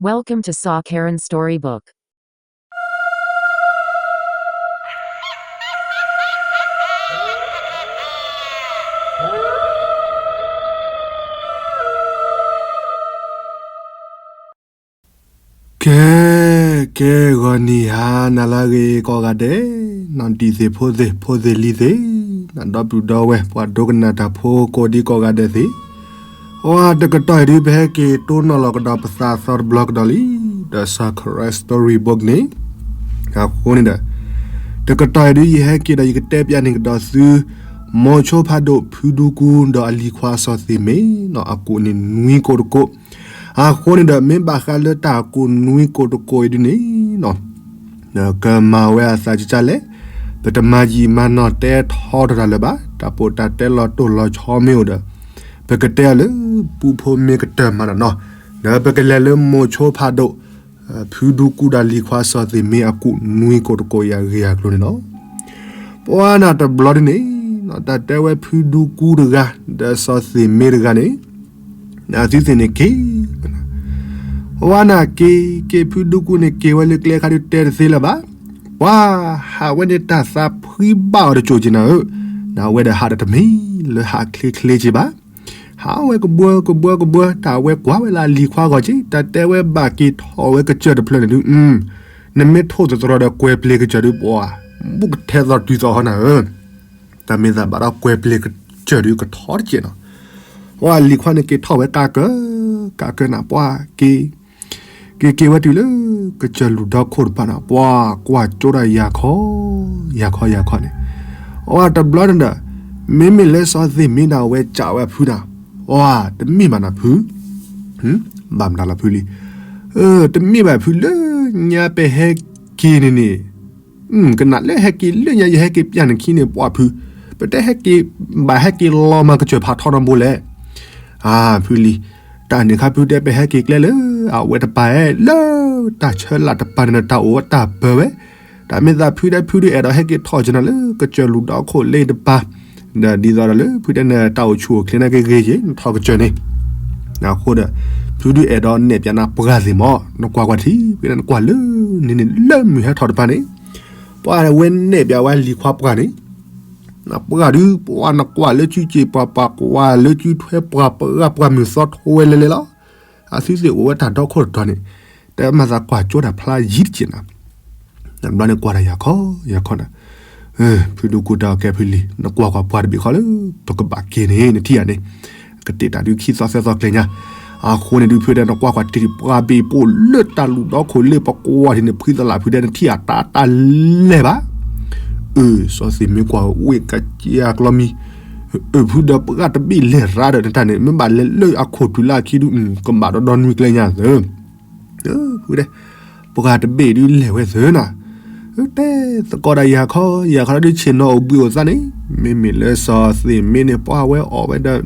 Welcome to Saw Karen Storybook. ကဲ, ကဲ ဂီၤနံၤဟါနၤလၢအဂ့ၤ ကိးဂၤဒဲး, နီၢ်ဒံးသ့ၣ်ဖိသ့ၣ် ဖိသ့ၣ်လံၤသ့ၣ်, နဒီပုၢ်ဒီဝဲၢ် ပှၤဒိကနၣ်တၢ်ဖိကိးဒံကိးဂၤဒဲးသ့ၣ်, အတကတီၢ်အံၤဒုး ပဟဲက့ၤတိနီၣ်လီၤကဒီးပသးသီတဘျီကဒီးလံ, ဒီး Saw Karen Storybook န့ၣ်, အဃိန့ၣ်ဒီး တကတီၢ်အံၤဒုး ယဟဲက့ၤဒီးယကတဲပျးန့ၢ်ကဒီးသု မိၤဆိဖးဒိၣ် ဖုဒူကူဒီးအလံၤခွါစီၤသ့ၣ်မ့ၢ်နီၤ အကိးန့ၣ်နွံကိးတကိး, အဃိန့ၣ်ဒီး မ့ၢ်ဘၣ်ဃးလၢတၢ်ကိးနွံကိးတကိးအံၤဒုးန့ၣ်နီၤ ကမၤဝဲအသးကကၢ်လဲၣ်, ပတမၤယံာ်မၤနီၢ်တဲထီထီၣ်တၢ်လၢၤဘၣ်, တၢ်ပိာ်တၢ်တဲလီၤတိၢ်လီၤဆီမ့ၢ်အိၣ်ဒီး ပကတဲအီၤလၢ ပူဖိမ့ၢ်ကတၢၢ်မၤတၢ်နီၤ, ဒီးပကလဲၤလၢမိၤဆိဖးဒိၣ် ဖုဒူကူဒီးလံၤခွါစီၤသ့ၣ်မ့ၢ်အကိးနွံကိးတကိးအံၤအဂ့ၢ်အကျိၤန့ၣ်လီၤ. ပှၤနၤတဘျီဒ်န့ၣ်, တၢ်တဲဝဲဖုဒူကူတဂၤ ဒီးစီၤသ့ၣ်မ့ၢ်တဂၤန့ၣ်, အသုသ့ၣ်န့ၣ်က့ၤ, ပှၤနၤက့ၤ, က့ၤဖုဒူကူန့ၣ်က့ၤဝဲလၢကျဲခါဒုးတဲတသ့လၢၤဘၣ်, ပှၤဟးဝဲန့ၣ်တၢ်သးဖှံဘၣ်အီၤတစိၤက့ၤနၤဧၢ, နဝဲဒီးဟးဒီးတမ့ၢ်လၢဟးချ့ချ့က့ၤဘၣ် ဟးဝဲကဘှၢကဘှၢကဘှၢ တၢ်ဝဲကွၢ်ဝဲလၢအလံၤခွါဂီၢ်က့ၤ တၢ်တဲဝဲဘၣ်က့ၤထီၣ်ဝဲကစၢၢ်တဖျၢၣ်န့ၣ်ဒုး, နမ့ၢ်ထိၣ်သတြီၤဒီးကွဲၤပျ့ၤကစၢၢ်ဒုး ပှၤ ဘူးကထဲသိးတုၤသိးဟီနၤဧၢ, တၢ်မ့ၢ်သးဘၣ်ဒီးကွဲၤပျ့ၤကစၢၢ်ဒုး ကထီတကဲးနီၤ, ပှၤလံၤခွါန့ၣ်က့ၤထီၣ်ဝဲကးကၢ, ကးကၢနၤ ပှၤက့ၤ က့ၤက့ၤဝဲတုၤလၢ ကစၢၢ်လူၢ်ဒီခိၣ်တဖၣ်န့ၣ် ပှၤကွၢ်ကၠိဒၣ်ယၤခီ, ယၤခီယၤခီန့ၣ်, အတဘျီန့ၣ်ဒီး မ့မ့ၢ်လၢစီၤသ့ၣ်မ့ၢ်ဒၣ်ဝဲစံးဝဲဖုနၤ, အတမ့ၢ်ဘၣ်နၤဖု, ဘၣ်မတၤလီၤဖုလံ, တမ့ၢ်ဘၣ်ဖုလၢညါပဟဲက့ၤန့ၣ်န့ၣ် ကနၣ်လၢဟဲက့ၤလၢညါ ယဟဲက့ၤပျၢ်နခံန့ၣ် ပှၤဖု, ပတဲဟဲက့ၤ ဘၣ်ဟဲက့ၤလီၤမၤကစၢၢ်ဖးထီတဘိလဲၣ်, အဖုလံ, တၢ်န့ၣ်ခါဖုတဲပဟဲက့ၤကျဲလၢ အဝဲတပၤအဲၣ်လၢ တၢ်ဆၢလာ်တပၤန့ၣ် တၢ်အိၣ်ဝဲတၢ်ပၢဝဲ, တၢ်မ့ၢ်သးဖုတဲဖုဒုးအဲၣ်ဒိးဟဲက့ၤထီၣ်က့ၤနၤလၢ ကစၢၢ်လူၢ်ဒီခိၣ်လ့တပၤ, ဒီးဒ်သိးဒီးလၢဖုတဲနတၢ်အိၣ်ဆူၣ်အိၣ်ချ့န့ၣ်က့ၤဂ့ၤက့ၤ နထီၣ်ကစၢၢ်န့ၣ်, အဃိဒီး ဖုဒုးအဲၣ်ဒိးနဲၣ်ပၠးနၤပှၢ်သ့ၣ်မး နကွၢ်ကွၢ်ထံ ဖုတဲနကွၢ်လၢန့ၣ်န့ၣ် လၢမုၢ်ဟဲထီၣ်တပၤန့ၣ်, ပှၤဝဲနဲၣ်ပၠးဝဲလံၤခွါပှၢ်န့ၣ် ပှၢ်ဒုး ပှၤနကွၢ်လၢစုစ့ၣ်ပှၤပှၤကွၢ်လၢစုထွဲပှၤပှၤပှၢ်မုၢ်သီထိဝဲလဲၤလဲၤလီၤ, အသုသ့ၣ်အိၣ်ဝဲတၢ်ဒီခိၣ်တတီၤန့ၣ်, တမၤသးကွၢ်ကၠိတၢ်ဖျါယံၤတက့ၢ်နၤ, တဘျီန့ၣ်ကွၢ်တၢ်ယၤခီ ယၤခီနၤ, ဖုဒူကူတဲအီၤကဲဖုလံၤ နကွၢ်ကွၢ်ပှၢ်တဘ့ၣ်ဃီလၢ ပကဘၣ်က့ၤန့ၣ် နထံၣ်ဧါန့ၣ်, ကတ့ၢ်တၢ်ဒုးခံသီသၢသီကျဲညါ, အဃိန့ၣ်ဒုးဖုတဲနကွၢ်ကွၢ်တ့ၢ် ပှၢ်ဘ့ၣ်ပိာ်လၢတၢ်လူၢ်ဒီခိၣ်လ့ပကွၢ်ထံၣ်န့ၣ် ဖှံသလၢ်ဖုတဲနထံၣ်အတၢ်တၢ်လဲၢ်ဘၣ် အၢ စီၤသ့ၣ်မ့ၢ်ကွၢ်ဝ့ၢ်ကစၢ်ကျီမံၤ, အၢဖုဒီးပှၢ်တဘ့ၣ်လဲၤရါဒီးနတၢ်န့ၣ် မ့ၢ်ဘၣ်လဲၤလၢအခိၣ်တုၤလၢအခံဒုး ကဘၣ်ဒီဒီနွံကျဲညါသၢ, ဖုတဲ, ပှၢ်တဘ့ၣ်ဒုးလဲၤဝဲသၢနၤ, တဲသကိးဒီးယၤခီ ယၤခီဒုးဆ့ၣ်နီၤအိၣ်ဘှံးအိၣ်သါန့ၣ်, မ့မ့ၢ်လၢစီၤသ့ၣ်မ့ၢ်န့ၣ် ပှၢ်ဝဲအီၣ်ဝဲဒီး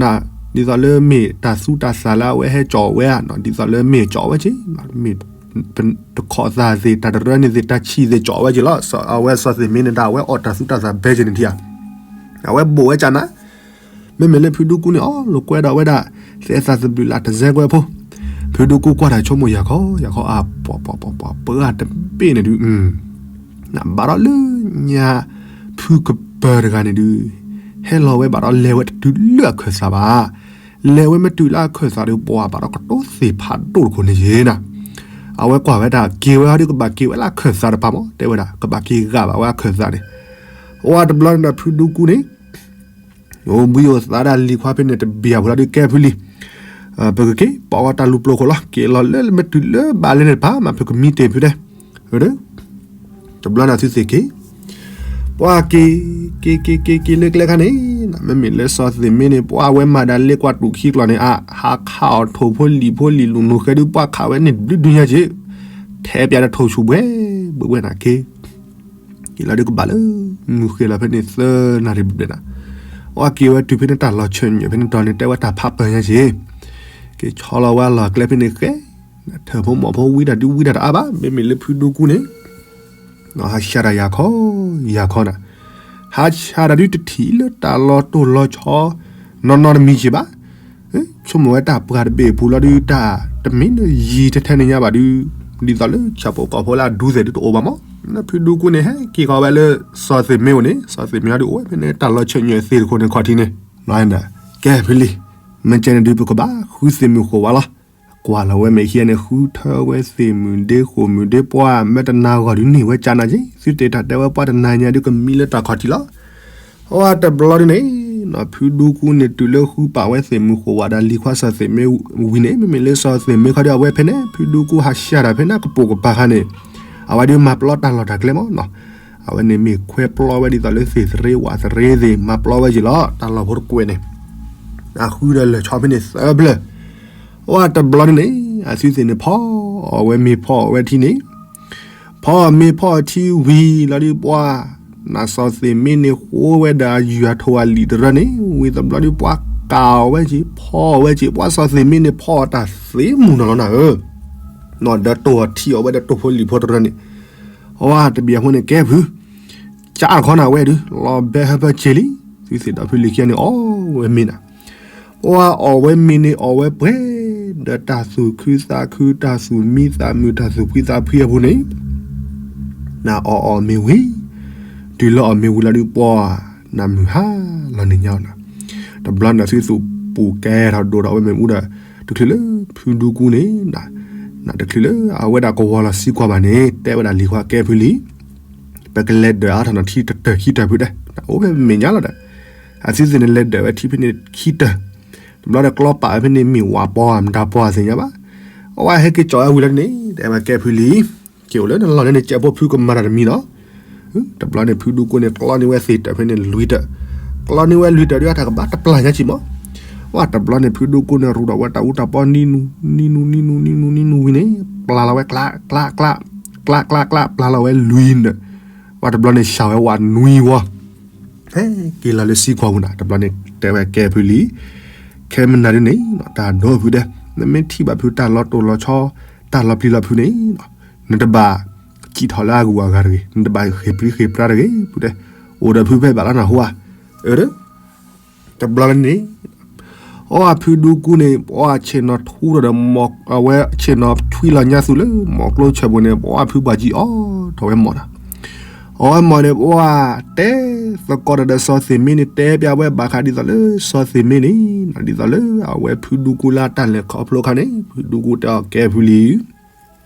နၤ, ဒ်သိးလၢမ့ၢ်တၢ်သူတၢ်သၣ်လၢအဝဲဟဲကၠီၣ်ဝဲဧါနီၤ, ဒ်သိးလၢမ့ၢ်ကၠီၣ်ဝဲက့ၤ, မ့ၢ်တခီၣ်သၣ်သ့ၣ် တၢ်တရၢန့ၣ်သ့ၣ် တၢ်ဆံၣ်သ့ၣ်ကၠီၣ်ဝဲက့ၤလီၤ, အဝဲစီၤသ့ၣ်မ့ၢ်န့ၣ်ဒၣ် အဝဲအီၣ်တၢ်သူတၢ်သၣ်ဘဲက့ၤန့ၣ်ထံၣ်ဧါ, အဝဲဘိၣ်ဝဲကနၤ, မ့မ့ၢ်လၢဖုဒူကူန့ၣ် အီၣ်လိာ်ကွဲဒီးဝဲဒၣ် သဲသးသဘျုးလၢတစဲကွဲဖိ, ဖုဒူကူကွၢ်တၢ်ဆိကမိၣ်ယၤခီ ယၤခီအါ ပှၢ်ပှၢ်ပှၢ်ပှၢ် ပှၢ်တဘ့ၣ်န့ၣ်ဒုး နဘၣ်ဒီးလၢညါ ဖုကပၢၤတဂၤန့ၣ်ဒုး ဟဲလီၤဝဲဘၣ်ဒီးလဲၤဝဲတတုၤလၢအခၢၣ်သးဘၣ်, လဲၤဝဲမ့ၢ်တုၤလၢအခၢၣ်သးဒီး ပှၢ်ဘၣ်ဒီးကတိၤသ့ၣ်ဖးဒိၣ်တခိၣ်န့ၣ်ယ့ၤနၤ, အဝဲကွၢ်ဝဲဒၣ်က့ၤဝဲဟီဒုးကဘၣ်က့ၤဝဲလၢအခၢၣ်သးတပၤမး တဲဝဲဒၣ် ကဘၣ်က့ၤဂာ်ဘၣ်ဝဲအခၢၣ်သးန့ၣ်, အဝဲတဘျီန့ၣ်ဒီးဖုဒူကူန့ၣ် အိၣ်ဘှံးအိၣ်သါဒၣ်လံၤခွါဖဲန့ၣ်တဘ့ၣ်အပူၤလီၤဒုးကဲဖုလံၤ, ပကက့ၤပိာ်ဝဲတၢ်လူၤပျိၤခိၣ်လီၤ က့ၤလီၤလၢမ့ၢ်တုၤလၢဘၣ်လဲၣ်န့ၣ်တပၤ မ့ၢ်ဖုကမံတ့ၢ်ဖုတဲ, တဘျီန့ၣ်သုသ့ၣ်က့ၤ, ပှၢ်က့ၤ, က့ၤက့ၤက့ၤက့ၤလၢကျဲခါန့ၣ်, မ့မ့ၢ်လၢစီၤသ့ၣ်မ့ၢ်န့ၣ် ပှၢ်ဝဲမၤဒၣ်လ့ကွၢ်တူာ်ခံကျီၢ်န့ၣ် အါ ဟးခးအီၣ်ထိၣ်ဖိလံၣ်ဖိလံၣ်လူၤနူၤဃဲဒုး ပှၢ်ခးဝဲန့ၣ်တဘျုးဒုညါက့ၤ, ထဲပၠးဒီးထိၣ်ဆူၣ်ဘှဲဘှဲဘှဲနၤက့ၤ က့ၤလီၤဒုးကဘၣ်လၢ မုၢ်ဃ့လီၤဖဲန့ၣ်သၢနၣ်ရံၣ်ဘျဲၣ်နၤ, အဝဲက့ၤဝဲတုၤဖဲန့ၣ်တၢ်လီၤဆၢၣ်ညၣ်ဖဲန့ၣ်တီၤန့ၣ် တဲဝဲတၢ်ဖးပၢၢ်ညါက့ၤ, က့ၤဆီလီၤဝဲလီၤကျဲဖဲန့ၣ်ဃဲ, ထၢၣ်ဖိမီၢ်ဖိဝံဒၣ်ဒုးဝံဒၣ်တအါဘၣ် မ့မ့ၢ်လၢဖုဒူကူန့ၣ်, ဟးဆှၢတၢ်ယၤခီ, ယၤခီနၤ, ဟးဆှၢတၢ်ဒုးတထံၣ်လၢတၢ်လီၤတိၢ်လီၤဆီ, နီၢ်နီၢ်တမံၤက့ၤဘၣ်, ဆိကမိၣ်ဝဲတၢ်ပှၢ်တဘ့ၣ်အပူၤလီၤဒုးတၢ် တမ့ၢ်လၢယံၤထဲထဲန့ၣ်ညါဘၣ်ဒုး, ဒ်သိးလၢဆၣ်ဖိကီၢ်ဖိလၢအဒူသ့ၣ်ဒုးတအိၣ်ဘၣ်မး, ဖုဒူကူန့ၣ် ဟဲက့ၤဃီၤဝဲလၢစီၤသ့ၣ်မ့ၢ်အိၣ်န့ၣ်, စီၤသ့ၣ်မ့ၢ်ဟီဒုး အိၣ်ဝဲဖဲန့ၣ်တၢ်လီၤဆဲးညၣ်သ့ၣ်တခိၣ်န့ၣ်ခီၣ်ထံးန့ၣ်, ကဲဖုလံၤ, မ့ၢ်ကဲန့ၣ်ဒုး ပကဘၣ်ဃုသ့ၣ်မုၢ်ဃိာ်ဝဲလီၤ. ကွၢ်လီၤဝဲမဲာ်ခံဂၤန့ၣ် ဃုထၢဝဲသ့ၣ်မုၢ်ဒ့ဃိာ်မုၢ်ဒ့ပှၢ် မ့ၢ်တနၤဂီၢ်ဒုးန့ၢ်ဝဲကၢ်နၤက့ၤ, သုတ့ၢ်တၢ်တဲဝဲပှၢ်တနၤညါဒုးကမံလၢတၢ်ခီၣ်ထံးလီၤ. အဝဲတဘျီဒုးန့ၣ်, ဖုဒူကူန့ၣ် တုၤလၢဃုပာ်ဝဲသ့ၣ်မုၢ်ဃိာ်ဝဲဒီးလံၤခွါစီၤသ့ၣ်မ့ၢ်ဝံၤန့ၣ်, မ့မ့ၢ်လၢစီၤသ့ၣ်မ့ၢ်ခီဒုး အဝဲဖဲန့ၣ် ဖုဒူကူဟးဆှၢတၢ်ဖဲန့ၣ်ကပိာ်ကပၤခါန့ၣ်, အဝဲဒုးမၤပျီတၢ်လီၢ်တၢ်ကျဲမးနီၤ. အဝဲန့ၣ်မ့ၢ်ခွဲပျီဝဲဒ်သိးလၢသ့ၣ်သရ့ဝးသရ့သ့ၣ် မၤပျီဝဲက့ၤလီၤ တၢ်လီၢ်ဖိတကွဲးန့ၣ်, အဃုဒီးလၢာ်ဆီဖဲန့ၣ်သၢဖျၢၣ်. အဝဲတဘျီဒုးန့ၣ်, အသုသ့ၣ်န့ၣ်ဖီအီၣ်ဝဲမ့ၤဖီအီၣ်ဝဲထံန့ၣ်, ဖီအီၣ်မ့ၤဖီအီၣ်ထံဝံၤလီၤဒုးပှၢ်, နစီၤသ့ၣ်မ့ၢ်န့ၣ်ဃိဝဲဒီးအယုၢ်အထိၣ်အလံာ်တရၢန့ၣ်, ဝံၤတဘျီဒုးပှၢ်ကၢ်အီၣ်ဝဲက့ၤ ဖီအီၣ်ဝဲက့ၤ ပှၢ်စီၤသ့ၣ်မ့ၢ်န့ၣ်ဖီအီၣ်တၢ်သ့မုၢ်နီၤလီၤနၤဧၢ, ဒီးတိၢ်အီၣ်ထံအီၣ်ဝဲဒီးတိၢ်ဖိလံာ်ဖိတရၢန့ၣ်, အဝဲတဘျီအဃိန့ၣ် ကဲဖု ကၢ်တခီနၤဝဲဒုး လီၤဘဲဟၢဖၢဆ့လံ, သုသ့ၣ်ဒီးဖုလံၤခံဂၤန့ၣ်အီၣ်ဝဲမ့ၤနၤ, ပှၢ်အီၣ်ဝဲမ့ၤန့ၣ်အီၣ်ဝဲပှဲၤ, ဒီးတၢ်သူၣ်ခုသးခု တၢ်သူၣ်မံသးမုာ် တၢ်သူၣ်ဖှံသးဖှံအပူၤန့ၣ်, နအီၣ်အီၣ်မ့ၤဝံၤ, တုၤလၢအီၣ်မ့ၤဝံၤလီၤဒုးပှၢ်, နမုၢ်ဟါလီၤနံၤညါနၤ, တဘျီန့ၣ်သုသူၣ်ပူၤကဲထီၣ်ဒိၣ်ထီၣ်ဝဲမ့ၣ်အူဒီး, တချုးလၢဖုဒူကူန့ၣ်, နတချုးလၢအဝဲဒၣ်ကဝီၤလီၤသံကွၢ်ဘၣ်န့ၣ် တဲဝဲဒၣ်လံၤခွါကဲဖုလံၤ ပကလဲၤဒၢးအါထီၣ်နထံတတၢၢ်ခံတၢၢ်ဖုတဲ, အိၣ်ဖဲမဲာ်ညါလီၤဒီး, အသုသ့ၣ်န့ၣ်လဲၤဒၢးဝဲထံဖဲန့ၣ်ခံတၢၢ်, တဘျီဒီးကျီပာ်ဝဲဖဲန့ၣ်မ့ၢ်ဝးပီမတၤပီသ့ၣ်ညါဘၣ်, အဝဲဟဲက့ၤကၠီၣ်ဝဲဝံၤလီၤန့ၣ် တဲဝဲကဲဖုလံၤ, က့ၤအိၣ်လၢနလီၢ်န့ၣ် ကဲဖိဖုကမၤတၢ်တမံၤလီၤ. တဘျီန့ၣ်ဖုဒူကူန့ၣ် ကျီန့ၢ်ဝဲသ့ၣ်တၢၢ်ဖဲန့ၣ်လွံၢ်တၢၢ်, ကျီန့ၢ်ဝဲလွံၢ်တၢၢ်ဒီးအတၢ်ကဘၣ်တပျၢ်ညါက့ၤမး, ဝဲတဘျီန့ၣ်ဖုဒူကူန့ၣ် ရူးဒီးဝဲတၢ်အူတၢ်ပီနံနူ, နံနူ နံနူ နံနူ နံနူဝံၤန့ၣ်, ပျၢ်လီၤဝဲကျး ကျး ကျး, ကျး ကျး ကျး ပျၢ်လီၤဝဲလွံၢ်န့ၣ်, ဝဲတဘျီန့ၣ် စှၤဝဲဝးနွံဝီ, ဟဲက့ၤလီၤလၢသံကွၢ်ပူၤနၤ, တဘျီန့ၣ်တဲဝဲကဲဖုလံၤ, ခဲမနၤဒ်န့ၣ်, တၢ်ဒိဖုတဲ, နမ့ၢ်ထံၣ်ဘၣ်ဖုတၢ်လီၤတိၢ်လီၤဆီ, တၢ်လီၤပျံၤလီၤဖုန့ၣ်, နတဘၣ်စံၣ်ထီၣ်လၢအဂုၤအဂၤတဂ့ၤ, နတဘၣ်ဃ့ၢ်ပြံဃ့ၢ်ပြါတဂ့ၤ, ဖုတဲ, အိၣ်ဒီးဖုဖဲဘၣ်လီၤနၢ်ဟူဧါ, အၢ တဘျီလၢန့ၣ်, အီၣ်ဖုဒူကူန့ၣ် ပှၢ်ဆ့ၣ်နီၤထူဒီး အဝဲဆ့ၣ်နီၤဆွံလီၤညါသူလၢ မီၢ်ကျိဆၢၣ်ပူၤန့ၣ် ပှၢ်ဖုဘၣ်ကံအီၣ်ထီၣ်ဝဲမီၢ်နၤ, အီၣ်ဝဲမီၢ်န့ၣ် ပှၢ်တဲသကိးတၢ်ဒီးစီၤသ့ၣ်မ့ၢ်န့ၣ် တဲပျးဝဲဘၣ်ဃးဒ်သိးလၢစီၤသ့ၣ်မ့ၢ်န့ၣ်, ဒ်သိးလၢအဝဲဖုဒူကူလၢတၢ်လဲၤခီဖျိခါန့ၣ် ဖုဒူကူတဲအီၤကဲဖုလံၤ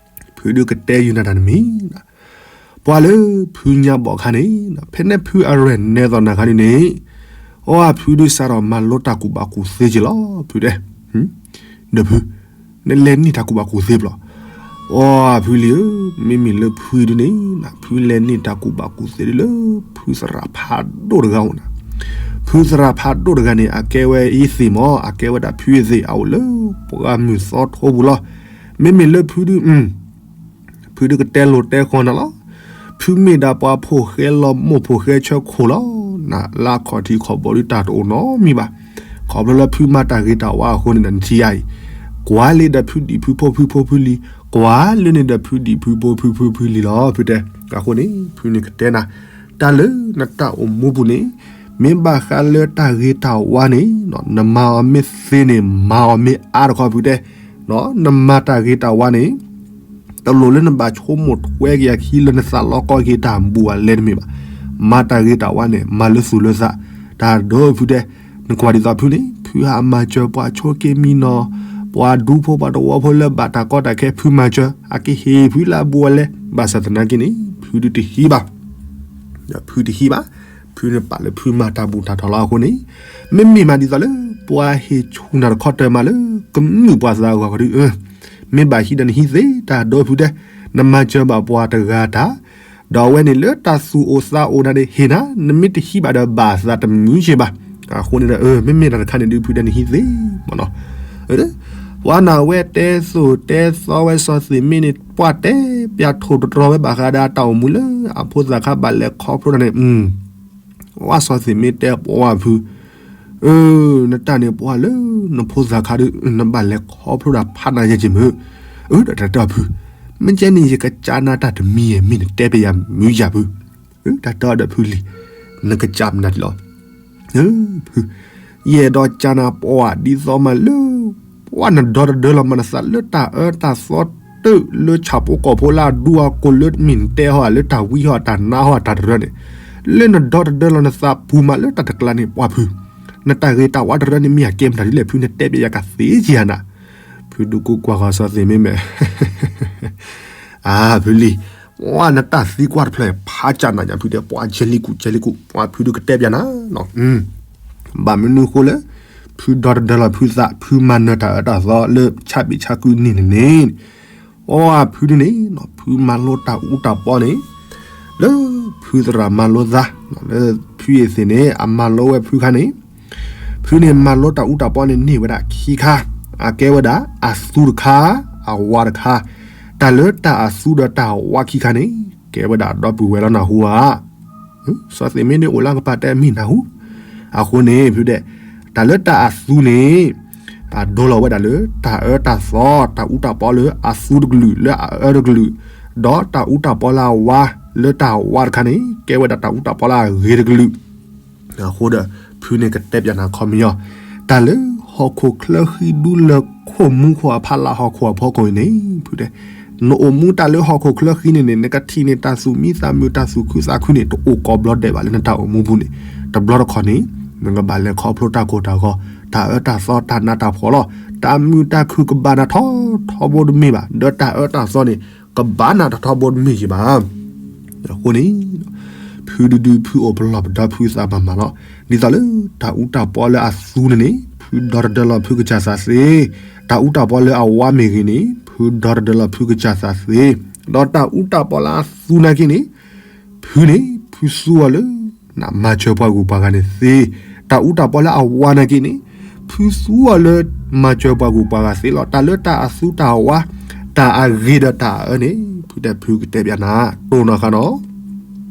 ဖုဒုးကတဲယုာ်နၤတၢ်တမံၤ, ပှၤလၢဖုညါဘီၣ်ခါန့ၣ်, ဖဲန့ၣ်ဖုအရဲၣ်နဲသိးနၤခါန့ၣ်န့ၣ်, အီၣ်ဖုဒုးစးထီၣ်မၤလိတၢ်ကူၣ်ဘၣ်ကူၣ်သ့က့ၤလီၤ, ဖုတဲ, ဒီးဖု, နလဲၤန့ၢ်တၢ်ကူၣ်ဘၣ်ကူၣ်သ့ဘျီ, အီၣ်ဖုလံၤဧၢ, မ့မ့ၢ်လၢဖုဒုးန့ၣ်, ဖုလဲၤန့ၢ်တၢ်ကူၣ်ဘၣ်ကူၣ်သ့ဒုးလၢ ဖုသရၣ်ဖးဒိၣ်တဂၤအိၣ်နၤ, ဖုသရၣ်ဖးဒိၣ်တဂၤန့ၣ် အကဲဝဲအ့သ့ၣ်မး, အကဲဝဲဒၣ်ဖုအ့သ့ၣ် အအိၣ်လၢပှၢ်မုၢ်သီထိပူၤလီၤ, မ့မ့ၢ်လၢဖုဒုး ဖုဒုးကတဲလိာ်တဲဃီၤနၤလီၤ, ဖုမ့ၢ်ဒၣ်ပှၤဖိၣ်ဃဲလီၤမိၢ်ဖိၣ်ဃဲဆၢခိၣ်လီၤ, နလၢခီၣ်ထံးခီၣ်ဘိဒုးတၢ်တအိၣ်နီတမံၤဘၣ်, ခီဖျိလၢဖုမၤတၢ်ဂ့ၤတၢ်ဝါအဃိန့ၣ်ဒီးနထံၣ်ယါအံၤ, ကွၢ်လံဒီးဖုဒံၣ်ဖုဖိဖုဖိဖုလံၤ, ကွၢ်လၢန့ၣ်ဒီးဖုဒံၣ်ဖုဖိဖုဖုဖုလံၤလီၤ, ဖုတဲ, အဃိန့ၣ် ဖုန့ၣ်ကတဲနၤ, တၢ်လၢနတၢ်အိၣ်မူပူၤန့ၣ်, မ့ၢ်ဘၣ်ဃးလၢတၢ်ဂ့ၤတၢ်ဝါန့ၣ်, နမၤအီၤမ့ၢ်သ့န့ၣ် မၤအီၤမ့ၢ်အါတခီဖုတဲ, နမၤတၢ်ဂ့ၤတၢ်ဝါန့ၣ်, တလိၣ်လၢနဘၣ်ဆိကမိၣ်ထွဲက့ၤအခံလၢနသးလီကီက့ၤတၢ်ဘူးအလဲတမ့ၢ်ဘၣ်, မၤတၢ်ဂ့ၤတၢ်ဝါန့ၣ် မၤလၢသူၣ်လၢသး, တၢ်ဒိဖုတဲ, နကွၢ်ဒ်သိးဖုန့ၣ် ဖုဟးမၤစၢၤပှၤဆိက့ၤမံနီၤ, ပှၤဒူဖိပှၤတဝီဖိလၢဘၣ်တၢ်ကီတၢ်ခဲဖုမၤစၢၤ, အကဟ့ၣ်ဖုလၢအဘူးအလဲ, ဘၣ်ဆၣ်သနာ်က့န့ၣ် ဖုဒုးတဟံးဘၣ် ဒီးဖုတဟံးဘၣ်, ဖုန့ၣ်ပာ်လၢဖုမၤတၢ်ဘူၣ်တၢ်တီၤလီၤအဃိန့ၣ်, မ့မ့ၢ်မးဒ်သိးလၢ ပှၤဟ့ၣ်ဆူၣ်နၤတခီတၢၢ်မးလၢ ကမုာ်ပှၤသးအဂီၢ်ကဒု, မ့ၢ်ဘၣ်ဟံးဒီးနဟံးသ့တၢ်ဒိဖုတဲ, နမၤစၢၤဘၣ်ပှၤတဂၤတၢ်, ဒီးအဝဲန့ၣ်လၢတၢ်သူၣ်အိၣ်သးအိၣ်နၤန့ၣ်ဟ့ၣ်နၤ, နမ့ၢ်တဟံးဘၣ်ဒီးဘၣ်သးတမုာ်က့ၤဘၣ်, အဃိန့ၣ်ဒီး မ့မ့ၢ်တၢ်တခါန့ၣ်ဒုးဖုတဲနဟံးသ့မးနီၤ ပှၤနၢ်ဝဲတဲသိၣ်တဲသီဝဲစီၤသ့ၣ်မ့ၢ်န့ၣ် ပှၢ်တဲပၠးထိၣ်တတြီၤဝဲဘၣ်ဃးဒီးတၢ်အိၣ်မူလၢအဖိသၣ်ခါဘၣ်လဲၤခီဖျိတၢ်န့ၣ်, ဝဲစီၤသ့ၣ်မ့ၢ်တဲပှၢ်ဖု, အၢ နတၢ်န့ၣ်ပှၢ်လၢနဖိသၣ်ခါဒီး နဘၣ်လဲၤခီဖျိတၢ်ဖးနၤယဲၢ်က့ၤမုၢ်, အၢ ဒီးတၢ်တဲအီၤဖု, မ့ၢ်ကဲန့ၣ် ယကစးနၤတၢ်တမံၤယဲၢ် မ့ၢ်နတဲပယၤမုၢ်ယၤဖု, တၢ်တဲအီၤဒီးဖုလံၤ, နကစးမနုၤလီၤ ဖု, ယအဲၣ်ဒိးစးနၤပှၢ်ဒ်သိးမးလၢ, ပ ပှၤနဒီတဒၢလီၤမးနသးလၢတၢ်အၢတၢ်သီတၢၢ်လၢဆၣ်ဖိကီၢ်ဖိလၢအဒူအကိၢ်လၢမ့ၢ်နတဲဟီၣ်ဧါ လၢတၢ်ဝံဟီၣ်တၢ်နါဟီၣ်တၢ်တရၢန့ၣ်, လၢနဒီတဒၢလီၤနသးပူၤမးလၢတၢ်တကျါန့ၣ် ပှၤဖု, နတၢ်ဂ့ၤတၢ်ဝါတရၢန့ၣ်မ့ၢ်အကဲမတၤဒ်လဲၣ် ဖုနတဲပျဲယၤကသ့က့ၤဧါနၤ. ဖုဒူကူကွၢ်ဃီၤစီၤသ့ၣ်မ့မ့ၢ် အါ ဖုလံၤ, ပှၤနတၢ်သံကွၢ်တဖျၢၣ်ဖးကၢ်နၤညါ ဖုတဲ ပှၤကဲလံကူး ကဲလံကူး ပှၤဖုဒုးကတဲပျဲနၤ, ဘၣ်မနုၤဃိလၢ ဖုဒီတဒၢလီၤဖုသး ဖုမၤနၢၤတၢ်အၢတၢ်သီလၢဆၣ်ဘ့ၣ်ဆၣ်ကုၢ်န့ၣ်န့ၣ်, အီ ဖုဒုန့ၣ် ဖုမၤလိတၢ်အူတၢ်ပီန့ၣ် လၢဖုသရၣ်မၤလိသး လၢဖုအသ့ၣ်န့ၣ် အမၤလိဝဲဖုခါန့ၣ် ဖုန့ၣ်မၤလိတၢ်အူတၢ်ပီန့ၣ်န့ၢ်ဝဲဒၣ်ခံခါ, အကဲဝဲဒၣ်အသူတခါ, အဝါတခါ, တၢ်လၢတၢ်အသူဒီးတၢ်အဝါခံခါန့ၣ် ကဲဝဲဒၣ်ဒီပုၢ်ဝဲၢ်လီၤနၢ်ဟူဧါ. စီၤသ့ၣ်မ့န့ၣ်အိၣ်လၢကပၤတဲမ့ၢ်နၢ်ဟူ, အဃိန့ၣ် ဖုဒဲး, တၢ်လၢတၢ်အသူန့ၣ် အဒိလီၤဝဲဒၣ်လၢ တၢ်အၢတၢ်သီ တၢ်အူတၢ်ပီလၢအသူတကလုာ် လၢအအၢတကလုာ်, ဒီးတၢ်အူတၢ်ပီလၢအဝါ လၢတၢ်ဝါတခါန့ၣ် ကဲဝဲဒၣ်တၢ်အူတၢ်ပီလၢအဂ့ၤတကလုာ်. အဃိဒီး ဖုန့ၣ်ကတဲပျဲနၤခီပညီ, တၢ်လၢဟီၣ်ခိၣ်ချၢဃံဒူလၢခိၣ်မူခိၣ်အဖီလာ်ဟီၣ်ခိၣ်အဖီခိၣ်အံၤန့ၣ် ဖုတဲ, နအိၣ်မူတၢ်လၢဟီၣ်ခိၣ်ချၢဃံန့ၣ်န့ၣ် နကထံၣ်န့ၢ်တၢ်သူၣ်မံသးမုာ်တၢ်သူၣ်ခုသးခုန့ၣ် တအိၣ်ကိးဘျီဒဲးဘၣ်လၢနတၢ်အိၣ်မူပူၤန့ၣ်, တဘျီတခီၣ်န့ၣ် နကဘၣ်လဲၤခီဖျိတၢ်ကိၢ်တၢ်ဂီၤ တၢ်အၢတၢ်သီတၢ်နးတၢ်ဖှီၣ်လီၤ. တၢ်မုာ်တၢ်ခုၣ်ကဘၣ်နၤထီထီဘိတမ့ၢ်ဘၣ်, ဒီးတၢ်အၢတၢ်သီန့ၣ် ကဘၣ်နၤထီထီဘိတမ့ၢ်ယံၤဘၣ်. အဃိန့ၣ် ဖုဒုဒုဖုအိၣ်ပလီၢ်ပဒီဖုသးမၤမၤလီၤ. ဒ်သိးလၢတၢ်အူတၢ်ပီလၢအသူန့ၣ်န့ၣ် ဖုဒီတဒၢလီၤဖုကစၢ်သးသ့, တၢ်အူတၢ်ပီလၢအဝါမ့ၢ်ဂ့ၤန့ၣ် ဖုဒီတဒၢလီၤဖုကစၢ်သးသ့, ဒီးတၢ်အူတၢ်ပီလၢအသူနာ်က့န့ၣ် ဖုန့ၣ် ဖုသူအီၤလၢ မၤစၢၤပှၤဂုၤပှၤဂၤန့ၣ်သ့, တၢ်အူတၢ်ပီလၢအဝါနာ်က့န့ၣ် ဖုသူအီၤလၢ မၤစၢၤပှၤဂုၤပှၤဂၤသ့လီၤ. တၢ်လၢတၢ်အသူတၢ်အဝါ တၢ်အဂ့ၤဒီးတၢ်အအၢန့ၣ် ဖုတဲဖုကတဲပျဲနၤ တိၢ်နီၣ်ဃာ်နီၤ.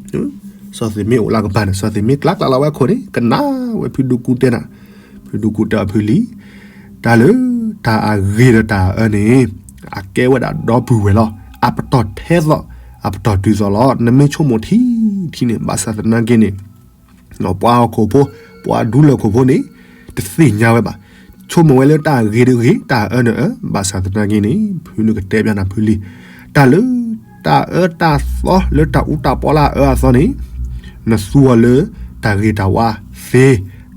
စီၤသ့ၣ်မ့ၢ်အိၣ်လၢကပၤန့ၣ် စီၤသ့ၣ်မ့ၢ်ကျါကျါလီၤဝဲခိၣ်န့ၣ် ကနၣ်ဝဲဖုဒူကူတဲနၤ, ဖုဒူကူတဲအီၤဖုလံၤ, တၢ်လၢ တၢ်အဂ့ၤဒီးတၢ်အအၢန့ၣ် အကဲဝဲဒၣ်ဒီပုၢ်ဝဲၢ်လီၤ. အပတီၢ်ထဲသိး အပတီၢ်တုၤသိးလီၤ. နမ့ၢ်ဆိကမိၣ်ထံထံန့ၣ် ဘၣ်ဆၣ်သနာ်က့န့ၣ် ပှၤဟီၣ်ခိၣ်ဖိ ပှၤဒူလၢၢ်ခိၣ်ဖိန့ၣ် တသ့ၣ်ညါဝဲဘၣ်. ဆိကမိၣ်ဝဲလၢတၢ်ဂ့ၤတဂ့ၤ တၢ်အၢတအၢ, ဘၣ်ဆၣ်သနာ်က့န့ၣ် ဖုန့ၣ်ကတဲပျဲနၤဖုလံၤ, တၢ်လၢ တၢ်အၢတၢ်သီလၢတၢ်အူတၢ်ပီလၢအအၢအသီန့ၣ် နသူအီၤလၢ တၢ်ဂ့ၤတၢ်ဝါသ့,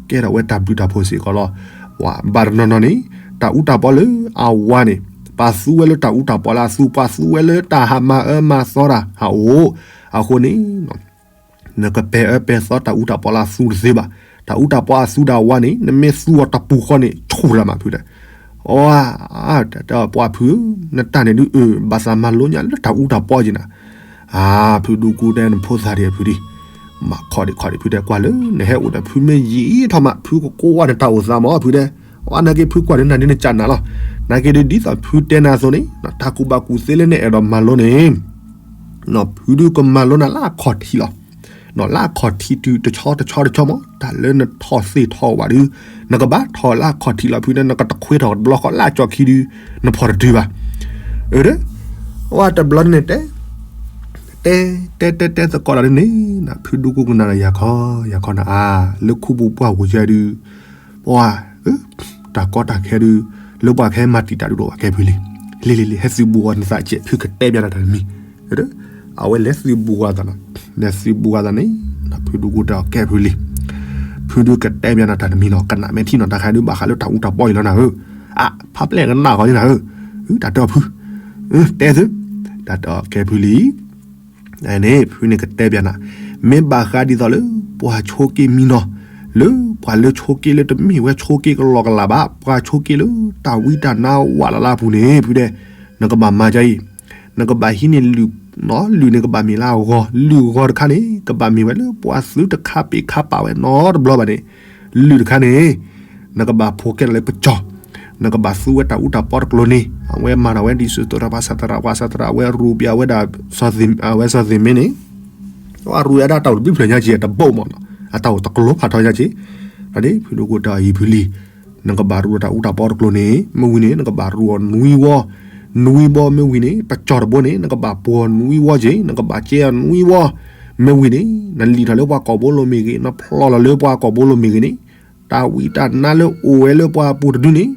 ကဲထီၣ်ဝဲတၢ်ဘျုးတၢ်ဖှိၣ်စ့ၢ်ကီးလီၤ. ဘၣ်တနီၤနီၤန့ၣ် တၢ်အူတၢ်ပီလၢအဝါန့ၣ် ပှၤသူဝဲလၢတၢ်အူတၢ်ပီလၢအသူ, ပှၤသူဝဲလၢတၢ်ဟးမၤအၢမၤသီတၢ်ဟးအိၣ်, အဃိန့ၣ် နကပဲာ်အၢပဲာ်သီတၢ်အူတၢ်ပီလၢအသူတသ့ဘၣ်. တၢ်အူတၢ်ပီအသူဒီးအဝါန့ၣ် နမ့ၢ်သူအီၤတပူၤဃီန့ၣ် ဆူၣ်တၢ်မးဖုတဲ, အ ပှၤဖု, နတၢ်န့ၣ်ဒုးအၢ ဘၣ်သးမၤလိညါလၢတၢ်အူတၢ်ပီက့ၤနၤ, အ ဖုဒူကူတဲနဖိသၣ်ဒံးအဖုဒံး, မၤခီၣ်ဒံးခီၣ်ဒံးဖုတဲကွၢ်လၢ နဟဲအိၣ်ဒီးဖုမ့ၢ်ယံာ်ထီၣ်မး ဖုကကိးဝဲနတၢ်အိၣ်သးမးဖုတဲ, အ နာ်က့ဖုကွၢ်ဒုးနၤဒုးနကနၣ်လီၤ, နာ်က့ဒုးဒ်သိးဖုတဲနၤအသိးန့ၣ် တၢ်ကူၣ်ဘၣ်ကူၣ်သ့လၢနအဲၣ်ဒိးမၤလိန့ၣ် ဖုဒုကမၤလိနၤလၢအခီၣ်ထံးလီၤ. လၢအခီၣ်ထံးတုၤတဆီတဆီတဆီမး တၢ်လၢနထီၣ်သ့ၣ်ထီၣ်ဝဲဒုး နကဘၣ်ထီၣ်လၢအခီၣ်ထံးလီၤဖုန့ၣ် နကတခွ့ထီၣ်တဘျီဃီလၢအကၠီခံဒုး နဖီၣ်တတုၤဘၣ်. အၢ ဒီး အဝဲတဘျီန့ၣ်တဲ တဲ တဲ တဲ တဲသကိးဒီးန့ၣ် ဖုဒူကူကနၣ်ဒီးယၤခီ ယၤခီနၤ အါ လၢခူပူၤပှၢ်ပူၤယဲဒုး ပှၤ တၢ်ကီတၢ်ခဲဒုး လၢပှၤကဟဲမၤတံာ်တာ်ဒုးဒီးပှၤကဲဖုလံၤ, လံၤလံၤလံၤ ဟဲသုးဘူးဂီၤနသးကဲး ဖုကတဲပျဲနၤတၢ်တမံၤ, အဝဲလဲၤသုးဘူးဂီၤသးနီၤ, လဲၤသုးဘူးဂီၤသးန့ၣ် ဖုဒူကူတဲအီၤကဲဖုလံၤ, ဖုဒုကတဲပျဲနၤတၢ်တမံၤနီၤ ကနၣ်မဲာ်ထံနီၤ တၢ်ခါဒုးဘၣ်ဃးလၢတၢ်အူတၢ်ပီအံၤလီၤနၤဧၢ, အ ဖးပျဲၢ်ကနၣ်ဃီလံနၤဧၢ, တၢ်တဲအီၤဖု, တဲသု, တၢ်တဲအီၤကဲဖုလံၤ န့ၣ် ဖုန့ၣ်ကတဲပျဲနၤ, မ့ၢ်ဘၣ်ဃးဒ်သိးလၢ ပှၤဆိးက့မံနီၤ, လၢပှၤလၢဆိးက့လၢတမ့ၢ်ဝဲဆိးက့ကလီကလးဘၣ်, ပှၤဆိးက့လၢတၢ်ဝံတၢ်နါဝးလၢ်လၢ်ပူၤန့ၣ် ဖုတဲ, နကဘၣ်မၤဒ်အံၤ, နကဘၣ်ဟံးန့ၢ်လုၢ်, လုၢ်န့ၣ်ကဘၣ်မ့ၢ်လၢအဂီၤ, လုၢ်ဂီၤတခါန့ၣ် ကဘၣ်မ့ၢ်ဝဲလၢပှၤသုတခါပ့ၤခါပာ်ဝဲနီတဘျီဘၣ်န့ၣ်, လုၢ်တခါန့ၣ် နကဘၣ်ဖိးကဲထီၣ်လၢပစီၤ, နကဘၣ်သူဝဲတၢ်အူတၢ်ပီတကျိၤန့ၣ်, အဝဲမၤထီၣ်ဝဲဒ်သိးသရၣ်ပှၤစၢ်သရၣ်ပှၤစၢ်သရၣ် အဝဲရူးပျးဝဲဒၣ် အဝဲစီၤသ့ၣ်မ့န့ၣ်, အဝဲရူးဝဲဒၣ်တၢ်အိၣ်တဘျုးဖျၢၣ်ညါက့ၤ တဘိမးနီၤ, အတၢ်အိၣ်တကျိၤဖးထီညါက့ၤ, ဖုဒိၣ်ကိတၢ်အံၤဖုလံၤ, နကဘၣ်ရူးတၢ်အူတၢ်ပီတကျိၤန့ၣ် မ့ၢ်ဝံၤန့ၣ် နကဘၣ်ရူးအီၤနွံဝီ, နွံဘီမ့ၢ်ဝံၤန့ၣ် ပစီၤတဘိန့ၣ် နကဘၣ်ပှီၤနွံဝီက့ၤ နကဘၣ်ကဲအီၤနွံဝီ, မ့ၢ်ဝံၤန့ၣ် နလံၣ်ထီၣ်လၢပှၤကိာ်ဘိလိၤမ့ၢ်ဂ့ၤ နဖျိလီၤလၢပှၤကိာ်ဘိလိၤမ့ၢ်ဂ့ၤန့ၣ်, တၢ်ဝံတၢ်နါလၢအိၣ်ဝဲလၢပှၤအပူၤတဒုန့ၣ်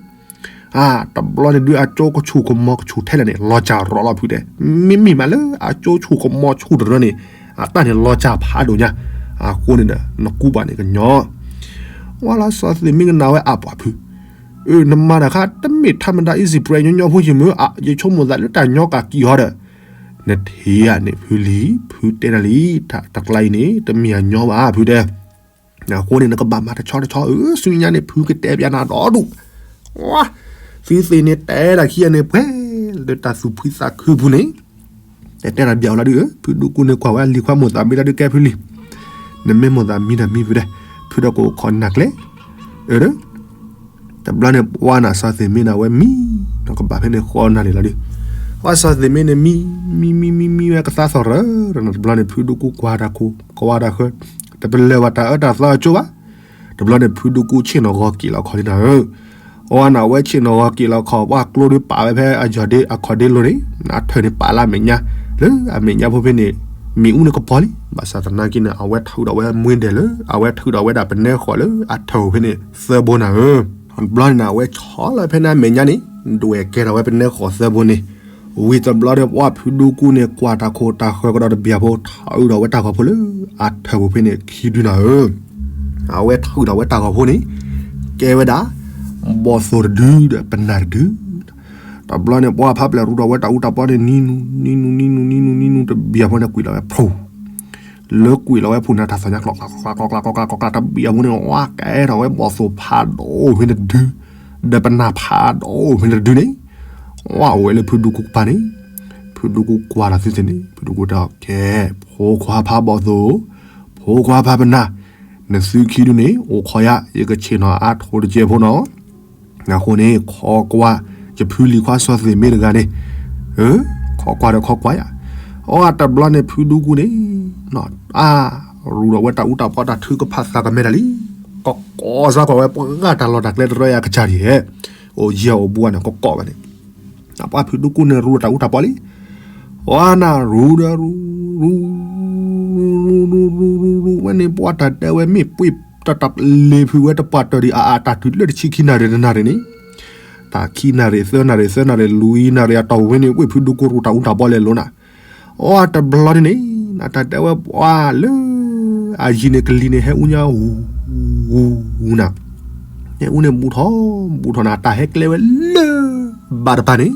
တဘျီန့ၣ်ဒုး အကၠိကဆူၣ်ကမီၤကဆူၣ်ထဲလဲၣ်န့ၣ် လီၤစၢ်ရီၤလီၤဖုတဲ, မ့မ့ၢ်မးလၢအကၠိဆူၣ်ကမီၤဆူၣ်တရၢန့ၣ် အတၢ်န့ၣ်လီၤစၢ်ဖးဒိၣ်ညါ, အဃိန့ၣ်ဒီး နကူဘၣ်န့ၣ်ကညီ, ဝဲလီၤစီၤသုးမ့ၢ်ကနၣ်ဝဲအပှၤဖု, အၢ နမၤတၢ်ခါ တမ့ၢ်ထးမတၤ easy bread ညီညီဖိယမုၢ်, ယဆိကမိၣ်သးလၢတၢ်ညီကၣ်ကံၢ်ဟီဒီး, နထံၣ်ဧါန့ၣ် ဖုလံၤ ဖုတဲနၤလံ, တၢ်တကျါအံၤန့ၣ် တမ့ၢ်အညီဘၣ် ဖုတဲ အဃိန့ၣ် နကဘၣ်မၤတဆီတဆီဧၢ, ဆူညါန့ၣ် ဖုကတဲပျးနၤဒီဒူၣ်, သုသ့ၣ်န့ၣ်တဲတၢ်ခံဂၤန့ၣ် ပှဲၤလၢတၢ်သူၣ်ဖှံသးခုပူၤန့ၣ်, တဲတဲတၢ်ဘၣ်အီၤလီၤဒုးဧၢ, ဖုဒူကူန့ၣ်ကွၢ်ဝဲအလံၤခွါမိၢ်သးမံလီၤဒုး ကဲဖုလံၤ, နမ့ၢ်မိၢ်သးမံတၢ်မံဖုတဲ, ဖုဒီးကအိၣ်ခိးနၤကျဲ, အၢ တဘျီန့ၣ် ပှၤနၤစီၤသ့ၣ်မ့ၢ်န့ၣ် အဝဲမံ, နကဘၣ်ဖဲန့ၣ်ဃီနၤလံလီၤဒုး, ပှၤစီၤသ့ၣ်မ့ၢ်န့ၣ်မံ, မံမံမံမံဝဲကသါသီၣ်ရၢ, တဘျီန့ၣ် ဖုဒူကူကွၢ်တၢ်ခိၣ် ကွၢ်တၢ်ဃၢ, တပလၢၢ်ဘၣ်တၢ်အၢတၢ်သီအကၠိဘၣ်, တဘျီန့ၣ် ဖုဒူကူဆ့ၣ်နီၤဂီၤက့ၤလီၤခီလံနၤဧၢ, အဝဲနၤဝဲဆ့ၣ်နီၤဂီၤက့ၤလီၤခီၣ် ပှၤကျိဒုးပာ်ဝဲဖဲအယီၢ်ဒ့အခီၣ်ဒ့လိၤန့ၣ်, နထၢၣ်န့ၣ်ပာ်လၢအမဲာ်ညါ, လၢအမဲာ်ညါဖိဖဲန့ၣ်, မ့ၣ်အူန့ၣ်ကပီၤလံ, ဘၣ်ဆၣ်သနာ်က့န့ၣ် အဝဲထုးဒီးဝဲမွ့ဒဲးလၢ အဝဲထုးဒီးဝဲဒၣ်ပနဲဃီၣ်လၢအထၢၣ်ဖဲန့ၣ် သၢဘိနၤဧၢ, တဘျီန့ၣ် အဝဲဆီလီၤဖဲန့ၣ်အမဲာ်ညါန့ၣ်, ဒွဲၣ်ကဲထီၣ်ဝဲပနဲဃီၣ်သၢဘိန့ၣ်, ဝံၤတဘျီဒီး ပှၤဖုဒူကူန့ၣ် ကွၢ်တၢ်ခိၣ်တၢ်ဃၢကဒီးတဘျီဖိ ထုးဒီးဝဲတၢ်ဂီၤဖိလၢအထၢၣ်ပူၤဖဲန့ၣ်ခံဒုနၤဧၢ, အဝဲထုးဒီးဝဲတၢ်ဂီၤဖိန့ၣ်, ကဲဝဲဒၣ် ဘီၣ်သိၣ်တဒုဒီးပနၢ်တဒု, တဘျီန့ၣ် ပှၤဖးပျဲၢ်ရူးဒီးဝဲတၢ်အူတၢ်ပီန့ၣ် နံနူ နံနူ နံနူ နံနူ နံနူ တဘျီဖိန့ၣ် ကွံာ်လီၤဝဲဖူ လၢကွံာ်လီၤဝဲဖူန့ၣ် တၢ်သီၣ်ညါကျီကျီကျီကျီကျီကျီကျီ တဘျီဖိန့ၣ် ဝဲကဲထီၣ်ဝဲဘီၣ်သိၣ်ဖးဒိၣ်ဖဲန့ၣ်တဒု, ဒီးပနၢ်ဖးဒိၣ်ဖဲန့ၣ်တဒုန့ၣ်, ဝဲအိၣ်ဝဲလၢဖုဒူကူကပၤန့ၣ်, ဖုဒူကူကွၢ်လီၤသုသ့ၣ်န့ၣ် ဖုဒူကူတဲအီၤ ကဲ, ဖိခွါဖးဘီၣ်သိၣ်, ဖိခွါဖးပနၢ်, နသုခံဒုန့ၣ် အိၣ်ခိးယၤ ယကဆ့ၣ်နီၤအါထိၣ်တစဲးဖိနီၤ အဃိန့ၣ် ခိးကွၢ် ယဖုလံၤခွါစီၤသ့ၣ်မ့ၢ်တဂၤန့ၣ်, ခိးကွၢ်ဒီးခိးကွၢ်ယၤ, အတဘျီန့ၣ် ဖုဒူကူန့ၣ်, အါ, ရူးဒီးဝဲတၢ်အူတၢ်ပီတၢ်ထုကဖၣ်သးကမဲာ်တၢ်လံ, ကကိးစါကွၢ်ဝဲပှၤဂၤတၢ်လီၢ်တၢ်ကျဲတရၢအကစၢ်ဒ်လဲၣ်, အိၣ်ယဲၢ်အိၣ်ဘူးန့ၣ် ကကိးဝဲန့ၣ် ပှၤဖုဒူကူန့ၣ် ရူးတၢ်အူတၢ်ပီလံ, ပှၤနၢ်ရူးဒီးရူး, ရူး, ရူး, ရူး, ရူး, ရူး, ရူး, ရူးဝဲန့ၣ် ပှၤတၢ်တဲဝဲမ့ၢ်ပှ့ၤတၢ်တၢ်လ့ၤဖုးဝဲတပှၢ်တၢၢ်ဒံး အအတၢ်တုၤလၢတဆံခံနၣ်ရံၣ်တနၣ်ရံၣ်န့ၣ်, တၢ်ခံနၣ်ရံၣ်သၢနၣ်ရံၣ် သၢနၣ်ရံၣ်လွံၢ်နၣ်ရံၣ်အတီၢ်ဝဲန့ၣ် ပှ့ၤဖုဒူကူရူးတၢ်အူတၢ်ပီလဲၤလိၤနၤ, အတဘျီန့ၣ်န့ၣ် နတၢ်တဲဝဲပှၤလၢ အယံၤန့ၣ် ကလံၤန့ၣ်ဟဲအူညါ ဝူၤဝူၤနၤ, ဟဲအူန့ၣ်ဘူးထီၣ် ဘူးထီၣ်နၤ တၢ်ဟဲကျဲဝဲလၢ ဘၣ်တပၤန့ၣ်,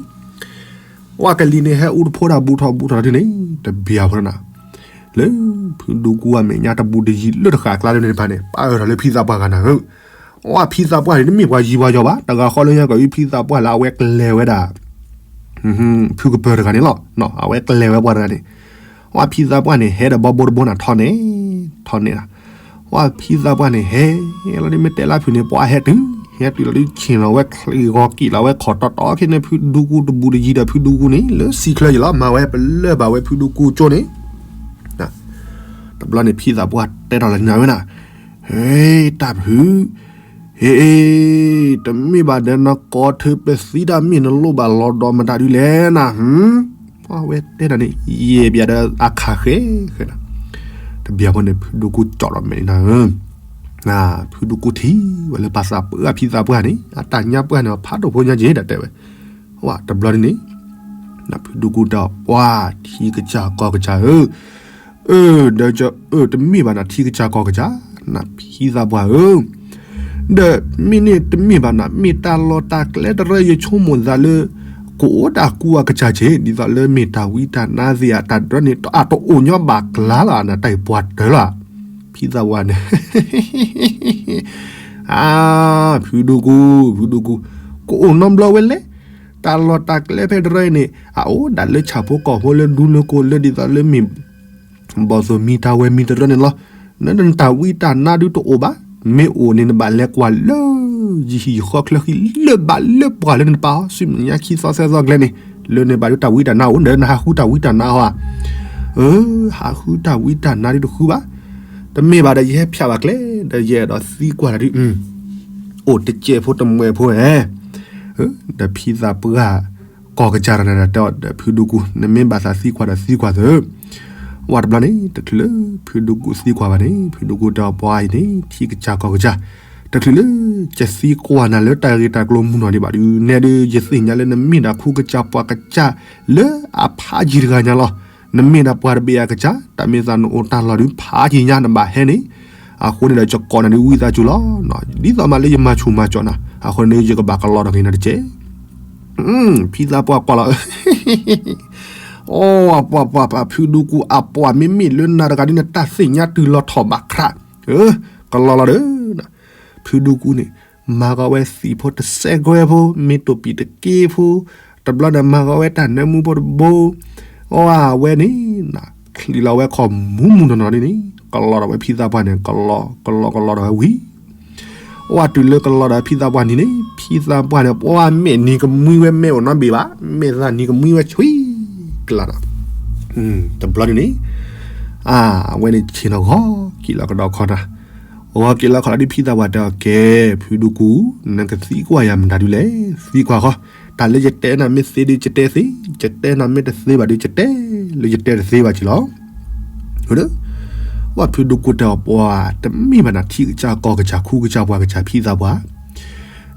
ပှၤကလံၤန့ၣ်ဟဲအူတဖိဒၣ် ဘူးထီၣ်ဘူးထီၣ်ဒ်န့ၣ် တဘျီဖိနၤ, လၢ ဖုဒူကူအမဲာ်ညါတဘူးတယံၤလၢတဃၣ်ကျါလၢန့ၣ်တဖၣ်န့ၣ် ပာ်အၢၣ်ထီၣ်လၢဖံသးပှၢ်ဂၤနၤဧၢ, ပှၤဖံသးပှၢ်န့ၣ် တမ့ၢ်ပှၤယံၤပှၤယီၤဘၣ် တဂၤဃီလၢညါကီးဖံသးပှၢ်လၢအဝဲကျဲၤဝဲဒၣ် ဖုကပၢၤတဂၤန့ၣ်လီၤ, အဝဲကျဲၤဝဲပှၤတဂၤန့ၣ်, ပှၤဖံသးပှၢ်န့ၣ် ဟဲဒီးဘီဘိတဘိနၤ ထီၣ်န့ၣ်, ထီၣ်န့ၣ်လီၤ, ပှၤဖံသးပှၢ်န့ၣ် ဟဲလီၤဒ်မ့ၢ်တဲလၢဖုးန့ၣ် ပှၤဟဲတုၤ, ဟဲတုၤလီၤဒ်ဆ့ၣ်နီၤဝဲချံးဂီၤက့ၤလီၤဝဲခီၣ်တီတီခဲန့ၣ် ဖုဒူကူတဘူးတယံၤဒီးဖုဒူကူန့ၣ် လၢစံချၢယံၤလီၤ မၤဝဲပလၢၢ်ဘၣ်ဝဲဖုဒူကူကၠိန့ၣ် တဘျီန့ၣ် ဖံသးပှၢ်တဲထီၣ်လၢညါဝဲနၤ, ဟဲ တၢ်ဖုး, ဟဲ တမ့ၢ်ဘၣ်ဒီးနကိးထၢပသံတၢ်မ့ၢ်နလိၣ်ဘၣ်လီၤဒီးမတၤဒုလဲၣ်နၤ, အဝဲတဲဒၣ်န့ၣ် ယဲၢ်ဘၣ်ဒီးအခးဃဲဃဲနၤ, တဘျီဖိန့ၣ် ဖုဒူကူကၠီၣ်လီၤမဲာ်နၤဧၢ, ဖုဒူကူထံၣ်ဝဲလၢပှၤသးပှၢ်ဖံသးပှၢ်န့ၣ် အတၢ်ညါပှၢ်န့ၣ် ဖးဒိၣ်ဖိညါက့ၤဒၣ်တဲဝဲ, တဘျီန့ၣ်န့ၣ် ဖုဒူကူတဲအီၤ ပှၤထံကစၢ်ကီၢ်ကစၢ်ဧၢ, အၢ ဒီးအၢ တမ့ၢ်ဘၣ်နၤထံကစၢ်ကီၢ်ကစၢ်, နဖံသးပှၢ်ဧၢ, ဒီးမ့ၢ်န့ၣ်တမ့ၢ်ဘၣ်နၤ မ့ၢ်တၢ်လီၢ်တၢ်ကျဲတရၢယဆိကမိၣ်သးလၢ ကအိၣ်ဒၣ်ကူအကစၢ်က့ၤ ဒ်သိးလၢမ့ၢ်တၢ်ဝံတၢ်နါသ့ၣ်အတၢ်ဒၢန့ၣ် အတအိၣ်ညီဘၣ်ကျါလီၤ နတၢ်အံၤပှၤတၢၢ်လီၤ, ဖံသးပှၢ်န့ၣ် အါ ဖုဒူကူ ဖုဒူကူ, ကအိၣ်နီတဘျီဝဲလဲၣ်, တၢ်လီၢ်တၢ်ကျဲဖဲတရၢအံၤန့ၣ် အအိၣ်ဒၣ်လၢဆၣ်ဖိကီၢ်ဖိလၢဒူလၢကိလၢဒ်သိးလၢမ့ၢ် ဘီၣ်သိၣ်မံတၢ်ဝဲမံတရၢန့ၣ်လီၤ, နတၢ်ဝံတၢ်နါဒုတအိၣ်ဘၣ်, မ့ၢ်အိၣ်န့ၣ်နဘၣ်လဲၤကွၢ်လၢ ယဟံၣ်ယဃီချၢဃံလၢဘၣ်လၢပှၢ်လၢနတပာ်အီၤ ဆူမဲာ်ညါခံသီသၢသီကျဲန့ၣ်, လၢန့ၣ်ဘၣ်ဒုတၢ်ဝံတၢ်နါအိၣ် ဒီးနဟးဃုတၢ်ဝံတၢ်နါဟီဧါ အၢ ဟးဃုတၢ်ဝံတၢ်နါဒုတဃုဘၣ်, တမ့ၢ်ဘၣ်ဒီးယဟဲဖၠးဘၣ်ကျဲ, ဒီးယအဲၣ်ဒိးသံကွၢ်တၢ်ဒု, အိၣ်တစဲးဖိတမှဲးဖိဧဲ, ဒီးဖံသးပှၢ် ကီၢ်ကစၢ်တဂၤန့ၣ်ဒီးတဲအီၤဒီးဖုဒူကူ နမ့ၢ်ဘၣ်သးသံကွၢ်ဒီးသံကွၢ်သၢ, ဝဲတဘျီန့ၣ် တချုးလၢဖုဒူကူသံကွၢ်ဘၣ်န့ၣ် ဖုဒူကူတဲအီၤပှၤအံၤန့ၣ် ထံကစၢ်ကီၢ်ကစၢ်, တချုးလၢ ယသံကွၢ်နၤလၢတၢ်ဂ့ၢ်တၢ်ကျိၤမုၢ်နီၢ်ဒံးဘၣ်ဒုး နဲဒုး ယသ့ၣ်ညါလၢနမ့ၢ်ဒၣ်ခူကစၢ်ပှၤကစၢ်လၢအဖးယံၤတဂၤညါလီၤ. နမ့ၢ်ဒၣ်ပှၤတဘ့ၣ်အကစၢ် တၢ်မ့ၢ်သးနအိၣ်တၢ်လီၢ်ဒုးဖးယံၤညါနဘၣ်ဟဲန့ၣ်, အဃိန့ၣ်ဒီးယကိးနၤဒုးဝံသးစူၤလီၤ. ဒ်သိးမးလၢယမၤဆူၣ်မၤစီၣ်နၤ အဃိန့ၣ် ယကဘၣ်ကလီဒီးက့ၤနၤတက့ၢ်. ဖံသးပှၢ်ကွၢ်လီၤ အီ ပှၤပှၤပှၤ ဖုဒူကူအပှၤ မ့မ့ၢ်လၢနၤတဂၤဒ်နတၢ်သ့ၣ်ညါတုၤလီၤထီၣ်ဘၣ်ခြး, ကလီလီၤဒီး, ဖုဒူကူန့ၣ် မၤဂီၤဝဲသံၣ်ဖိတစဲးကွဲဖိ မ့ၢ်တိၢ်ပံၣ်တက့ဖိ, တဘျီဒီးမၤဂီၤဝဲတၢ်နၢမူဖိတဘိ, အီ အဝဲန့ၣ် ချံးလီၤဝဲခီၣ်မူမူနီၢ်နီၢ်ဒ်န့ၣ် ကလီဒီးဝဲဖံသးပှၢ်န့ၣ် ကလီကလီဒီးဝဲဝံၤ အဝဲတုၤလၢကလီဒီးဖံသးပှၢ်နံၤန့ၣ် ဖံသးပှၢ်န့ၣ် ပှၤမဲာ်နံၤကမှံဝဲမဲာ်အိၣ်နီတဘ့ၣ်ဘၣ်, မဲာ်သးနံၤကမှံဝဲဆှံကလးဒီး, တဘျီဒ်န့ၣ်, အဝဲန့ၣ်ဆ့ၣ်နီၤဂီၤက့ၤလီၤကဒီးခီနၤ, ဂီၤက့ၤလီၤခီလီၤဒ်ဖံသးပှၢ်တဲအီၤ ကဲ ဖုဒူကူ, နကသံကွၢ်ယၤမတၤဒုလဲၣ်, သံကွၢ်ဃီ, တၢ်လၢယတဲနၤမ့ၢ်သ့ဒုးယတဲသ့, ယတဲနၤမ့ၢ်တသ့ဘၣ်ဒုးယတဲလၢယတဲတသ့ဘၣ်က့ၤလီၤ. ဝဲဖုဒူကူတဲအီၤ ပှၤတမ့ၢ်ဘၣ်နၤ ထံကစၢ်ကီၢ်ကစၢ် ခူကစၢ်ပှၤကစၢ်ဖံသးပှၢ်,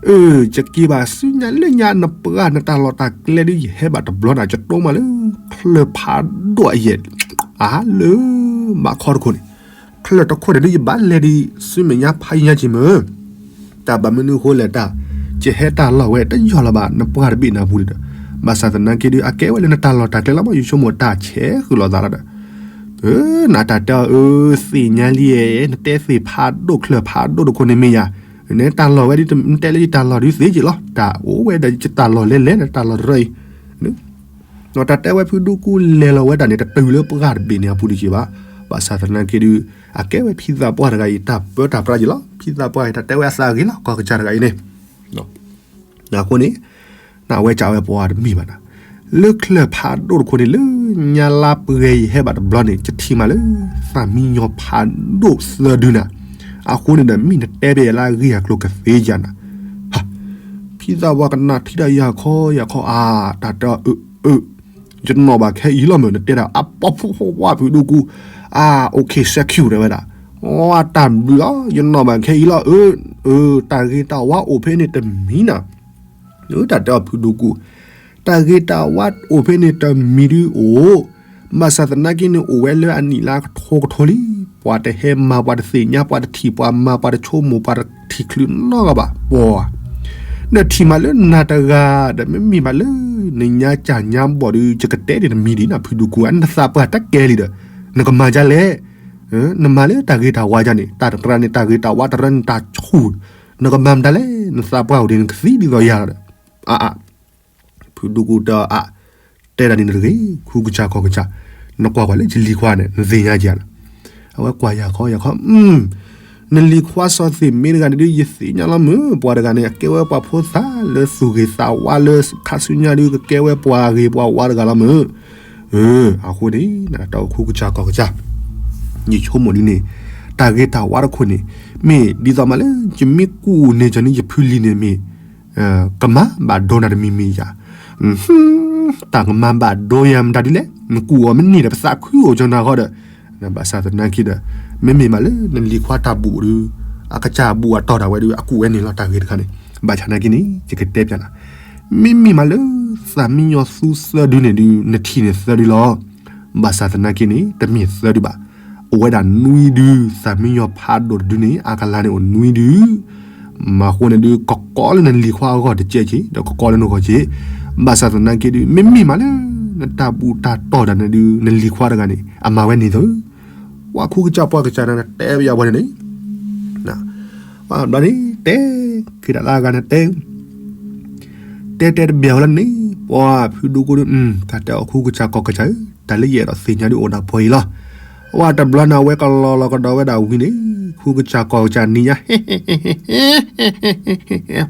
အၢ ယက့ၤဘၣ်ဆူညါလၢညါနပှၤနတၢ်လီၢ်တၢ်ကျဲဒုး ယဟဲဘၣ်တဘျီနၤ ယတိၢ်မးလၢ ချၢၣ်ဖးဒိၣ်အယဲၢ်, အါလၢ ဘၣ်ခီတခိၣ်န့ၣ်, ချၢၣ်တခိၣ်န့ၣ်ဒုး ယဘၣ်လဲၤဒံး ဆူမဲာ်ညါဖးယံၤညါက့ၤမ့ၢ်, တၢ်ဘၣ်မနုၤအဃိလဲၣ်တၢ်, ယဟဲတၢ်လီၢ်ဝဲတယီၢ်လၢၤဘၣ် နပှၤတဘ့ၣ်နၤပူၤန့ၣ်ဒီး, ဘၣ်ဆၣ်သနာ်က့ဒုး အကဲဝဲလၢနတၢ်လီၢ်တၢ်ကျဲလီၤမး ယဆိကမိၣ်တၢ်ဆဲးဃုာ်လိာ်သးလီၤဒီး နတၢ်တဲအီၤ အၢ သ့ၣ်ညါလံ, နတဲသ့ၣ်ဖးဒိၣ်ချၢၣ်ဖးဒိၣ်တခိၣ်န့ၣ်မ့ၢ်ယၤ, နတၢ်လီၢ်ဝဲဒ် နတဲလၢယတၢ်လီၢ်ဒုးသ့က့ၤလီၤ, တၢ်အိၣ်ဝဲဒီးယတၢ်လီၢ်လဲၤလဲၤ နတၢ်လီၢ်တရၢအံၤ, တၢ်တဲဝဲဖုဒူကူလဲၤလီၤဝဲဒၣ်န့ၣ် တတုၤလၢပှၤတဘ့ၣ်န့ၣ်အပူၤဒံးက့ၤဘၣ်, ဘၣ်ဆၣ်သနာ်က့ဒုး အကဲဝဲဖံသးပှၢ်တဂၤအံၤ တၢ်ပၢတၢ်ပြးက့ၤလီၤ, ဖံသးပှၢ်အံၤ တၢ်တဲဝဲအသးဂ့ၤလီၤ ကီၢ်ကစၢ်တဂၤအံၤန့ၣ် အဃိန့ၣ်, နအဝဲကးဝဲပှၤတမ့ၢ်ဘၣ်နၤ, လၢချၢၣ်ဖးဒိၣ်တခိၣ်န့ၣ် လၢညါလါပှဲၤယဟဲဘၣ်တဘျီန့ၣ် ယထံၣ်မးလၢ သးမံညီၤဖးဒိၣ်သၢဒုနၤ, အဃိန့ၣ်ဒီး မ့ၢ်နတဲဘၣ်ယၤလၢအဂ့ၢ်အကျိၤကသ့ယၤနၤ, ဖံသးပှၢ်ကနၣ်ထံၣ်တၢ်ယၤခီယၤခီအါ, တၢ်တဲအီၤ အၢ အၢ ယနီၣ်ဘၣ်ခဲအံၤလီၤမ့ၢ် နတဲဒၣ် အပီဖီဖီဝါဖုဒူကူ, အါ အိၣ်ခ့ စဲးခံတဲဝဲဒၣ်, အတၢ်ဘျုးလီၤ ယနီၣ်ဘၣ်ခဲအံၤလီၤ အၢ အၢ တၢ်ဂ့ၤတၢ်ဝါအိၣ်ဖဲန့ၣ်တမံၤနၤ, တၢ်တဲအီၤဖုဒူကူ, တၢ်ဂ့ၤတၢ်ဝါအိၣ်ဖဲန့ၣ်တမံၤဒုအိၣ်, ဘၣ်ဆၣ်သနာ်က့န့ၣ် အိၣ်ဝဲလၢအနံၣ်လါကထိကထိလံ, ပှၤတဟဲမၤ ပှၤတသ့ၣ်ညါ ပှၤတထံၣ်ပှၤမၤ ပှၤတဆိကမိၣ် ပှၤတထံၣ်ချုးနီတဂၤဘၣ်, ပှၤ နထံၣ်မးလၢနၤတဂၤဒီး မ့မ့ၢ်မးလၢ နညါကၢ်ညါဘီၣ်ဒုး ယကတဲဒၣ်တမံၤဒံးနၤ ဖုဒူကူဧၢ, နသးပှၢ်တကဲလံဒီး နကမၤဒ်လဲၣ်, နမၤလၢတၢ်ဂ့ၤတၢ်ဝါဒ်န့ၣ် တၢ်တရၢန့ၣ် တၢ်ဂ့ၤတၢ်ဝါတရၢန့ၣ်တၢ်ဆူၣ်, နကမၤမတၤလဲၣ်, နသးပှၢ်အိၣ်ဒံး နကသံဒ်သိးယၤလီၤဒီး, အါ ဖုဒူကူတဲအီၤ အါ တဲဒၣ်န့ၣ်တဂ့ၤ, ခူကစၢ်ကီၢ်ကစၢ်, နကွၢ်ကွၢ်လၢယလံၤခွါန့ၣ် နသ့ၣ်ညါက့ၤဧါ, အဝဲကွၢ်ယၤခီယၤခီ, နလံၤခွါစီၤသ့ၣ်မ့ၢ်တဂၤန့ၣ်ဒုး ယသ့ၣ်ညါလီၤမုၢ်, ပှၤတဂၤန့ၣ် အကဲဝဲပှၤဖိသၣ်လၢသူၣ်ဂ့ၤသးဝါလၢခါဆူညါဒုး ကကဲဝဲပှၤဂ့ၤပှၤဝါတဂၤလီၤမုၢ်, အဃိန့ၣ် တၢ်အိၣ်ခူကစၢ်ကီၢ်ကစၢ် ယဆိကမိၣ်ဒ်န့ၣ်, တၢ်ဂ့ၤတၢ်ဝါတခိၣ်န့ၣ် မ့ၢ်ဒ်သိးမးလၢ ယမ့ၢ်ကူၣ်န့ၢ်ကီၤန့ၣ် ယဖုလံၤန့ၣ်မ့ၢ် ကမၤဘၣ်ဒိနၤတမံၤမံၤယၤ, တၢ်ကမၤဘၣ်ဒိယၤမတၤဒ်လဲၣ်, နကူၣ်အီၤမ့ၢ်န့ၢ်ဒီး ပသးခုအိၣ်ကၠီနၤဃီဒီး, ဘၣ်ဆၣ်သနာ်က့ဒီး, မ့မ့ၢ်မးလၢနလံၤခွါတၢ်ဘူၣ်ဒုး, အကစၢ်ဘူၣ်အတီၢ်ဒၣ်ဝဲဒုး အကူၣ်ဝဲန့ၣ်လီၤ တၢ်ဂ့ၤတခါန့ၣ်, ဘၣ်ဆၣ်သနာ်က့န့ၣ် ယကတဲပျးနၤ, မ့မ့ၢ်မးလၢ သးမံညီၤသူသၢဒုန့ၣ်ဒုး နထံၣ်န့ၣ်သၢဒုလီၤ. ဘၣ်ဆၣ်သနာ်က့န့ၣ် တမ့ၢ်သၢဒုဘၣ်. အိၣ်ဝဲဒၣ်နွံဒု, သးမံညီၤဖးဒိၣ်တဒုန့ၣ် အကလၤန့ၣ်အိၣ်နွံဒု, မၤဃိန့ၣ်ဒုး ကကီလၢနလံၤခွါအဂီၢ်တကဲက့ၤ ဒီးကကီလၢနဂီၢ်က့ၤ, ဘၣ်ဆၣ်သနာ်က့ဒုး မ့မ့ၢ်မးလၢ နတၢ်ဘူၣ်တၢ်တီၢ်ဒၣ်န့ၣ်ဒုး နလံၤခွါတဂၤန့ၣ် အမၤဝဲန့ၣ်သၢ, ပှၤခူကစၢ်ပှၤကစၢ်န့ၣ် တဲပယီၤပှၤန့ၣ်န့ၣ်, ဘျီန့ၣ် တဲ, က့ၤဒၣ်လၢအဂၤန့ၣ်တဲ တဲတဲတဘၣ်ဝဲလၢန့�်, ပှၤဖုဒူကူဒုး, တၢ်တဲအီၤခူကစၢ်ကီၢ်ကစၢ်ဧၢ, တၢ်လၢယအဲၣ်ဒိးသ့ၣ်ညါဒုးအိၣ်ဒၣ်ပှဲၤအံၤလီၤ. အဝဲတဘျီန့ၣ် အဝဲကလီၤလီၤကဒီးဝဲဒၣ်ဝံၤန့ၣ်, ခူကစၢ်ကီၢ်ကစၢ်နံၤညါ,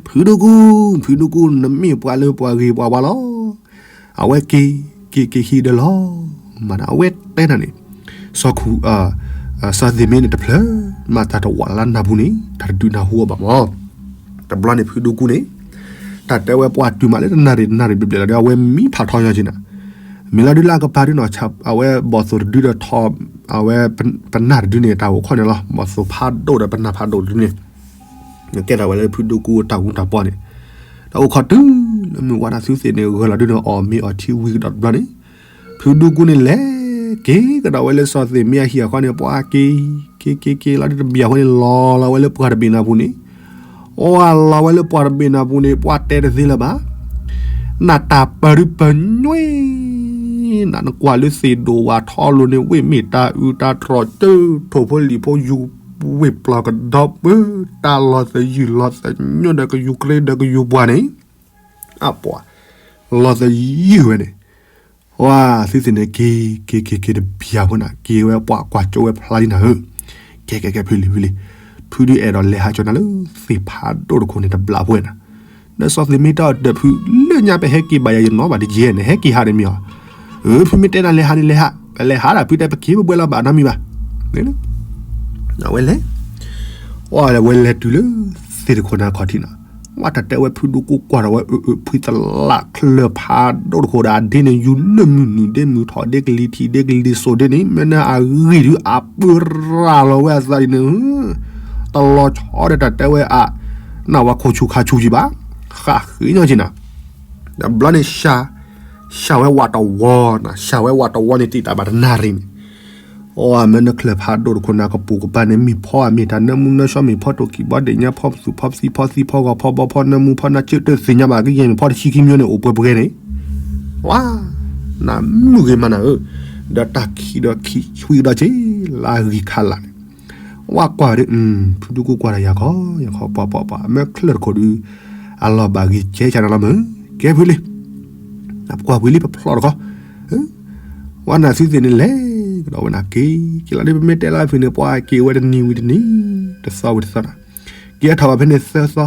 ဖုဒူကူ, ဖုဒူကူ, နမ့ၢ်ပှၤလၢပှၤဂ့ၤပှၤဝါလီၤ. အဝဲက့ၤ, က့ၤက့ၤဟံၣ်ဒီးလီၤ. မၤန့ၣ် အဝဲတဲနၤန့ၣ်, စီၤခူ, စီၤသ့ၣ်မ့ၢ်န့ၣ်တဖျၢၣ်, မ့ၢ်တၢ်တဝးလၢနၢ်ပူၤန့ၣ် တၢ်တဒုးနၢ်ဟူအီၤဘၣ်မး. တဘျီန့ၣ်ဖုဒူကူန့ၣ်, တၢ်တဲဝဲပှၤတုၤမးလၢတနၣ်ရံၣ်တနၣ်ရံၣ်ဘျဲၣ်ဘျဲၣ်လီၤဒီး အဝဲမံဖးထီညါက့ၤနၤ, မ့ၢ်လီၤဒုးလၢအကပၤဒုးနီၤ, အဝဲဘီၣ်သိၣ်တဒုဒီးထီ, အဝဲပနၢ်တဒုန့ၣ် တၢ်အိၣ်ခိးန့ၣ်လီၤ. ဘီၣ်သိၣ်ဖးဒိၣ်ဒီးပနၢ်ဖးဒိၣ်တဒုန့ၣ် ကဲထီၣ်ဝဲလၢဖုဒူကူအတၢ်ဝူတၢ်ပီန့ၣ်, ဒီးအိၣ်ခိးတုၤလၢမုၢ်ဝါနၤ သုသ့ၣ်န့ၣ် ဂၢၢ်လီၤဒုန့ၣ် အီၣ်မ့ၤအီထံဝံၤကဒီးတဘျီန့ၣ်, ဖုဒူကူန့ၣ်လဲၤက့ၤကဒီးဝဲ လၢစီၤသ့ၣ်မ့အဟံၣ်အဃီန့ၣ် ပှၤက့ၤ က့ၤက့ၤက့ၤလီၤဒုတဘျီအဃိန့ၣ် လီၤလီၤဝဲလၢပှၢ်တဘ့ၣ်နၤပူၤန့ၣ်, အီၣ်လီၤဝဲလၢပှၢ်တဘ့ၣ်နၤပူၤန့ၣ် ပှၤတဲတသ့လၢၤဘၣ်. နၢ်တၢ်ပၢၢ်ဒုပၢၢ်ညွံ, နကွၢ်လၢသ့ၣ်ဒိၣ်ဝၣ်ထီလိၤန့ၣ် ဝ့ၢ်မ့ၢ်တၢ်အုးတၢ်တြီၣ်ကၢ ထိၣ်ဖိလံာ်ဖိယူၤ ဝ့ၢ်ပျီၢ်ကဒီပၢၢ် တၢ်လီၤသယုၢ်လီၤသညိဒီးကယူၤကြ့ဒီးကယူၤပှၢ်န့ၣ်, အပှၤ လီၤသယုၢ်ဝဲန့ၣ်, ဝါ သုသ့ၣ်န့ၣ်က့ၤ က့ၤက့ၤက့ၤတဘျီဖိန့ၣ် က့ၤဝဲပှၤကွၢ်ကၠိဝဲဖျါလံနၤဧၢ, ကဲကဲကဲ ဖုလံၤဖုလံၤ, ဖုဒုအဲၣ်ဒိးလဲၤဟးကၠီနၤလၢသ့ၣ်ဖးဒိၣ်တခိၣ်န့ၣ်တဘျီဖိဝဲနၤ, ဒီးစီၤသ့ၣ်မ့တၢ်အီၣ်တၢ်ဖု လၢညါပဟဲက့ၤဘၣ်ယၤယနီၢ်ဘၣ်တယဲၢ်န့ၣ် ဟဲက့ၤဟးန့ၣ်မ့ၢ်အီၤ, အၢ ဖုမ့ၢ်တဲနၤလဲၤဟးန့ၣ်လဲၤဟး ပလဲၤဟးဒၣ်ဖုတဲပက့ၤပဝဲလီၤဘၣ်နီတမံၤဘၣ်, အဝဲလဲၤ အဝဲလဲၤတုၤလၢသ့ၣ်တခိၣ်န့ၣ်အခီၣ်ထံးနီၤ, ဝါ တၢ်တဲဝဲဖုဒူကူကွၢ်ထီၣ်ဝဲ အၢ အၢ ဖုသလၣ်ချၢၣ်ဖးဒိၣ်တခိၣ်ဒီး အဒ့န့ၣ် ယူၤလၢမုၢ်နုာ်ဒ့မုၢ်ထီၣ်ဒ့ကလံၤထံးဒ့ကလံၤစိးဒ့န့ၣ် မ့ၢ်နအဂံၢ်ဒုးအပၢရၣ်လီၤဝဲအသးဒ်န့ၣ်, တလီၤဆီဒီးတၢ်တဲဝဲအ နဝၤခိၣ်ဆူၣ်ခါဆူၣ်ကံဘၣ်, ဃၣ်ဃ့ညီက့နၤ, တဘျီန့ၣ် စှၤဝဲဝးတဝီနၤ, စှၤဝဲဝးတဝီန့ၣ် တံာ်တာ်ဘၣ်တနၣ်ရံၣ်န့ၣ် အီ မ့ၢ်နချၢၣ်ဖးဒိၣ်တခိၣ်န့ၣ် ကပိာ်ကပၤန့ၣ် မ့ၢ်ဖီအမ့ၢ်တၢ်နၢမူနၢဆှီ မ့ၢ်ဖီတိၢ်ကံၢ်ဘီဒ့ၣ်ညါ ဖီသူၣ်ဖီသံဖီသံဖီဂီၤဖီဘီဖီနၢမူဖီနၢ်ကၢၢ်တသ့ၣ်ညါဘၣ်ကယဲၢ်မ့ၢ်ဖီတဆံခံမျိုးန့ၣ် အိၣ်ပှဲၤပှဲၤန့ၣ်, ဝါ နမုၢ်ဂ့ၤမးနၤဧၢ, ဒီးတၢ်ခံးဒီးခံးဆှံကဒီးက့ၤ လၢအဂံၢ်ခါလာ်န့ၣ်, ဝါကွၢ်ဝဲဒၣ် ဖုဒူကူကွၢ်ဒီးယၤခီ ယၤခီပှၤပှၤပှၤ မ့ၢ်ချၢၣ်တခိၣ်ဒုး အလီၤဘၣ်ဂ့ၤကဲကနၤလီၤမ့ၢ်, ကဲဖုလံ ပကွၢ်ဝံၤလံပဖျီၣ်တခီ, ဝဲနၤသုသ့ၣ်န့ၣ်လဲၤကဒီးဝဲနၤက့ၤ က့ၤလီၤဒ်ပမ့ၢ်တဲလၢဖုန့ၣ် ပှၤက့ၤဝဲတနံၤဝံၤတနံၤ တသီဝံၤတသီနၤ, က့ၤထီၣ်ဘၣ်ဖဲန့ၣ်သၢသီ,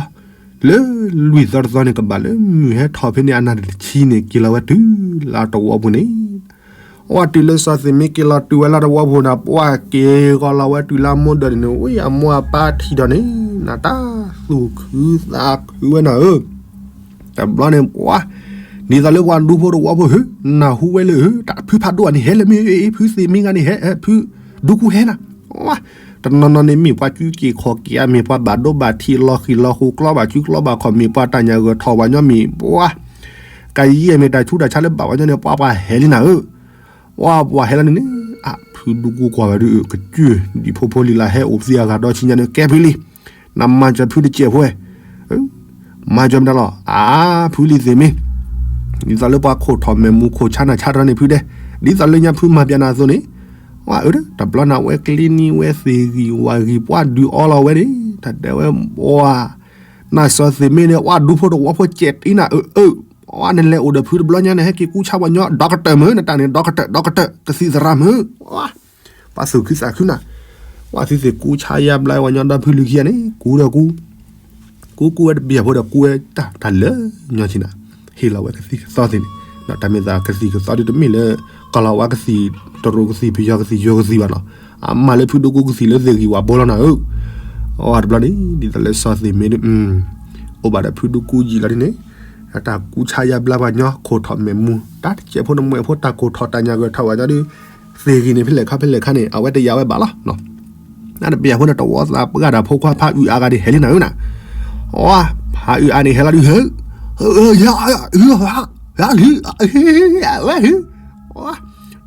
လၢလွံၢ်သီတသီန့ၣ် ကဘၣ်လၢမုၢ်ဟဲထီၣ်ဖဲန့ၣ် အနၢ်တဆံန့ၣ် က့ၤလီၤဝဲတုၤလၢတဝီပူၤန့ၣ်, ဝဲတုၤလၢစီၤသ့ၣ်မ့က့ၤလီၤတုၤဝဲလၢတဝီပူၤန့ၣ် ပှၤက့ၤဂီၤလီၤဝဲတုၤလၢအမိၢ်ဒၢးန့ၣ် ဝံၤအမိၢ်အပၢ်ထံၣ်ဒီးန့ၣ် နတၢ်သူၣ်ခုသးခုဝဲနၤဧၢ တဘျီန့ၣ် ပှၤ ဒ်သိးလၢပှၤဒူဖိတဝီဖိဧၢ, နၢ်ဟူဝဲလၢဧၢ, တၢ်ဖုဖးဒိၣ်အန့ၣ်ဟဲလၢမ့ၢ်အ့ ဖုသ့ၣ်မ့ၢ်ဂၤန့ၣ်ဟဲ ဖုဒူကူဟဲနၤ, တနီၤနီၤန့ၣ်မ့ၢ်ပှၤကူက့ၤခီၣ်က့ၤအမ့ၢ် ပှၤဘၣ်ဒိဘၣ်ထံးလီၤဃံၤလီၤဃိၤ ကျီဘၣ်စုကျီဘၣ်ခီၣ်မ့ၢ် ပှၤတၢ်ညၣ်ဂၢၢ်ထီၣ်ဝဲညီမ့ၢ် ပှၤ ကယံာ်အမ့ၢ်တၢ်ဆူးတၢ်ဆါလၢဘၣ်ဝဲညီန့ၣ် ပှၤပှၤဟဲလံနၤဧၢ, ပှၤပှၤဟဲလီၤန့ၣ်န့ၣ် အ ဖုဒူကူကွၢ်ဝဲဒုး ကစၢၢ် ဒ်ဖိဖိလံၤလၢဟဲအိၣ်သံအဂၤဒီဆံညါန့ၣ် ကဲဖုလံ နမၤစၢၤဖုတစဲးဖိဝဲ မၤစၢၤမတၤလီၤ အါ ဖုလံၤသ့ၣ်မ့ၢ် ဒ်သိးလၢပှၤခိၣ်ထီၣ်မဲာ်မူခိၣ်ဆါနၤဆါတၢ်န့ၣ်ဖုဒဲး ဒ်သိးလၢညါဖုမၤပျးနၤအသိးန့ၣ် ဝဲအၢ တဘျီနၤဝဲကျ့နံၤဝဲသ့ၣ်ဂံၢ်ဝၣ်ဂံၢ်ပှၤဒုးအီလီၤဝဲန့ၣ် တၢ်တဲဝဲပှၤ နၤစီၤသ့ၣ်မ့ၢ်န့ၣ် ဝဲဒူဖိတဝီဖိစဲးတ့နၤအၢအၢ ဝဲနလဲၤအိၣ်ဒီးဖုတဘျီညါန့ၣ် ဟဲက့ၤကူဆါပှၤညီ ဒီကတၢၢ်မုၢ် နတၢ်န့ၣ် ဒီကတၢၢ် ဒီကတၢၢ် ကသံၣ်သရၣ်မုၢ် ပှၤသူၣ်ခုသးခုနၤ ပှၤသုသ့ၣ်ကူဆါယါဘျါဝဲညီဒီဖုလုၢ်ခံဂၤန့ၣ် ကူဒီးကူ ကူကူဝဲတဘျီဖိဒီးကူဝဲတၢ်တၢ်လၢညီဆံနၤ ဟ့ၣ်လီၤဝဲကသံၣ်ကသီသ့ၣ်န့ၣ် ဒီးတၢ်မ့ၢ်သးကသံၣ်ကသီဒ်တမ့ၢ်လၢ ကီၤလၤဝါကသံၣ် တရူးကသံၣ် ပယီၤကသံၣ် ယိၤကသံၣ်ဘၣ်နီၤ အမၤလၢဖုဒိၣ်ကိကသံၣ်လၢသ့ၣ်ဂံၢ်ဝၣ်ဘိလီၤနၤဧၢ အဝဲတဘျီန့ၣ် ဒ်သိးလၢစီၤသ့ၣ်မ့ၢ်ဒ် အိၣ်ဘၣ်ဒီးဖုဒိၣ်ကိယံာ်လီၤဒ်န့ၣ် တၢ်ကူဆါယါဘျါပှၤညီ ခိၣ်ထီၣ်မဲာ်မူ တၢ်တစဲးဖိနမဲာ်ဖိ တၢ်ခိၣ်ထီၣ်တၢ်ညၣ်ဂၢၢ်ထီၣ်ဝဲညီဒ် သ့ၣ်ဂံၢ်န့ၣ် ဖဲလဲၣ်ခါဖဲလဲၣ်ခါန့ၣ် အဝဲတယာ်ဝဲဘၣ်လီၤ နတပျၢ်ဖိန့ၣ် တဝီသးပှၢ်တၢ်ဖိခွါဖးအုးအါဂၤန့ၣ် ဟဲလံနၤဧၢနၤ အဝဲ ဖးအုးအါန့ၣ် ဟဲလီၤဒုး ဟဲ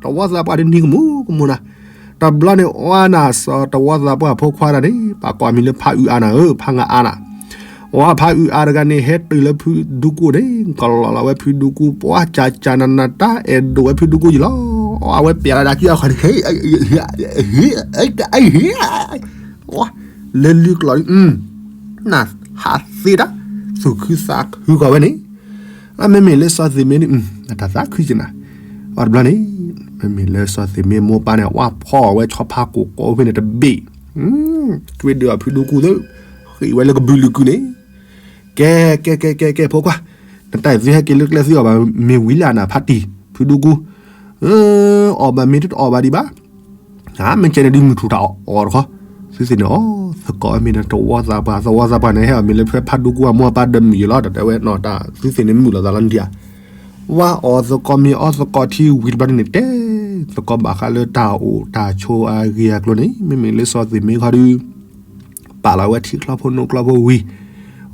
တဝီသးပှၢ်ဒ်နံၤကမူကမူနၤ တဘျီန့ၣ် အဝဲနၤစီၤ တဝီသးပှၢ်ဖိခွါတၢ်န့ၣ် ပှၤကိးအမံၤလၢဖးအုးအါနၤဧၢ ဖးငါအါနၤ အဝဲဖးအုးအါတဂၤန့ၣ် ဟဲတုၤလၢဖုဒူကူန့ၣ် ကလီၤလီၤဝဲဖုဒူကူ ပှၤကၢ်ကၢ်နးနး တၢ်အဲၣ်ဒိးဝဲဖုဒူကူယံာ်လီၤ အဝဲပျဲလီၤဒၣ်က့ၤအခီၣ်န့ၣ် လၢလုၢ်ကျီၢ် နဟးသ့တၢ် သူၣ်ခုသးခုကီးဝဲန့ၣ် အမ့မ့ၢ်လၢစီၤသ့ၣ်မ့ၢ်န့ၣ် အတၢ်သးခုကနၤ အတဘျီန့ၣ် မ့မ့ၢ်လၢစီၤသ့ၣ်မ့ၢ်မိၢ်ပၢ်န့ၣ် ဝဲဖီၣ်ဝဲဆီဖါကိၢ်ကိးဖဲန့ၣ်တဘ့ၣ် ကွ့ဒုးအဖုဒူကူသၢ ဃ့ၢ်ဝဲလၢကဘုးလုာ်ကုန့ၣ် ကဲ ကဲ ကဲ ကဲ ကဲ ဖိခွါ နတၢ်အံၤသုဟဲက့ၤလၢကျဲသုအီၣ်ဘၣ်မ့ၤဝံၤလၢအနၢ်ဖးတံၢ် ဖုဒူကူ အီၣ်ဘၣ်မ့ၤတအီၣ်ဘၣ်ဒံးဘၣ် မ့ၢ်ကဲန့ၣ်ဒုးမုၢ်ထူၣ်တၢ်အီၣ်တခီ သုသ့ၣ်န့ၣ်အီၣ်သကိးမ့ၤဒီးတဝီသးပှၢ် သဝီသးပှၢ်န့ၣ် ဟဲအီၣ်မ့ၤလၢဖဲဖးဒူကူအမိၢ်အပၢ်ဒီးမုာ်ယံၤလီၤ တၢ်တဲဝဲနီၤ တၢ်သုသ့ၣ်န့ၣ်မုာ်လိာ်သးလီၤနဒံးဧါ ဝါအီၣ်သကိးမ့ၤအီၣ်သကိးထံဝံၤတဘျီန့ၣ် တဲသကိးဘၣ်ဃးလၢတၢ်အိၣ်တၢ်ဆိးအဂ့ၢ်အကျိၤန့ၣ် မ့မ့ၢ်လၢစီၤသ့ၣ်မ့ၢ်ခီဒုး ပာ်လီၤဝဲထံချီဖိနိချီဖိ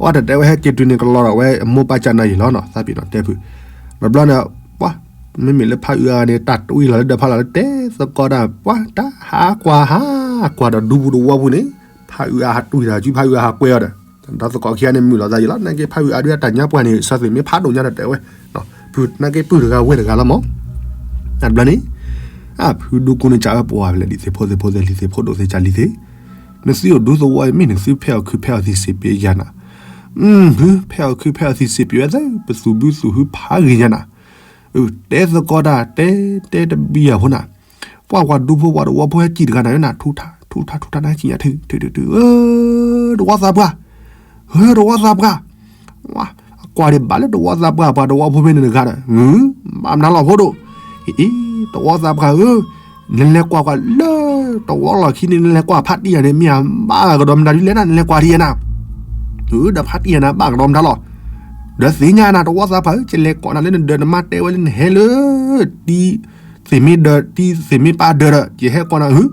ဝံၤ, အတတဲဝဲဟဲက့ၤတုၤန့ၣ် ကလီၤဒီးဝဲမိၢ်ပၢ်ကနၤယံာ်လီၤနီၤ သးပ့ၤနီၤတဲဖုး, ဒီးဘျီန့ၣ် ပှၤ မ့မ့ၢ်လၢဖးအုးအါဂၤန့ၣ် တၢ်တွံၢ်လီၤလၢဒၢးဖးလီၤလၢတဲသကိးတၢ် ပှၤတၢ်ဟးကွၢ်ဟးကွၢ်ဒီးဒူပူၤတဝီပူၤန့ၣ် ဖးအုးအါဟးတွံၢ်တၢ်စု ဖးအုးအါဟးကွဲအီၤဒီး ဒီးသကိးခံဂၤန့ၣ် မုာ်လီၤသးယံာ်လီၤ နာ်က့ဖးအုးအါဒုးအတၢ်ညါပှၢ်န့ၣ် စီၤသ့ၣ်မ့ၢ်ဖးဒိၣ်ညါဒီးတဲဝဲ, ဖုးနာ်က့ပုၢ်တဂၤဝဲၢ်တဂၤလီၤမး, တဘျီန့ၣ် အဖုဒူကူန့ၣ် ကးဝဲပှၤဝဲလၢဒ်သ့ၣ်ဖိသ့ၣ်ဖိသ့ၣ်လံၤသ့ၣ်ဖိဒိၣ်သ့ၣ်ကလံၤသ့ၣ်, နသုအိၣ်ဒူသဝီအံၤ မ့ၢ်နသုဖဲအီၣ်ခုဖဲအီၣ်သံးစ့ပ့ၤယၤနၤ, ဟု ဖဲအီၣ်ခုဖဲအီၣ်သံးစ့ပ့ၤဝဲသၢ ပသူၣ်ဘုသူၣ်ဟုဖးဂ့ၤညါနၤ, တဲသကိးတၢ်တဲတဲတဘံယၤဖိနၤ, ပှၤပှၤဒူဖိပှၤတဝီဖိဟဲကံၣ်တဂၤနၤ နထူထါ ထူထါ ထူထါ နဟဲကံၣ်ညါထူ ထူ ထူ ထူ တဝီသးပှၢ်, ဟၢ တဝီသးပှၢ်, အကွၢ်ဒံးဘၣ်လၢတဝီသးပှၢ် ပှၤတဝီဖိဖဲန့ၣ်တဂၤဒီး ဘၣ်မနုၤလီၤဖိဒိၣ်, အ့ တဝီသးပှၢ်ဧၢ, နလဲၤကွၢ်ကွၢ်လၢ တဝီလီၢ်ခံန့ၣ် နလဲၤကွၢ်ဖးတံၢ်ယၤန့ၣ် မ့ၢ်အဘၣ်ကဒီးမတၤဒ်လဲၣ်နၤ နလဲၤကွၢ်ဒံးယၤနၤ, ဒီးဖးတံၢ်ယၤနၤဘၣ်ကဒီးမတၤလီၤ, ဒီးသ့ၣ်ညါနၤ တဝီသးပှၢ်ဧၢ, ကလဲၤကိးနၤလၢနဒၢး နမါတဲဝဲလၢနဟဲလၢ တံၢ်သ့ၣ်မ့ၢ်ဒၢး တံၢ်သ့ၣ်မ့ၢ်ပၢ်ဒၢးဒီး ယဟဲကိးနၤဧၢ,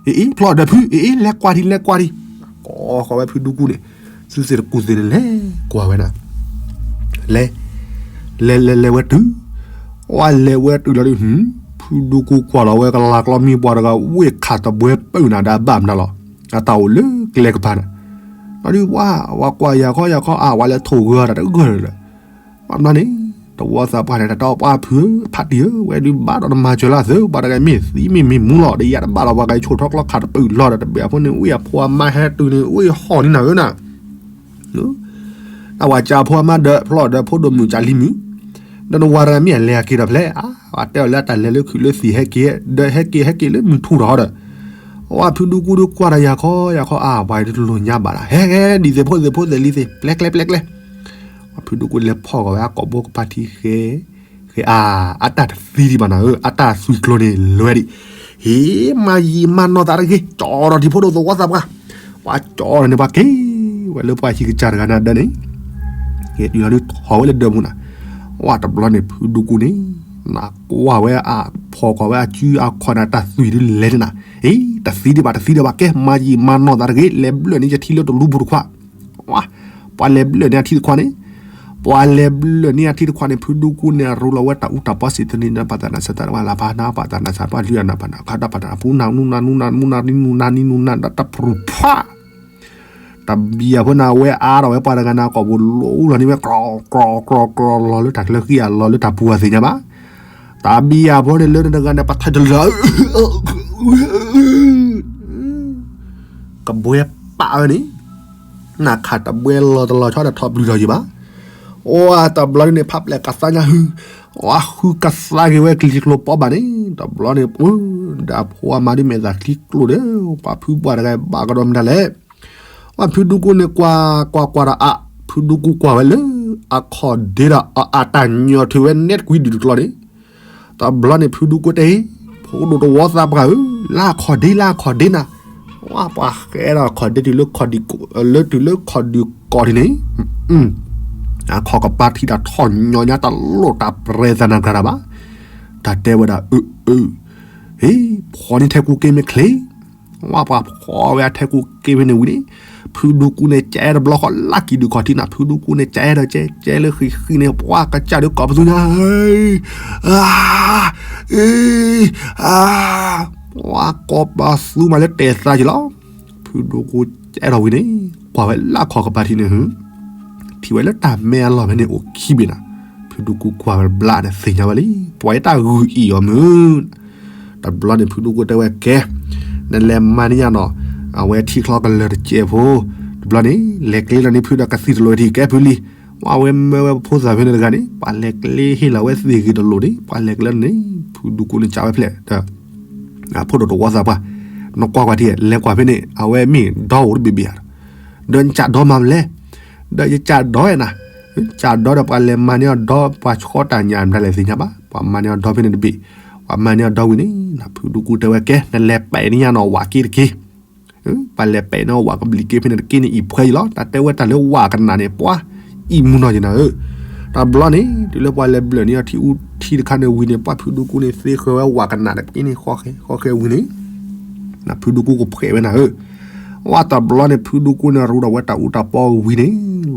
အ့ ဖျီၣ်ဒၢးဖု အ့ အ့ လဲၤကွၢ်ထံ လဲၤကွၢ်ထံ, ကိးဃီဝဲဖုဒူကူန့ၣ်, သုသ့ၣ်တကူၣ်သ့ၣ်န့ၣ် လဲၤကွၢ်ဝဲနၤ, လဲၤ လဲၤလဲၤလဲၤဝဲတုၤ, ဝဲလဲၤဝဲတုၤလီၤဒီး ဖုဒူကူကွၢ်လီၤဝဲကလၤကျီမံပှၤတဂၤ ဝ့ၢ်ခးတဘှဲပၢၢ်နၤဒီးအဘၣ်မတၤလီၤ, အတၢ်အိၣ်လၢကျဲကပၤန့ၣ်, ဒီးဒုးဝဲ ဝဲကွၢ်ယၤခီယၤခီ အဝဲလဲၤထိၣ်ဂၢၢ်တၢ်တဂၢၢ်လၢ ဘၣ်မနုၤန့ၣ် တဝီသးပှၢ်န့ၣ် တၢ်တဲပှၤဖုဧၢ ဖးတံၢ်ဧၢ ဝဲဒုးဘၣ်ဒီးနမၤစၢၤလၢသု ပှၤတဂၤမ့ၢ်သံမ့ၢ်မ့ၢ်မူလီၤ ဒီးယၤတဘၣ်လီၤ ပှၤကဆိၣ်ထီၣ်ကျီခးတပၢၢ်လီၤဒီး တဘ့ၣ်အဖိန့ၣ် ဝံအဖိအမါဟဲတုၤန့ၣ် ဝံဟီၣ်န့ၢ်နၤဧၢနၤ တၢ်ဝဲကၢ်ဖိအမါဒီးဖျီၣ်ဒီးဖိဒိၣ်မုၣ်ကၢ်လံၤမုၣ်, ဒီးနဝၤတဂၤမ့ၢ်အလဲၤအက့ၤဒီးဖျဲၣ် အါ ပှၤတဲအီၤလၢအတၢ်လဲၤလၢခုးလၢသံၣ်ဟဲက့ၤ ဒီးဟဲက့ၤဟဲက့ၤလၢမုၢ်ထူၣ်ထီၣ်ဒီး, ဝဲဖုဒူကူဒုးကွၢ်ဒီးယၤခီယၤခီ အါ ပှၤတလိၣ်ညါဘၣ်ဒီး ဟဲဟဲ ဒ်သ့ၣ်ဖိသ့ၣ်ဖိသ့ၣ်လံၤသ့ၣ် ပျဲကျဲပျဲကျဲ ဖုဒူကူလဲၤဖီၣ်ကီးဝဲအကိာ်ဘိကပၤထံဃဲ, ဃဲအါ, အတၢ်တသံဒံးဘၣ်နၤဧၢ, အတၢ်သွံၣ်ကျိၤန့ၣ်လဲၤဝဲဒံး, ဟ့ၣ် မၤယံာ်မၤနီၢ်သးတဂ့ၤ, ကၠီဒီးထံဖိဒိၣ်သဝီသးပှၢ်, ပှၤကၠီဒီးန့ၣ် ပှၤက့ၤဝဲလၢပှၤဟံၣ်ကစၢ်တဂၤန့ၣ်ဒၢန့ၣ်, ဟ့ၣ်တုၤလီၤဒုးထီၣ်ဝဲလၢဒၢးပူၤနၤ, ဝဲတဘျီန့ၣ် ဖုဒူကူန့ၣ် နကွၢ်ဝဲအဖီၣ်ကီးဝဲအစုအခီၣ်န့ၣ် တၢ်သွံၣ်ဒုးလဲၤန့ၣ်နၤ, ဟ့ၣ် တသံဒံးဘၣ် တသံဒံးဘၣ် ကဲ မၤယံာ်မၤနီၢ်သးတဂ့ၤ လဲၤဘျၢၣ်န့ၢ်ယထံလၢတလူပူၤတခွး ပှၤလဲၤဘျၢၣ်န့ၢ်အထံတခွးန့ၣ်, ပှၤလဲၤဘျၢၣ်န့ၢ်အထံတခွးန့ၣ် ဖုဒူကူန့ၣ် အရူလီၤဝဲတၢ်အူတၢ်ပီစံးသနံး နပၢ်သးနါစၢ်သးတဝၢ်လၢ်ဖး နပၢ်သးနါစၢ်ပှၤလုၢ်အနၢ်ပၢ်နါခါတၢ်ပၢ်တၢ်ပူၤနၤ နူနၤ နူနၤ နူနၤ နူနၤ နူနၤ ဒီးတပျုၤဖး တဘံယၤဖိန့ၣ် အဝဲအါထီၣ်ဝဲပှၤတဂၤန့ၣ် အကိာ်ပူၤလိလီၤန့ၢ်ဝဲ ကြီကြီကြီလီၤလၢတၢ်ကျၢၤဃံအလီၤလၢတၢ်ပူၤအသ့ၣ်ညါဘၣ်, တဘံယၤဖိန့ၣ်လၢနတဂၤန့ၣ် ပထံၣ်တလၢာ် ကဘှဲပာ်ဝဲန့ၣ် နခးတဘှဲလီၤတလီၤဆီဒီးထီၣ်ပျုၤထီၣ်ယံၤဘၣ်, အိၣ်တဘျီဒ်န့ၣ် ဖးပျဲၢ်ကသါညါဟု, ဝဲဃုကသါက့ၤဝဲကလံၤကျိၤပီဘၣ်န့ၣ် တဘျီန့ၣ် ပှၤဒီးအဖိအမါဒ်မဲာ်သၣ်ချံကျိၤဒီး ပှၤဖုပှၢ်တဂၤဘၣ်ကဒီးမတၤလဲၣ်, ဝဲဖုဒူကူန့ၣ်ကွၢ်ကွၢ်ကွၢ်ဒီးအ ဖုဒူကူကွၢ်ဝဲလၢ အခီၣ်ဒ့ဒီးအတၢ်ညီထီၣ်ဝဲနဲတကွံဒုးတကျီန့ၣ် တဘျီန့ၣ် ဖုဒူကူတဲ ဖိဒိၣ်တဝီသးပှၢ်ဧၢ, လၢအခီၣ်ဒ့ လၢအခီၣ်ဒ့နၤ, ဝဲပှၤဃဲဒီးအခီၣ်ဒ့တုၤလၢခီၣ်ဒ့ လၢတုၤလၢခီၣ်ဒ့ကီၢ်ဒ်န့ၣ်, အခီၣ်ကပၤထံးတၢ်ထီၣ်ညီညါတလိၣ်တၢ်ပြဲၤသးနၤကြၤတၢ်ဘၣ်, တၢ်တဲဝဲဒၣ်အၢ အၢ ဟ့ၣ် ဖီန့ၢ်ထဲကူက့မ့ၢ်ချ့ ဝဲပှၤဖီဝဲအထဲကူက့ဖဲန့ၣ်ဝံၤန့ၣ်, ဖုဒူကူန့ၣ် ကဲတဘျီဃီလၢကံၣ်ဒုးခီၣ်ထံးနၤ, ဖုဒူကူန့ၣ် ကဲဒီးကဲ ကဲလၢဃံးဃံးန့ၣ် ပှၤကစၢ်ဒုးကိးပသူညါ, အါ အါ ပှၤကိးပသူမးလၢတဲာ်သးက့ၤလီၤ, ဖုဒူကူကဲထီၣ်ဝံၤန့ၣ် ကွၢ်ဝဲလၢအခီၣ်ကပၤထံးန့ၣ်ဟု ထံၣ်ဝဲလၢတၢ်မဲအလီၢ်ဖဲန့ၣ်အိၣ်ခံဘ့ၣ်နၤ, ဖုဒူကူကွၢ်ဝဲတဘျီန့ၣ်သ့ၣ်ညါဝဲလံ, ပှၤအတၢ်ဂုာ်အံၤအီၤမုၢ် တဘျီန့ၣ် ဖုဒူကူတဲဝဲကဲ, နလဲၤမၤန့ၢ်ယၤနီၤ, အဝဲထံချီကလၢၤတကဲးဖိ, တဘျီန့ၣ် လဲၤကျဲလီၤန့ၢ်ဖုဒီးကသံၣ်တလိၤထံးကဲဖုလံ, ဝဲအဝဲမၢဝဲဖိသၣ်ဖဲန့ၣ်တဂၤန့ၣ် ပှၤလဲၤကျဲဟ့ၣ်လီၤဝဲသ့ၣ်ဂ့ၤတလိၤန့ၣ် ပှၤလဲၤကျဲလီၤန့ၣ် ဖုဒူကူန့ၣ်ကးဝဲဖျဲၣ်ဒီး အဖိဒိၣ်တဝီသးပှၢ်, နကွၢ်ကွၢ်ထံၣ် လဲၤကွၢ်ဖဲန့ၣ် အဝဲမ့ၢ်ဒီအိၣ်တဘ့ၣ်ဘ့ၣ်ဧါ, ဒီးနကးဒီမၤမလဲၣ်, ဒီးယကးဒီဝဲနၤ, ကးဒီဒီးပှၤလဲၤမၤန့ၢ်အီၤဒီ ပှၤဆှီတၢ်ညၣ်မတၤလဲၣ်သ့ၣ်ညါဘၣ်, ပှၤမၤန့ၢ်အီၤဒီဖဲန့ၣ်တဘ့ၣ်, ပှၤမၤန့ၢ်အီၤဒီဝံၤန့ၣ် ဖုဒူကူတဲဝဲကဲ နလဲၤပဲာ်န့ၢ်ယၤနီၤဝၣ်က့တက့ၢ် ပှၤလဲၤပဲာ်န့ၢ်ဝၣ်ကဘျံးက့ဖဲန့ၣ်တက့ၢ်န့ၣ် အံၤဖှဲယံၤလီၤ, တၢ်တဲဝဲတၢ်လၢဝၣ်ကနၣ်န့ၣ် ပှၤအံၤမူနီၢ်ယံၤနၤဧၢ, တဘျီန့ၣ် တုၤလၢပှၤလဲၤဘျၢၣ်န့ၢ်အီၤထံအူထံတခါန့ၣ်ဝံၤန့ၣ် ပှၤဖုဒူကူန့ၣ် သ့ဃၢၤဝဲဝၣ်ကနၣ်တက့ၢ်န့ၣ် ဃီဃဲဃီဃဲဝံၤန့ၣ် ဖုဒူကူကဖှဲးဝဲနၤဧၢ, ဝဲတဘျီန့ၣ် ဖုဒူကူန့ၣ် ရူဒီးဝဲတၢ်အူတၢ်ပီဝံၤန့ၣ်,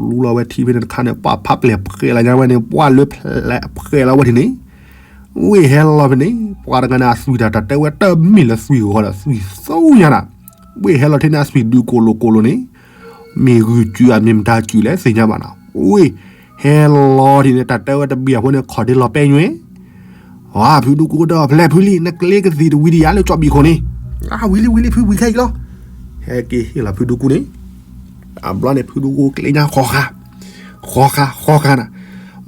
လူလီၤဝဲထံဖဲန့ၣ်တခါန့ၣ် ပှၢ်ဖးပျဲၢ်ဖှဲးလီၤညါဝဲန့ၣ် ပှၢ်လၢဖဲးဖှဲးလီၤဝဲထံန့ၣ်, ဝ့ၢ်ဟဲလီၤဖဲန့ၣ် ပှၤတဂၤန့ၣ် အသွံၣ်တၢ်တၢ်တဲဝဲတမ့ၢ်လၢသွံၣ်ဂီၤဒီး သွံၣ်သိညါနၤ, ဝ့ၢ်ဟဲလီၤထဲန့ၣ် အသွံၣ်ဒုးကိၢ်လိာ်ကိၢ်လိာ်န့ၣ်, မ့ၢ်ဂုၢ်စုၤအမ့ၢ်မတၤစုၤလဲၣ်သ့ၣ်ညါဘၣ်နၤ, ဝ့ၢ်ဟဲလီၤထံန့ၣ် တၢ်တဲဝဲတဘံၣ်အဃိန့ၣ် ခီၣ်ဒ့လီၤပဲညွဲ ဝဲဖုဒူကူဒီး ဖဲလဲၣ်ဖုလံ နကျ့ကသံၣ်တဝံၤဒံးယါလၢကၠီဘံၣ်ခိၣ်န့ၣ်, အဝံၤလံဝံၤလံဖုဝံၤခဲအံၤလီၤ, ဟဲက့ၤဟ့ၣ်လီၤဖုဒူကူန့ၣ်, အဘျီန့ၣ် ဖုဒူကူကျ့ညါဃီဃါ, ဃီဃါဃီဃါနၤ,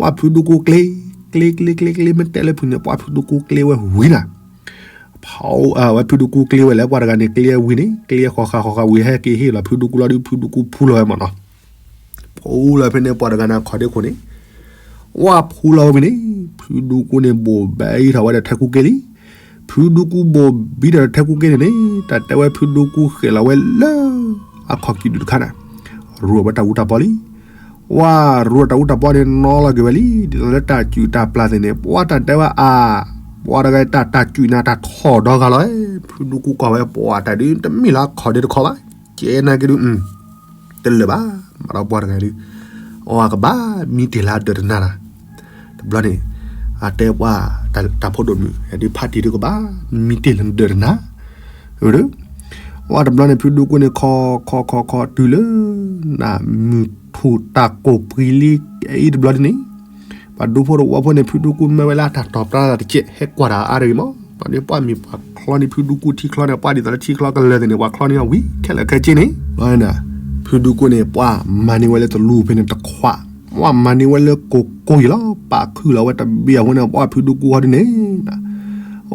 ဝဲဖုဒူကူကျ့, ကျ့ကျ့ကျ့ကျ့ မ့ၢ်တဲလၢဖုန့ၣ် ပှၢ်ဖုဒူကူကျ့ဝဲဝံၤနၤ ဖဝဲဖုဒူကူကျ့ဝဲလဲၣ် ပှၤတဂၤန့ၣ် ကျ့ဝံၤန့ၣ် ကျ့ဃီဃါဃီဃါဝံၤ ဟဲက့ၤဟ့ၣ်လီၤဖုဒူကူလီၤဒုး ဖုဒူကူဖူလီၤဝဲမၢ်နီၤ, ဖူလီၤဖဲန့ၣ် ပှၤတဂၤန့ၣ်ခီၣ်ဒ့ခိၣ်န့ၣ်, ဝဲဖူလီၤဝဲဝံၤန့ၣ် ဖုဒူကူန့ၣ်ဘိၣ်ဘဲအံၤထီၣ်ဝဲဒီးထဲကူက့လံ, ဖုဒူကူဘိၣ်ဘံထီၣ်ဒီးထဲကူက့န့ၣ်န့ၣ် တၢ်တဲဝဲဖုဒူကူဃဲၤလီၤဝဲလၢ အခီၣ်ကံၣ်ဒုးတခါန့ၣ်, ရူဝဲတၢ်အူတၢ်ပီလံ ဝဲရူတၢ်အူတၢ်ပီန့ၣ် နီလီၤက့ၤဝဲလံ ဒ်သိးလၢတၢ်စုၣ်တၢ်ပျၢ်သ့ၣ်န့ၣ် ပှၤတၢ်တဲဝဲအါ, ပှၤတဂၤတၢ်တၢ်စုၣ်န့ၣ် တၢ်ထီၣ်ဒီဂၤလီၤ, ဖုဒူကူကွၢ်ဝဲပှၤတၢ်ဒုး တမ့ၢ်လၢအခီၣ်ဒ့တခီဘၣ်, ကဲနာ်က့ဒုး, တလၢာ်ဘၣ်, မၤဒီးပှၤတဂၤဒုး, အီကဘၣ်မံတ့ၢ်လၢအဒၢးတနၤလီၤ, တဘျီန့ၣ်, အတဲပှၤ, တၢ်ဖိဒိၣ်မုၣ် ဟဲဒုးဖးတံၢ်ဒုးကဘၣ်, မံတ့ၢ်လၢနဒၢးတနၤ ဝဲတဘျီန့ၣ် ဖုဒူကူန့ၣ်ခီခီခီခီတုၤလၢ နမုၢ်ထူၣ်တၢ်ကိၢ်ပှံၤလံအံၤတဘျီဒ်န့ၣ်, ပှၤဒူဖိတဝီဖိန့ၣ် ဖုဒူကူမၢဝဲလၢတၢ်တီၤပြါတၢ်တကဲး ဟဲကွၢ်တၢ်အါတဂ့ၤမး, ဒီးပှၤမ့ၢ်ပှၤချီန့ၢ်ဖုဒူကူထံချီန့ၣ် ပှၤဒ်သိးလၢထံချီကလၢာ်သ့ၣ်န့ၣ် ပှၤချီန့ၢ်အဝံၤခဲလၢာ်ခဲဆ့န့ၣ်, ဖုဒူကူန့ၣ် ပှၤမၤန့ၢ်ဝဲလၢတလူၤဖဲန့ၣ်တခွး, ပှၤမၤန့ၢ်ဝဲလၢကိၢ်ကိၢ်အံၤလီၤ, ပာ်ခုၣ်လီၤဝဲတဘ့ၣ်အဃိန့ၣ် ပှၤဖုဒူကူဟီဒ်န့ၣ်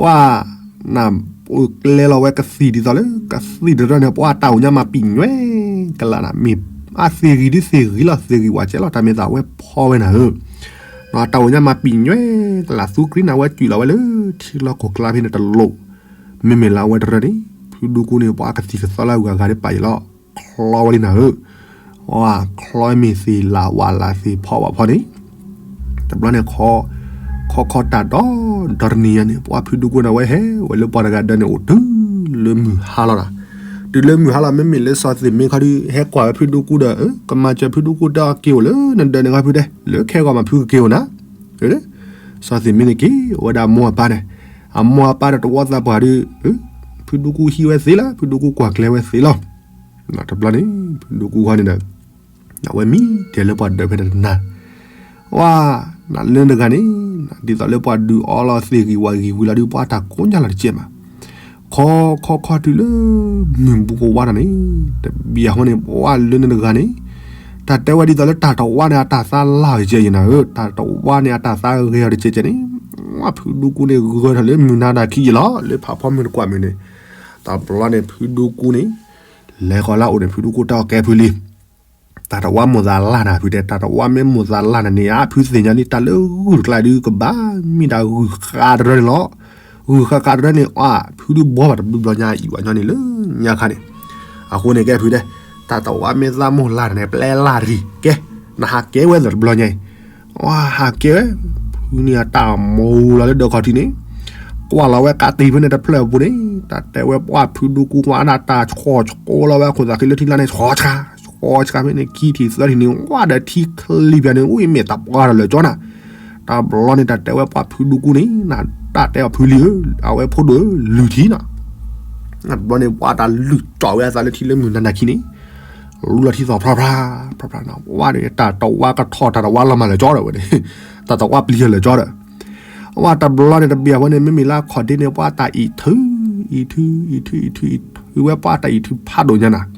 ဝဲ, န, ကျဲလီၤဝဲကသံၣ်ဒ်သိးလၢ ကသံၣ်တရၢန့ၣ် ပှၤတၢ်အိၣ်ညါမၤပံာ်ညွဲ, ကလးနၤ မ့ၢ်အသ့ၣ်ဂံၢ်ဒုးသ့ၣ်ဂံၢ်လီၤ သ့ၣ်ဂံၢ်ဝးကဲလီၤ တၢ်မ့ၢ်သးဝဲဖီဝဲနၤဧၢ, တၢ်အိၣ်ညါမၤပံာ်ညွဲ, ကလးသူကရံနၤဝဲစူၣ်လီၤဝဲလၢ ထံလီၢ်ခိၣ်ကျါဖဲန့ၣ်တလိၣ်, မ့မ့ၢ်လၢအဝဲတရၢန့ၣ် ဖုဒူကူန့ၣ် ပှၤကသံၣ်ကသီလၢအဂၤဂၤဒ်ပာ်အံၤလီၤ, ချီဝဲလံနၤဧၢ ဝဲချီမ့ၢ်သ့ၣ်လၢဝးလၢသ့ၣ်ဖီဝဲဖီန့ၣ်, တဘျီန့ၣ် ခီခီတၢ်ဒီ ဒီတနံၤညါန့ၣ် ပှၤဖုဒူကူန့ၣ် အဝဲဟဲဝဲလၢပှၤတဂၤဒၢးန့ၣ်အိၣ်တုၤလၢမုၢ်ဟါလီၤနၤ, တုၤလၢမုၢ်ဟါလီၤ မ့မ့ၢ်လၢစီၤသ့ၣ်မ့ၢ်ခီဒုး ဟဲကွၢ်ဝဲဖုဒူကူဒီး ကမၤစၢၤဖုဒူကူတဲအီၤက့ၤအိၣ်လၢနဒၢးန့ၣ်ခီဖုတဲ လၢခဲဂီၤမးဖုကက့ၤအိၣ်နၤ, စီၤသ့ၣ်မ့ၢ်န့ၣ်က့ၤအိၣ်ဝဲဒၣ်အမိၢ်အပၢ်န့ၣ်, အမိၢ်အပၢ်ဒီးတဝီသးပှၢ်ဒုး ဖုဒူကူဟံးဝဲသ့လီၤ ဖုဒူကူကွၢ်ကျဲဝဲသ့လီၤ, တဘျီန့ၣ် ဖုဒူကူဃီန့ၣ်ဒီး အဝဲမံတဲာ်လၢပှၤဒၢးဖဲန့ၣ်တနၤ, ဝဲ, နလၢတဂၤန့ၣ်, ဒ်သိးလၢပှၤဒုးအီလီၤသ့ၣ်ဂံၢ်ဝးဂံၢ်ဝံၤလီၤဒုး ပှၤတၢ်ကိးညါလီၤတကဲးမး, ခီခီခီတုၤလၢ မုၢ်ဘူးကဝါတၢ်န့ၣ်, တဘံၣ်အဃိန့ၣ် ပှၤလၢနတဂၤန့ၣ်, တၢ်တဲဝဲဒ်သိးလၢတၢ်တဝါန့ၣ် အတၢ်သးလၢ်အီၤတကဲးယနၤဧၢ, တၢ်တဝါန့ၣ် အတၢ်သးဂဲၤအီၤတကဲးကဲးန့ၣ်, ဝဲဖုဒူကူန့ၣ် ဂၢၢ်ထီၣ်လၢမုၢ်နၤတၢ်ခံယလီၤ လၢဖးဖီမုၢ်တကွၢ်မုၢ်န့ၣ်, တဘျီန့ၣ် ဖုဒူကူန့ၣ် လဲၤဃီၤလၢအအိၣ်န့ၣ် ဖုဒူကူတဲအီၤကဲဖုလံ, တၢ်တဝါမိၢ်သးလၢ်နၤဖုတဲ တၢ်တဝါမ့ၢ်မိၢ်သးလၢ်နၤန့ၣ် အဖုသ့ၣ်ညါန့ၣ် တၢ်လၢဂုၢ်တကျါဒုးကဘၣ်မ့ၢ်ဒၣ်ဂုၢ်ဃးတရၢန့ၣ်လီၤ, ဂုၢ်ဃးဃးတရၢန့ၣ် အဖုဒုးဘှီဘၣ်တဘျုးဘျီညါအံၤဘၣ်ညီန့ၣ်လၢညါခါန့ၣ်, အဃိန့ၣ်ကဲဖုတဲ, တၢ်တဝါမ့ၢ်သးမိၢ်လၢ်နၤန့ၣ် ပျဲလၢ်ရံၣ်ကဲ, နဟးကဲဝဲသးတဘျီညါအံၤ ဝဲဟးကဲဝဲ, ဖုန့ၣ်အတၢ်မိၢ်လီၤလၢဒၢးခီၣ်ထံးန့ၣ်, ကွၢ်လီၤဝဲကးတံၢ်ဖဲန့ၣ်တဖျၢၣ်အပူၤန့ၣ်, တၢ်တဲဝဲပှၢ်ဖုဒူကူကွၢ်အတၢ်ဆှီဆှီလီၤဝဲအခိၣ်သးခံလၢထံကျါန့ၣ် ဆှီဆှါ, ဆှီဆှါဖဲန့ၣ် ခံထံၣ်သၢထံၣ်န့ၣ် ဝဲဒီးထံချံပၠးန့ၣ် အိၣ်မ့ၢ်တၢ်ပှၢ်ဒီးလၢာ်ကၠီနၤ, တဘျီန့ၣ် တၢ်တဲဝဲပှၢ်ဖုဒူကူန့ၣ်, တၢ်တဲအီၤဖုလံဧၢ, အဝဲဖိဒိၣ်ဧၢ, လုၢ်ထံနီၤ တဘျီန့ၣ် ပှၤတၢ်လုၢ်ကၠီဝဲအသးလၢထံလၢမုၢ်နၤနၤခံန့ၣ်, လူလီၤထံသီၣ်ဖြါဖြါ, ဖြါဖြါနီၤ, ဝဲန့ၣ် တၢ်တဝါကထီၣ် တၢ်တဝါလီၤမၢ်လၢာ်ကၠီဒီးဝဲန့ၣ်, တၢ်တဝါပျံၤလၢာ်ကၠီဒီး, ဝဲတဘျီန့ၣ် တဘံၣ်အဝဲန့ၣ် မ့မ့ၢ်လၢအခီၣ်ဒ့န့ၣ် ပှၤတၢ်အံးထု, အံးထု, အံးထု, အံးထု, အံးထုဝဲပှၤတၢ်အံးထုဖးဒိၣ်ညါနၤ,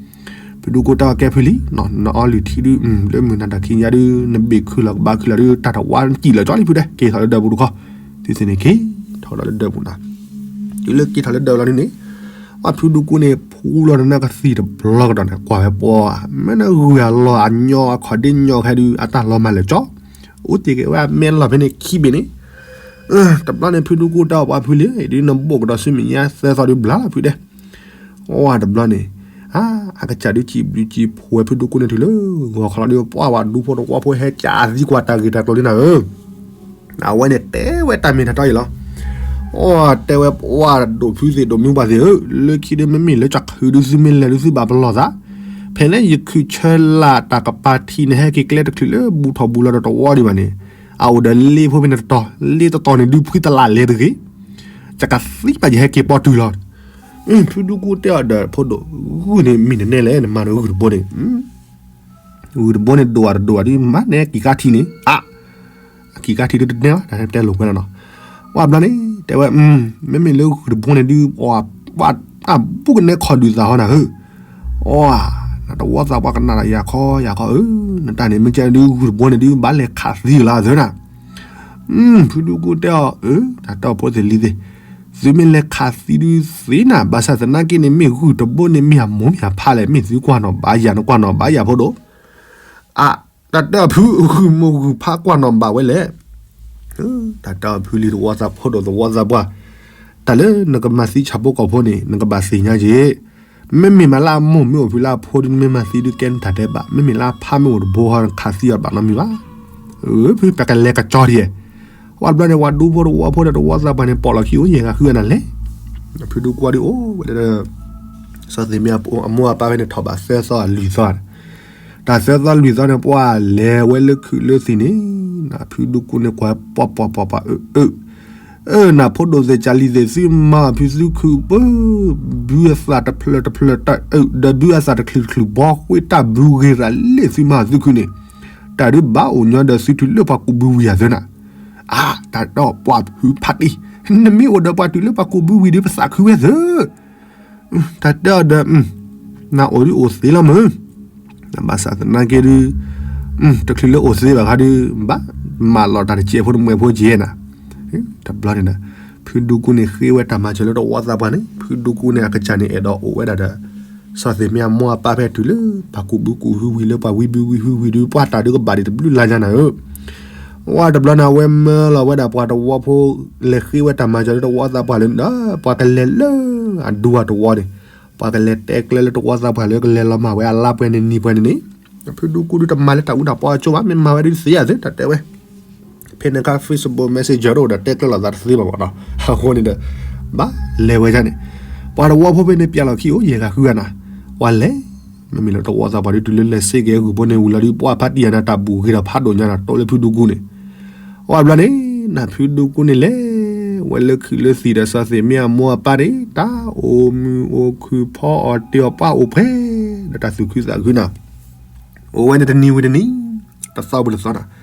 ဖုဒူကူတဲအီၤကဲဖုလံ, နအီလုၢ်ထံဒုး လၢမုၢ်နၤတၢ်ခံညါဒုး နဘ့ၣ်ခုၣ်လီၤကဘါခုၣ်လီၤဒုး တၢ်တဝါစံၣ်လၢာ်ကၠီလံဖုတဲ က့ၤထီၣ်လၢဒၢးပူၤတခီ, တုၤသ့ၣ်န့ၣ်က့ၤထီၣ်ဒီးလၢဒၢးပူၤနၤ, တုၤလၢက့ၤထီၣ်လၢဒၢးလီၤဒုးန့ၣ်, ပှၢ်ဖုဒူကူန့ၣ် ဖူလီၤနၤကသံၣ်တဘျီကဒီးန့ၣ် ကွၢ်ဝဲပှၤ, မ့ၢ်နဂုၢ်အလီၢ်အညီအခီၣ်ဒ့ညီခဲဒုး အတၢ်လီၤမၢ်လၢာ်ကၠီ, အိၣ်တ့ၢ်က့ၤဝဲအမဲလီၢ်ဖဲန့ၣ်ခံဘ့ၣ်န့ၣ်, တဘျီန့ၣ် ဖုဒူကူတဲအီၤပှၢ်ဖုလံ, ဒုးနဘိၣ်ကဒီးဆူမဲာ်ညါသၢသီဒုးဘျါလီၤဖုတဲ, ဝဲတဘျီန့ၣ်, အကစၢ်ဒုးစံးဘျုးစံးဖှိၣ်ဝဲဖုဒူကူန့ၣ်တုၤလၢဂီၤခီလီၤဒုး ပှၢ်ဝဲဒူဖိတဝီဖိဟဲကၠးသံကွၢ်တၢ်ဂ့ၢ်တၢ်ကျိၤလံနၤဧၢ အဝဲန့ၣ်တဲဝဲတၢ်မ့ၢ်တၢ်တီအံၤလီၤ. အိၣ်တဲဝဲပှၢ်ဒိၣ်ဖုသ့ၣ်ဒိၣ်မုၢ်ပှၢ်သ့ၣ်ဧၢ, လၢခံဒုးမ့မ့ၢ်လၢကခုးဒုးသုမ့ၢ်လဲၤဒုးသုဘၣ်ပလီၢ်သး, ဖဲလၢယခုးဆၢလၢ်တၢ်ကပၤထံးန့ၣ် ဟဲက့ၤကျဲတချုးလၢဘူးထီၣ်ဘူးလီၤဒီးတဝီဒံးဘၣ်န့ၣ်, အအိၣ်ဒီးလ့ဖိဖဲန့ၣ်တတီၤ, လ့တတီၤန့ၣ်ဒုးဖှံတလးလဲၤတဂ့ၤ, ယကသံဘၣ်ယဟဲက့ၤပီတုၤလီၤ. ဖုဒူကူတဲအီၤဒီးဖိဒိၣ်, ဂုၢ်န့ၣ်မ့ၢ်နနဲလဲၣ် နမၤဒီးဂုၢ်တဘိန့ၣ် ဂုၢ်တဘိန့ၣ်ဒိၣ်အတဒိၣ်အဒုးမၤနဲကံၤကါထံးန့ၣ်, အါ, အကံၤကါထံးဒုးတနဲဘၣ် တၢ်တဲလိာ်ကွဲလီၤနီၤ, ဝဲဘျီန့ၣ် တဲဝဲ, မ့မ့ၢ်လၢဂုၢ်တဘိန့ၣ်ဒုး, အဘူးကနဲခီၣ်ဒုးသးဟီနၤဧၢ, အီ, နတဝီသးပှၤကနၣ်ဒီးယၤခီယၤခီဧၢ, နတၢ်န့ၣ် မ့ၢ်ကဲဒုးဂုၢ်တဘိန့ၣ်ဒုး ဘၣ်လဲၤခးသံလီၤသၢနၤ ဖုဒူကူတဲအီၤ, အၢ, တၢ်တဲအီၤဖိသ့ၣ်လံၤသ့ၣ်, သုမ့ၢ်လဲၤခးသံဒုးသ့နၤ, ဘၣ်ဆၣ်သနာ်က့န့ၣ် မ့ၢ်ဂုၢ်တဘိန့ၣ်မ့ၢ်အမိၢ်မ့ၢ်အဖါလဲၣ်, မ့ၢ်သုကွၢ်နီၣ်ဘၣ်ယၤ နကွၢ်နီၣ်ဘၣ်ယၤဖိဒိၣ်, အါ, တၢ်တဲအီၤဖုဂုၢ်မိၢ်ဂုၢ်ဖါကွၢ်နီၣ်ဘၣ်ဝဲလဲၣ်, တၢ်တဲအီၤဖုလံၤတဝီသးဖိဒိၣ်သဝီသးပှၢ်, တၢ်လၢနကမၤသံဆၣ်ဖိကီၢ်ဖိန့ၣ် နကဘၣ်သ့ၣ်ညါက့ၤ မ့မ့ၢ်မးလၢအမိၢ်မ့ၢ်အိၣ်ဖုလၢအဖိဒုး နမ့ၢ်မၤသံဒုးကဲနတၢ်ဒဲးဘး, မ့မ့ၢ်လၢအဖါမ့ၢ်အိၣ်တဘိဟီ နခးသံအီၤဘၣ်နီတမံၤဘၣ်. ဖုပကလဲၤကကၠီဒံး, ဝဲဘျီန့ၣ် ပှၤဒူဖိတဝီဖိဒီးတဝီသးပှၢ်န့ၣ် ပိာ်လီၤခံအိၣ်ယဲၢ်ဂၤဃုဂၤနၤလဲၣ်. ဖုဒူကူဒုးအိၣ်ဝဲဒီး စီၤသ့ၣ်မ့ၢ်အမိၢ်အပၢ်ဖဲန့ၣ် ထီၣ်ဘးသၢသီအလွံၢ်သီန့ၣ်, တၢ်သၢသီလွံၢ်သီန့ၣ် ပှၤလဲၤဝဲလၢခုးလၢသံၣ်န့ၣ်, ဖုဒူကူန့ၣ်ကွၢ်ပှၤပှၤပှၤပှၤအၢ အၢ နဖိဒိၣ်သ့ၣ်ကၢ်လံၤသ့ၣ် သုမၤအီၤဖုသုခုးပၢ, ဘုအသးတဖျၢၣ်တဖျၢၣ်တၢ်အၢ ဒီးဘုအသးတချုးတချုးဘီဃ့တၢ်ဘုဂ့ၤရၤလ့ၣ်သုမၤအီၤသုခုးန့ၣ်, တၢ်ဒုးဘၣ်အိၣ်ညီဒီးသုတုၤလၢပှၤကူးဘုဝံၤအသၢနၤ, အါ, တၢ်တဲအီၤပှၤဖုဖးတံၢ်, နမ့ၢ်အိၣ်ဒီးပှၤတုၤလၢပှၤကူးဘုဝံၤဒီး ပသးခုဝဲသၢ တၢ်တဲအီၤဒီး, နအိၣ်ဒုးအိၣ်သ့လီၤမုၢ်, ဘၣ်ဆၣ်သနာ်က့ဒုး, တချုးလၢအိၣ်သ့ဘၣ်ခါဒုး, ဘၣ်မၤလီၤတၢ်တစဲးဖိတမှဲးဖိက့ၤနၤ, တဘျီန့ၣ်ဒီး, ဖုဒူကူန့ၣ်ဃ့ဝဲတၢ်မၤစၢၤလၢတဝီသးပှၢ်န့ၣ် ဖုဒူကူန့ၣ်အကစၢ်န့ၣ်အဲၣ်ဒိးအိၣ်ဝဲဒၣ်ဒီး, စီၤသ့ၣ်မ့ၢ်အမိၢ်အပၢ်ဖဲတုၤလၢပှၤကူးဘုကူးဟုဝံၤလၢပှၤဝံဘုဝံဟုဝံၤဒုး ပှၤတၢ်ဒုးကဘၣ်ဒံးတဘျုးလါညါနၤဧၢ ဝဲတဘျီန့ၣ် အဝဲမၢလီၤဝဲဒၣ်ပှၤတဝီဖိ, လဲၤဃ့ဝဲတၢ်မၤစၢၤလၢတဝီသးပှၢ်လၢ, ပှၤကလဲၤလၢအဒူအတဝီန့ၣ်, ပှၤကလဲၤတဲကျဲလၢတဝီသးပှၢ်လၢကလဲၤလီၤမၢ်ဝဲအလါပှဲၤန့ၣ်နံၤပှဲၤန့ၣ်န့ၣ်, ဖုဒူကူဒုးတမၤလၢတၢ်အူတၢ်ပီအကၠိဘၣ်, မ့ၢ်မၤဝဲဒုးသ့ဧါသ့ တၢ်တဲဝဲ ဖဲန့ၣ်အခါ Facebook Messenger တအိၣ်ဒီးတဲကျဲလိာ်သးတသ့ဘၣ်မနီၤ, အဃိန့ၣ်ဒီး, ဘၣ်လဲၤဝဲဒၣ်န့ၣ်, ပှၤတဝီဖိဖဲန့ၣ်ပျဲလီၤခံအိၣ်ယဲၢ်ဂၤဃုဂၤနၤ, ပှၤလဲၤ, မ့မ့ၢ်လၢတဝီသးပှၢ်ဒုးတုၤလၢလဲၤစ့ၢ်ကီးဂုၢ်ဘိန့ၣ်ဝံၤလီၤဒုး ပှၤဖးတံၢ်အနၤတၢ်ဘူၣ်ဂ့ၤဒီးဖးဒိၣ်ညါနၤတိလၢဖုဒူကူန့ၣ်, ဝဲဘျီန့ၣ်, နဖုဒူကူန့ၣ်လဲၤ, ဝဲလၢခုးလၢသံၣ်ဒီးစီၤသ့ၣ်မ့ၢ်အမိၢ်အပၢ်န့ၣ် တၢ်အိၣ်မုာ်အိၣ်ခုၣ်ဖီအီၣ်တ့ၢ်အီၣ်ပှၢ်အိၣ်ဖှဲး, ဒီးတၢ်သူၣ်ခုသးခုနၤ အိၣ်ဝဲန့ၣ်တနံၤဝံၤတနံၤ, တသီဝံၤတသီနၤ,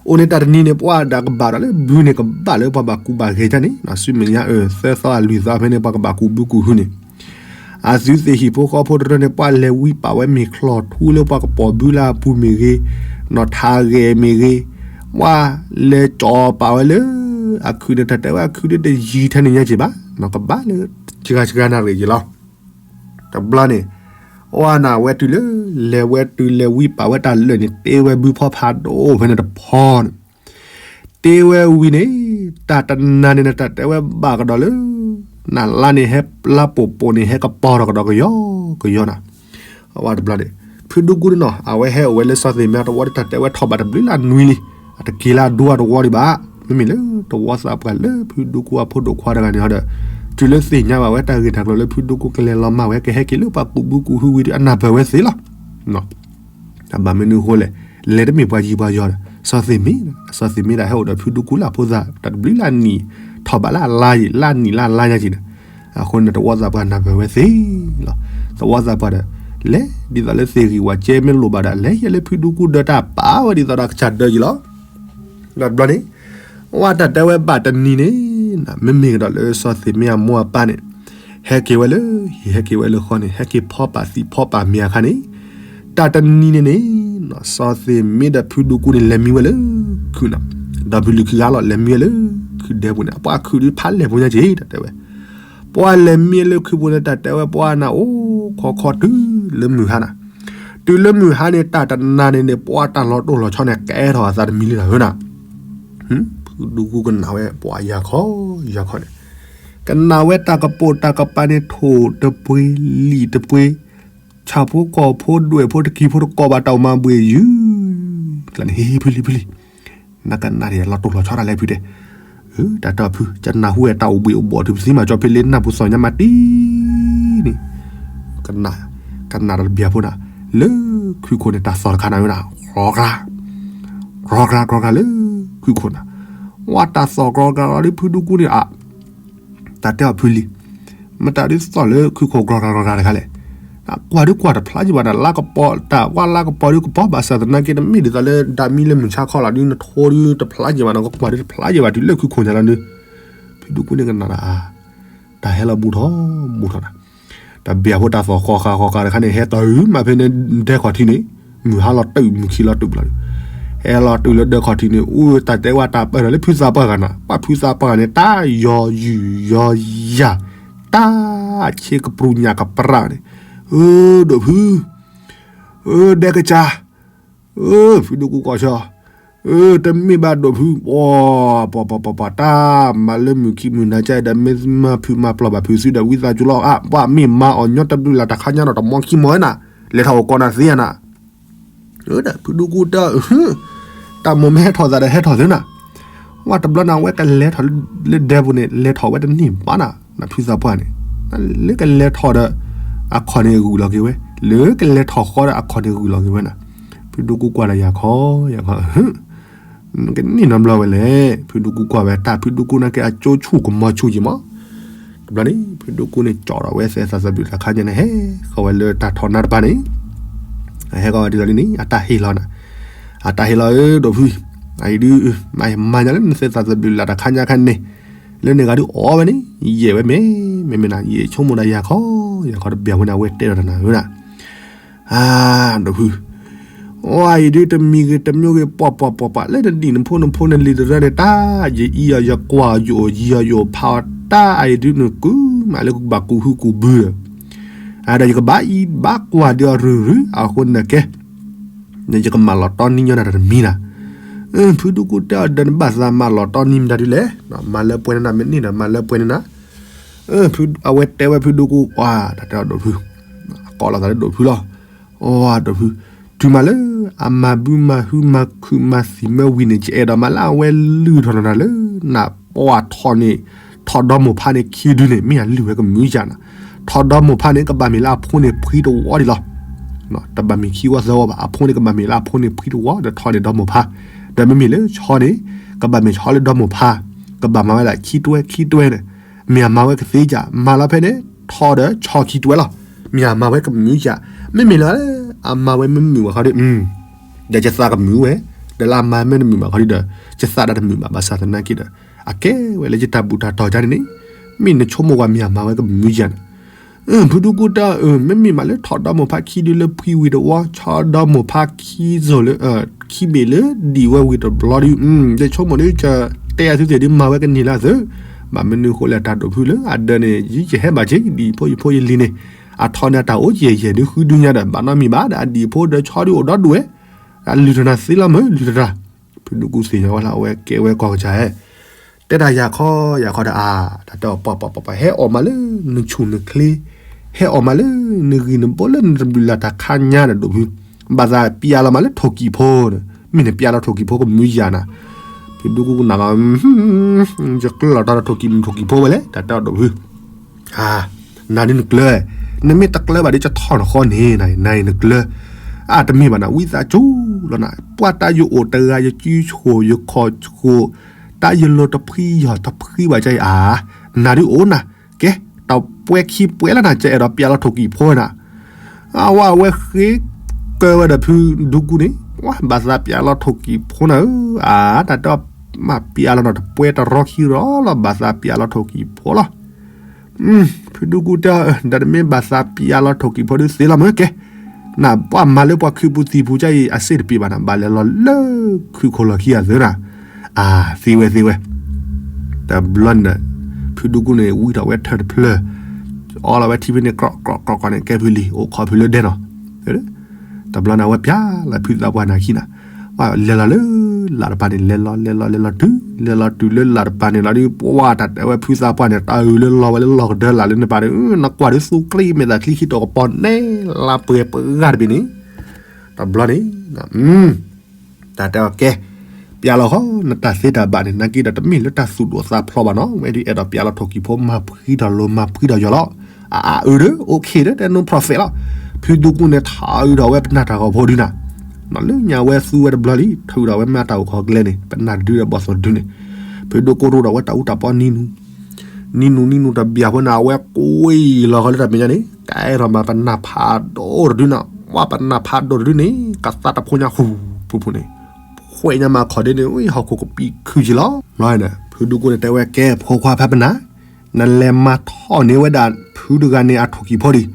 အိၣ်န့ၣ်တၢ်တနံၤန့ၣ် ပှၤဒၣ်ကဘၣ်ဒီးလၢဘုန့ၣ် ကဘၣ်လၢပှၤဘၣ်ကူးဘၣ်ဂဲၤတၢ်န့ၣ် ဆူမဲာ်ညါအၢ သၢသီအလွံၢ်သီဖဲန့ၣ် ပှၤကဘၣ်ကူးဘုကူးဟုန့ၣ်, အသုသ့ၣ်ဟံၣ်ဖိဃီဖိတရၢန့ၣ် ပှၤလဲၤဝံပာ်ဝဲမ့ၤချီၣ်ထူလၢပှၤကပိာ်ဘုလၢအပူၤမ့ၢ်ဂ့ၤ, နီၢ်ထါဂဲၤမ့ၢ်ဂ့ၤ, ပှၤလဲၤကၠီၤပာ်ဝဲလၢ အခုးန့ၣ် တၢ်တဲဝဲအခုးဒ်တယံၤထဲန့ၣ်ညါက့ၤဘၣ်, နီၢ်ကဘၣ်လၢ စှၤစှၤနၣ်ရံၣ်က့ၤလီၤ တဘျီန့ၣ်, အဝဲနၤဝဲတုၤလၢ, လဲၤဝဲတုၤလဲၤဝံပာ်ဝဲတၢ်လၢာ်န့ၣ် တ့ဝဲဘုဖီဖးဒိၣ်ဖဲန့ၣ်တဖီန့ၣ်, တ့ဝဲဝံၤန့ၣ်, တၢ်တနၤန့ၣ် တၢ်တဲဝဲဘၣ်ကဒီးလၢ, နလါန့ၣ်ဟဲလါပိာ်ပိာ်န့ၣ် ဟဲကပီၤထီၣ်ကဒီးကယီကယီနၤ, အဝဲတဘျီန့ၣ်, ဖုဒူကူန့ၣ်နီၤ အဝဲဟဲအိၣ်ဝဲလၢစီၤသ့ၣ်မ့ၢ်တဝီဒီး တၢ်တဲဝဲထီၣ်ဘးတဘျုးလၢနွံလံ, အတက့ၤလၢအဒူအတဝီဒံးဘၣ်, မ့မ့ၢ်လၢတဝီသးပှၢ်လၢဖုဒူကူအဖိဒိၣ်ခွါတဂၤန့ၣ်ဒီး, တုၤလၢသ့ၣ်ညါဘၣ်ဝဲတၢ်ဂ့ၢ်တၢ်ကျိၤလၢဖုဒူကူကလဲၤလီၤမၢ်ဝဲ ကဟဲက့ၤလၢပှၤကူးဘုကူးဟုဝံၤဒီး အနၢ်ပၢၢ်ဝဲသ့လီၤ တၢ်ဘၣ်မနုၤအဃိလဲၣ်, လဲၤတမ့ၢ်ပှၤယံၤပှၤယီၤဒီး စီၤသ့ၣ်မ့ၢ်, စီၤသ့ၣ်မ့ၢ်ဒၣ်ဟဲအိၣ်ဒီးဖုဒူကူလၢအဖိသၣ် တၢ်တဘျုးလၢအနံၣ်, ထီၣ်ဘးလၢအလါယံၤ လၢအနံၣ်လၢအလါညါက့ၤန့ၣ်, အဃိန့ၣ် တဝီသးပှၢ်နၢ်ပၢၢ်ဝဲသ့လီၤ. တဝီသးပှၢ်ဒီး, လဲၤဒ်သိးလၢသ့ၣ်ဂံၢ်ဝၣ်ကဲမ့ၢ်လိၣ်ဘၣ်ဒီး လဲၤယဲလၢဖုဒူကူဒီးတၢ်ပာ်ဝဲဒ်သိးဒီးကစၢ်ဒၢက့ၤလီၤ တဘျီန့ၣ်, ဝဲတၢ်တဲဝဲဘၣ်တနံၤန့ၣ်, မ့မ့ၢ်ကဒီးလၢစီၤသ့ၣ်မ့ၢ်အမိၢ်အပၢ်န့ၣ်, ဟဲက့ၤဝဲလၢဟံၣ် ဟဲက့ၤဝဲလၢဃီန့ၣ် ဟဲက့ၤဖီပာ်သံဖီပာ်မ့ၤအခါန့ၣ်, တၢ်တနံၤန့ၣ်န့ၣ်, စီၤသ့ၣ်မ့ၢ်ဒီးဖုဒူကူန့ၣ် လဲၤမံဝဲလၢခုးနီၤ, ဒီးဖုလံၤခုဂၤလီၤ လဲၤမံဝဲလၢခုးဒဲပူၤန့ၣ် အပှၤခုးဒုးဖးလဲၢ်ဖိညါက့ၤ တၢ်တဲဝဲ ပှၤလဲၤမံလၢခုးပူၤန့ၣ် တၢ်တဲဝဲပှၤနၤအိၣ်ခီခီတုၤလၢမုၢ်ဟါနၤ, တုၤလၢမုၢ်ဟါန့ၣ် တၢ်တနၤန့ၣ်န့ၣ် ပှၤတၢ်လီၤတိၢ်လီၤဆီန့ၣ် ကဲထီၣ်အသးတမံၤလံနၤဧၢနၤ, ဖုဒူကူကနၣ်ဝဲပှၤယၤခီယၤခီန့ၣ်, ကနၣ်ဝဲတၢ်ကပိာ်တၢ်ကပၤန့ၣ် ထိၣ်တပှ့ၤလံာ်တပှ့ၤ, ဆၣ်ဖိကီၢ်ဖိဒွဲၣ်ဖိတကံၤဖိတကိးဘၣ်တၢ်အိၣ်မၤဘှ့ၣ်ယုၢ်, ကျါန့ၣ် ဟ့ ဖုလံၤဖုလံၤ, နကနၣ်ဒ်လီၤတိၢ်လီၤဆီတၢ်လဲၣ်ဖုတဲ, အၢ တၢ်တဲအီၤဖု ကနၢ်ဟူဝဲတၢ်အိၣ်ဘှံးအိၣ်ဘှီၣ်တုၤပသံမး ကၠီဖဲလ့နၢ်ပူၤသီၣ်ညါမးတံၢ်န့ၣ်, ကနၣ်တဘျီဖိနၤ, လၢခုခိၣ်န့ၣ် တၢ်သီၣ်တခါနၤဝဲဒၣ် ကြီကြၤ, ကြီကြၤကြီကြၤလၢခုခိၣ်နၤ, ဝဲတၢ်သီၣ်ကြီကြၤလီၤဒီး ဖုဒူကူန့ၣ်အ တၢ်တဲအီၤဖုလံ, မတၤဒုးသီၣ်လၢခုခိၣ်ကြီကြၤကြီကြၤတခါလဲၣ်, ကွၢ်ဒုးကွၢ်တဖျါယံၤဘၣ်ဒီး လါကပီၤ တၢ်ဝဲလါကပီၤဒုးကပီၤ ဘၣ်ဆၣ်သနာ်က့ တမ့ၢ်ဒ်သိးလၢဒၣ်မံလၢမုၢ်ဆါခီလီၤဒုး နထိဒုးတဖျါယံၤဘၣ်နီၤ ကကွၢ်ဒုးတဖျါယံၤဘၣ်တုၤလၢခုခိၣ်ညါလီၤဒုး, ဖုဒူကူန့ၣ်ကနၣ်ဒီး တၢ်ဟဲလီၤဘူးထီၣ်ဘူးထီၣ်နၤ, တဘျီဖိတၢ်သီၣ်ဃီဃာ်ဃီဃာ်တခါန့ၣ် ဟဲတီၢ်မးဖဲန့ၣ် ဒဲခီၣ်ထံးန့ၣ်, မုၢ်ဟါလီၤတုၤမုၢ်ခံလီၤတုၤဘျီဒုး, ဟဲလီၤတုၤလၢဒဲခီၣ်ထံးန့ၣ် အူတၢ်တဲဝဲတၢ်ပၢၢ်ထီၣ်လၢဖုသးပှၢ်ဂၤနၤ ပှၤဖုသးပှၢ်ဂၤန့ၣ် တၢ်ယီၤယုၢ်ယီၤယၤ တၢ်ဆ့ကပြုညၣ်ကပြးန့ၣ်, အၢ ဒိၣ်ဖု, အၢ ဒဲကစၢ်, အၢ ဖုဒိၣ်ကူကီၢ်ဆၢ, အၢ တမ့ၢ်ဘၣ်ဒိၣ်ဖု, ပှၤပှၤပှၤပှၤ တၢ်မၤလၢမုၢ်ခံမုၢ်နၤကဒီး မ့ၢ်မၤဖုးမၤပျီၢ်ဘၣ်ဖုးစုဒီး ဝံသးစူၤလီၤအါ ပှၤမ့ၢ်မၤအီၤညီတဘျုးလၢ်တခါညါဒီး တမီခံမီၢ်ဝဲနၤ, လဲၤထီၣ်အိၣ်ကီးနၤသ့ဧါနၤ ဖုဒိၣ်ကူတဲ, တၢ်မိၢ်မ့ၢ်ဟဲထီၣ်သးဒီးဟဲထီၣ်သ့နၤ, ဝဲတဘျီန့ၣ် အဝဲကလဲၤထီၣ်လၢဒဲပူၤန့ၣ် လဲၤထီၣ်ဝဲတန့ၢ်ဘၣ်နၤ, နဖုသးပှၢ်န့ၣ်, လၢကလဲၤထီၣ်ဒီး အခီၣ်န့ၣ်ဂုာ်လီၤက့ၤဝဲ, လၢကလဲၤထီၣ်ဃီဒီးအခီၣ်န့ၣ်ဂုာ်လီၤက့ၤဝဲနၤ, ဖုဒိၣ်ကူကွၢ်ဒီးယၤခီ, ယၤခီ ကန့ၢ်နီတဘျီဝဲလဲၣ်, ဖုဒိၣ်ကူကွၢ်ဝဲတၢ် ဖုဒိၣ်ကူန့ၣ်က့ၤအကၠိဆူၣ်ကမီၤဆူၣ်က့ၤမး, တဘျီန့ၣ် ဖုဒိၣ်ကူန့ၣ် ကၠီၣ်ထီၣ်ဝဲသဲသးသဘျုးတခါညါန့ၣ် ဟဲဃီၤဝဲလၢတၢ်ထီၣ်နါတပၤန့ၣ်, ဟဲဃီၤဝဲဒ်သိးလံန့ၣ် အတၢ်ဟ့ၣ်လီၤနၤ, အတၢ်ဟ့ၣ်လီၤဧၢ ဒိၣ်ဖု, အအံၤဒုး မၤမၤညါလၢနသဲသးသဘျုးလၢ်တခါညါခါန့ၣ်, လၢန့ၣ်ဂၤဒုးအီၣ်ဝဲန့ၣ် ယဲၢ်ဝဲမ့ၢ်, မ့မ့ၢ်နၤ ယဆိကမိၣ်ဒီးယၤခီ, ယၤခီတဘျီဝဲန့ၣ် အဝဲတဲဒီးတၢ်နၤဧၢနၤ ဒိၣ်ဖု, အအံၤဒုးတမံၤဂ့ၤတမံၤဂ့ၤ ပှၤပှၤပှၤပှၤ လၢနဒံၣ်နဖိနဖိနလံၤတရၢန့ၣ် တၢ် ယအံၤအီၤယကွၢ်အီၤယအိၣ်ယံၤအီၤယအိၣ်ဖးအီၤ တၢ်အံၤဒုးနကုၢ်မးလၢကဘၣ်ကူၣ်ဟုကူၣ်ဘုဒီး, ဒီးယကဘၣ်အံၤဘၣ်ကွၢ်ဒုးအီၤရုၢ်ရုၢ် အဃိန့ၣ်ကဲ ယကမၤလီၤတီနံၤညီနၤတမံၤနၤ, ဖုဒိၣ်ကူတဲအီၤဒီးနဘၣ်သးမၤလီၤတီနံၤမတၤဒုးလဲၣ်, မၤလၢပှဲၤန့ၣ်နၤ မ့ၢ်န့ၢ်ဒီးမၤလၢပှဲၤန့ၣ်နၤ အဝဲတဲဝဲဖုဒိၣ်ကူ ပှၤ တၢ်တဲအီၤဒိၣ်ဖု, ကိးလီၤသးလၢဒိၣ်ဖုလီၤ, အဒိၣ်ဖု, တုၤမးလၢ အမၤဘုမၤဟုမၤခုးမၤသံၣ်မၢဝံၤန့ၣ် ယအဲၣ်ဒိးမးလၢအဝဲလုၢ်ထီၣ်နၤလၢ နပှၤထီၣ်န့ၣ်, ထီၣ်ဒီမိၢ်ဖးန့ၣ်ခံဒုန့ၣ် မ့ၢ်အလုၢ်ဝဲကမုာ်ယၤနၤ, ထီၣ်ဒီမိၢ်ဖးန့ၣ် ကဘၣ်မ့ၢ်လၢအဖိန့ၣ်ဖှံတဝီဒံးလီၤ, တဘၣ်မ့ၢ်ခံဝီသၢဝီဘၣ် အဖိန့ၣ် ကဘၣ်မ့ၢ်လၢအဖိန့ၣ်ဖှံတဝီဒီးထီၣ်န့ၢ်ဒီမိၢ်ဖး, ဒီးမ့မ့ၢ်လၢဆီန့ၣ် ကဘၣ်မ့ၢ်ဆီလၢဒီမိၢ်ဖး, ကဘၣ်မၤဝဲဒၣ်ခံတွဲခံတွဲန့ၣ်, မ့ၢ်အမၤဝဲကသ့ဧါ မၤလီၤဖဲန့ၣ် ထီၣ်ဒီးဆီခံတွဲလီၤ, မ့ၢ်အမၤဝဲကမုာ်ယၤ, မ့မ့ၢ်လၢ အမၤဝဲမ့ၢ်မုာ်ဘၣ်ခီဒီး ဒီးယသးကမုာ်ဝဲ, ဒီးလၢအမၤမ့ၢ်တမုာ်ဘၣ်ခီဒီး ယသးဒၣ်တမုာ်ဘၣ် ဘၣ်ဆၣ်သနာ်က့ဒီး အကဲဝဲလၢယတၢ်ဘူၣ်တၢ်တီၤကါန့ၣ်န့ၣ်, မ့ၢ်နဆိကမိၣ်ဝဲမ့ၢ်အမၤဝဲကမုာ်ယၤန့ၣ်, ဖုဒိၣ်ကူတဲအီၤ မ့မ့ၢ်မးလၢထီၣ်ဒီမိၢ်ဖးခံဒုလၢဖှံဝံၤတဝီ ဆီဒီမိၢ်ဖးခံစိၤလၢ ခံဘ့ၣ်လၢဒံၣ်ဝဲဝံၤတဘျီဒီး ယဆိကမိၣ်ဒ် တဲအသုသ့ၣ်ဒ်မၤဝဲကန့ၢ်လၢအသု, ဘၣ်မနုၤဃိလဲၣ် တၢ်ဒိၣ်ဖုလၢအဒၢးန့ၣ် ယဟဲဘၣ်က့ၤ ဒံၣ်ဖိယဖိယလံၤန့ၣ်, အထီၣ်န့ၣ်အတၢ်အိၣ်ယဲၢ်ယဲၢ်ဒုးဃုဒုညါဒီး ဘၣ်နီတမံၤဘၣ်ဒီး အဒံၣ်ဖိဒီးဆီဒုးအိၣ်ဒီဒူၣ်ဝဲ, အလုၢ်ထီၣ်နၤသ့လီၤမ့ၢ် လုၢ်ထီၣ်တၢ်, ဖုဒိၣ်ကူသ့ၣ်ညါဝဲလၢအဝဲကဲဝဲကီၢ်ကစၢ်ဧၢ တဲဒၣ်ယၤခီ ယၤခီဒီးအါ, တၢ်တဲအီၤပှၤပှၤပှၤပှၤ ဟဲအီၣ်မးလၢနဆူၣ်နချ့, ဟဲအီၣ်မးလၢနဂံၢ်နဘါလၢနတဘျုးလၢ်တခါညါဒီးဒိၣ်ဖု, ဘၣ်သးပျးလီၤမးလၢထိၣ်ကံၣ်ဖိန့ၣ်, မ့ၢ်နပျးလီၤထိၣ်ကံၣ်ဖိကမုာ်ယၤနၤ, ဖုဒိၣ်ကူကနၣ်လီၤ, ယကျၢၤလီၤတၢ်ဒီးထိၣ်ကံၣ်မုၣ်ထိၣ်ကံၣ်ဖိဝဲလဲၣ် တၢ်တဲအီၤဒိၣ်ဖု နၤဒ်နကျၢၤ, နမ့ၢ်တကျၢၤဘၣ်ဒီး ယထီၣ်နဃီန့ၣ် နၤအံၤနကျၢၤ, အတမ့ၢ်ဘၣ်နၤ ဝံသးစူၤလီၤနၤ, ပှၤတၢ်ယအိၣ်တဂၤ ယစုဆိၣ်ယခီၣ်ဆိၣ်, တၢ်ယလိၤတဖှံယီၢ်တဖှံဘၣ်ကအါ, နၤဒ်အိၣ်နၤ, ကဲ, တပှဲၤခံပှဲၤလၢနၤ ကအဲၣ်ဒိးပျးလီၤထိၣ်ကံၣ်ဖိနၤ အဝဲအဝဲဃ့ကၢၤဝဲဒီး ဖုဒူကူန့ၣ်, ဘၣ်သးပျးလီၤထိၣ်ကံၣ်ဖိနၤဧၢ, အါ တၢ်တဲအီၤ, မ့ၢ်ပျးလီၤနီၤ တပှဲၤတရီခံရီလီၤ ဘၣ်သးပျးလီၤထိၣ်ကံၣ်ဖိလီၤ. ဖုဒူကူတဲအီၤ, ဒီးတမ့ၢ်ဘၣ်သးပျးလီၤထိၣ်ကံၣ်ဖိဒုးသ့လီၤမ့ၢ်ကဲ, နပှၤမၤလၢပှၤခုးပူၤသံၣ်ပူၤကအံၤ အစ့ၣ်တပ့ၤဘၣ်နၤ ဘၣ်လဲၤလီၤလၢခုးခိၣ်လီၢ်ခံအသၢနၤ အါ, သ့ဝဲသ့ဝဲ, တဘျီန့ၣ်ဒီး ဖုဒူကူန့ၣ် ဝံထီၣ်ဝဲထၢၣ်တဖျၢၣ်, အီလီၤဝဲထံဖဲန့ၣ် ကြီကြီကြီကြီန့ၣ် ကဲဖုလံၤ အိၣ်ခိးဖုလၢဒဲနီၤ, တဘျီန့ၣ် အဝဲပျးလီၤဖုသးပှၢ်နၤခံနၤ, လဲၤလီၤလၢ လၢ်တပၤန့ၣ် လဲၤလီၤ လဲၤလီၤ လဲၤလီၤတုၤ လဲၤလီၤတုၤလၢလၢ်တပၤန့ၣ်လီၤဒီး ပှၤတၢ်တဲဝဲဖုသးပှၢ်န့ၣ် တၢ်အုးလၢလီၤဝဲလၢလီၢ်ကဒၢလၢ်လၢန့ၣ်ပၤဒီး နကွၢ်ဒီးသူကျံမ့ၢ်သးချံခံတီၤကပီၤန့ၣ် လါပှဲၤပှဲၤဂၤတဘ့ၣ်န့ၣ်, တဘျီန့ၣ် တၢ်တဲအီၤကဲ, ပျဲလီၤဃီ နတၢ်သ့တၢ်ဘၣ်န့ၣ် နာ်က့ဒီးတမ့ၢ်လၢတၢ်သူၣ်ဒိၣ်သးဖျိးဘၣ်နီၤ, ဝဲဒုးအဲၣ်ဒိးပျဲလီၤထိၣ်ကံၤဖိ မၤဖှံဒီးလိၤ မၤဖှံဒီးယိာ်လီၤ. အအၢဒီး အိၣ်ခ့ဒီး တဲ no profit လီၤ. ဖုဒူကူန့ၣ် ထးအုးဒီးဝဲပနၢ်တၢ်ဂီၤဖိဒုန့ၣ်, လၢညါဝဲသူဝဲတဘျီလံ ထုးဒီးဝဲမ့ၢ်တၢ်အိၣ်ခိးကျဲန့ၣ် ပနၢ်တဒုဒီးဘီၣ်သိၣ်တဒုန့ၣ်, ဖုဒူကူရိဒီးဝဲတၢ်အူတၢ်ပီနံၤနူၤ နံၤနူၤနံၤနူၤတဘျီဖိန့ၣ် အဝဲကွံာ်လီၤဃီလၢတၢ်မဲာ်ညါန့ၣ် ကအဲၣ်ဒိးမၤပနၢ်ဖးဒိၣ်တဒုန့ၣ်, ဝဲပနၢ်ဖးဒိၣ်တဒုန့ၣ် ကသါတဖိညါဃူဖူဖူန့ၣ်, ခွဲးညါမၤခီၣ်ဒ့န့ၣ် ဟီၣ်ခိၣ်ကပံာ်ခုၣ်က့ၤလီၤ. ဖုဒူကူန့ၣ်တဲဝဲ ကဲ ဖိခွါဖးပနၢ်, နလဲၤမၤထီၣ်န့ၢ်ဝဲဒၣ်ဖုတဂၤန့ၣ်အထိၣ်ကံၤဖိဒံး,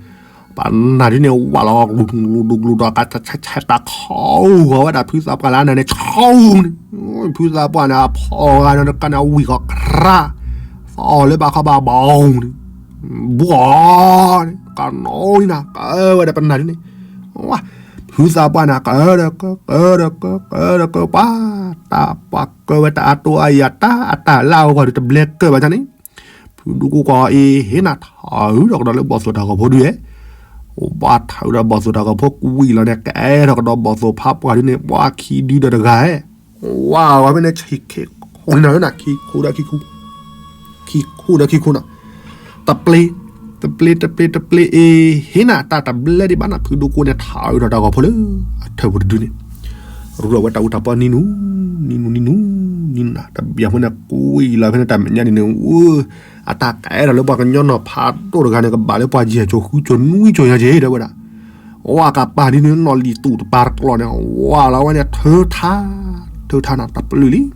ပနၢ်ဒုန့ၣ် ဝးလီၤ ကလူၤဒူကလူၤဒီး ကဆဲးဆဲးတၢ်ခီဂီၤဝဲဒၣ်ဖုသးပှၢ်လၢအနၢ်န့ၣ် ဆူန့ၣ်, ဖုသးပှၢ်န့ၣ် အဖီၣ်ဂၤန့ၣ်တကးန့ၣ် အဝံၣ်ဃီၤကြါ, အီၣ်လၢဘၣ်ခီဘၣ်ဘီန့ၣ်, ဘှီန့ၣ် ကနီၤန့ၣ် ကဝဲဒၣ်ပနၢ်ဒုန့ၣ်, ဝါ, ဖုသးပှၢ်န့ၣ် ကၢဒီးကၢ ကၢဒီးကၢ ကၢဒီးကၢ ပှၤ တၢ်ပှၤကၢဝဲတၢ်အတိအယၤ တၢ်အတၢ်လၢအဂီၢ်ဒီးတဘျဲကၢဘၣ်န့ၣ်, ဖုဒူကူကွၢ်အီၤအ့ၤ ဟ့ၣ်နၤထးအုးဒီးကဒီးလၢဘီၣ်သိၣ်တၢ်ဂီၤဖိဒုဧဲ, ပှၤထးအုးဒီးဘီၣ်သိၣ်တၢ်ဂီၤဖိကွံာ်လီၤန့ၣ် ကအဲၣ်ထီၣ်ကဒီးဘီၣ်သိၣ်ဖးပှၢ်ဒုန့ၣ် ပှၤခံဒုဒီးတဂၤဧဲ, ဝါဝဲဖဲန့ၣ် ဆံးခံခိၣ်န့ၣ် ခံခိၣ်ဒီးခံခိၣ်, ခံခိၣ်ဒီးခံခိၣ်န့ၣ်, တပျ့ၤ, တပျ့ၤ တပျ့ၤ တပျ့ၤအ့ၤ ဟ့ၣ်နၤတၢ်တဘျဲဒံးဘၣ်န့ၣ် ဖုဒူကူန့ၣ် ထးအုးဒီးတၢ်ဂီၤဖိလၢအထၢၣ်ပူၤတဒုန့ၣ်, ရူဒီးဝဲတၢ်အူတၢ်ပီနံၤနူၤ နံၤနူၤ နံၤနူၤ နံၤနူၤ တဘျီဖိန့ၣ် ကွံာ်လီၤဖဲန့ၣ်တၢ်မဲာ်ညါဒ်န့ၣ် အတၢ်ကအဲၣ်ဒိးလၢပှၤကညီနီၤဖးဒိၣ်တဂၤန့ၣ် ကဘၣ်လၢပှၤယဲၢ်ကၠိဃုကၠိနွံကၠိညါက့ၤ တဲဝဲဒၣ်, ဝါကပၤဒ်န့ၣ် နီၣ်လံာ်တူၢ်တပၤတကျီၢ်န့ၣ် ဝါလီၤဝဲန့ၣ် ထၢထါ, ထၢထါန့ၣ် တပျုာ်လံ အီ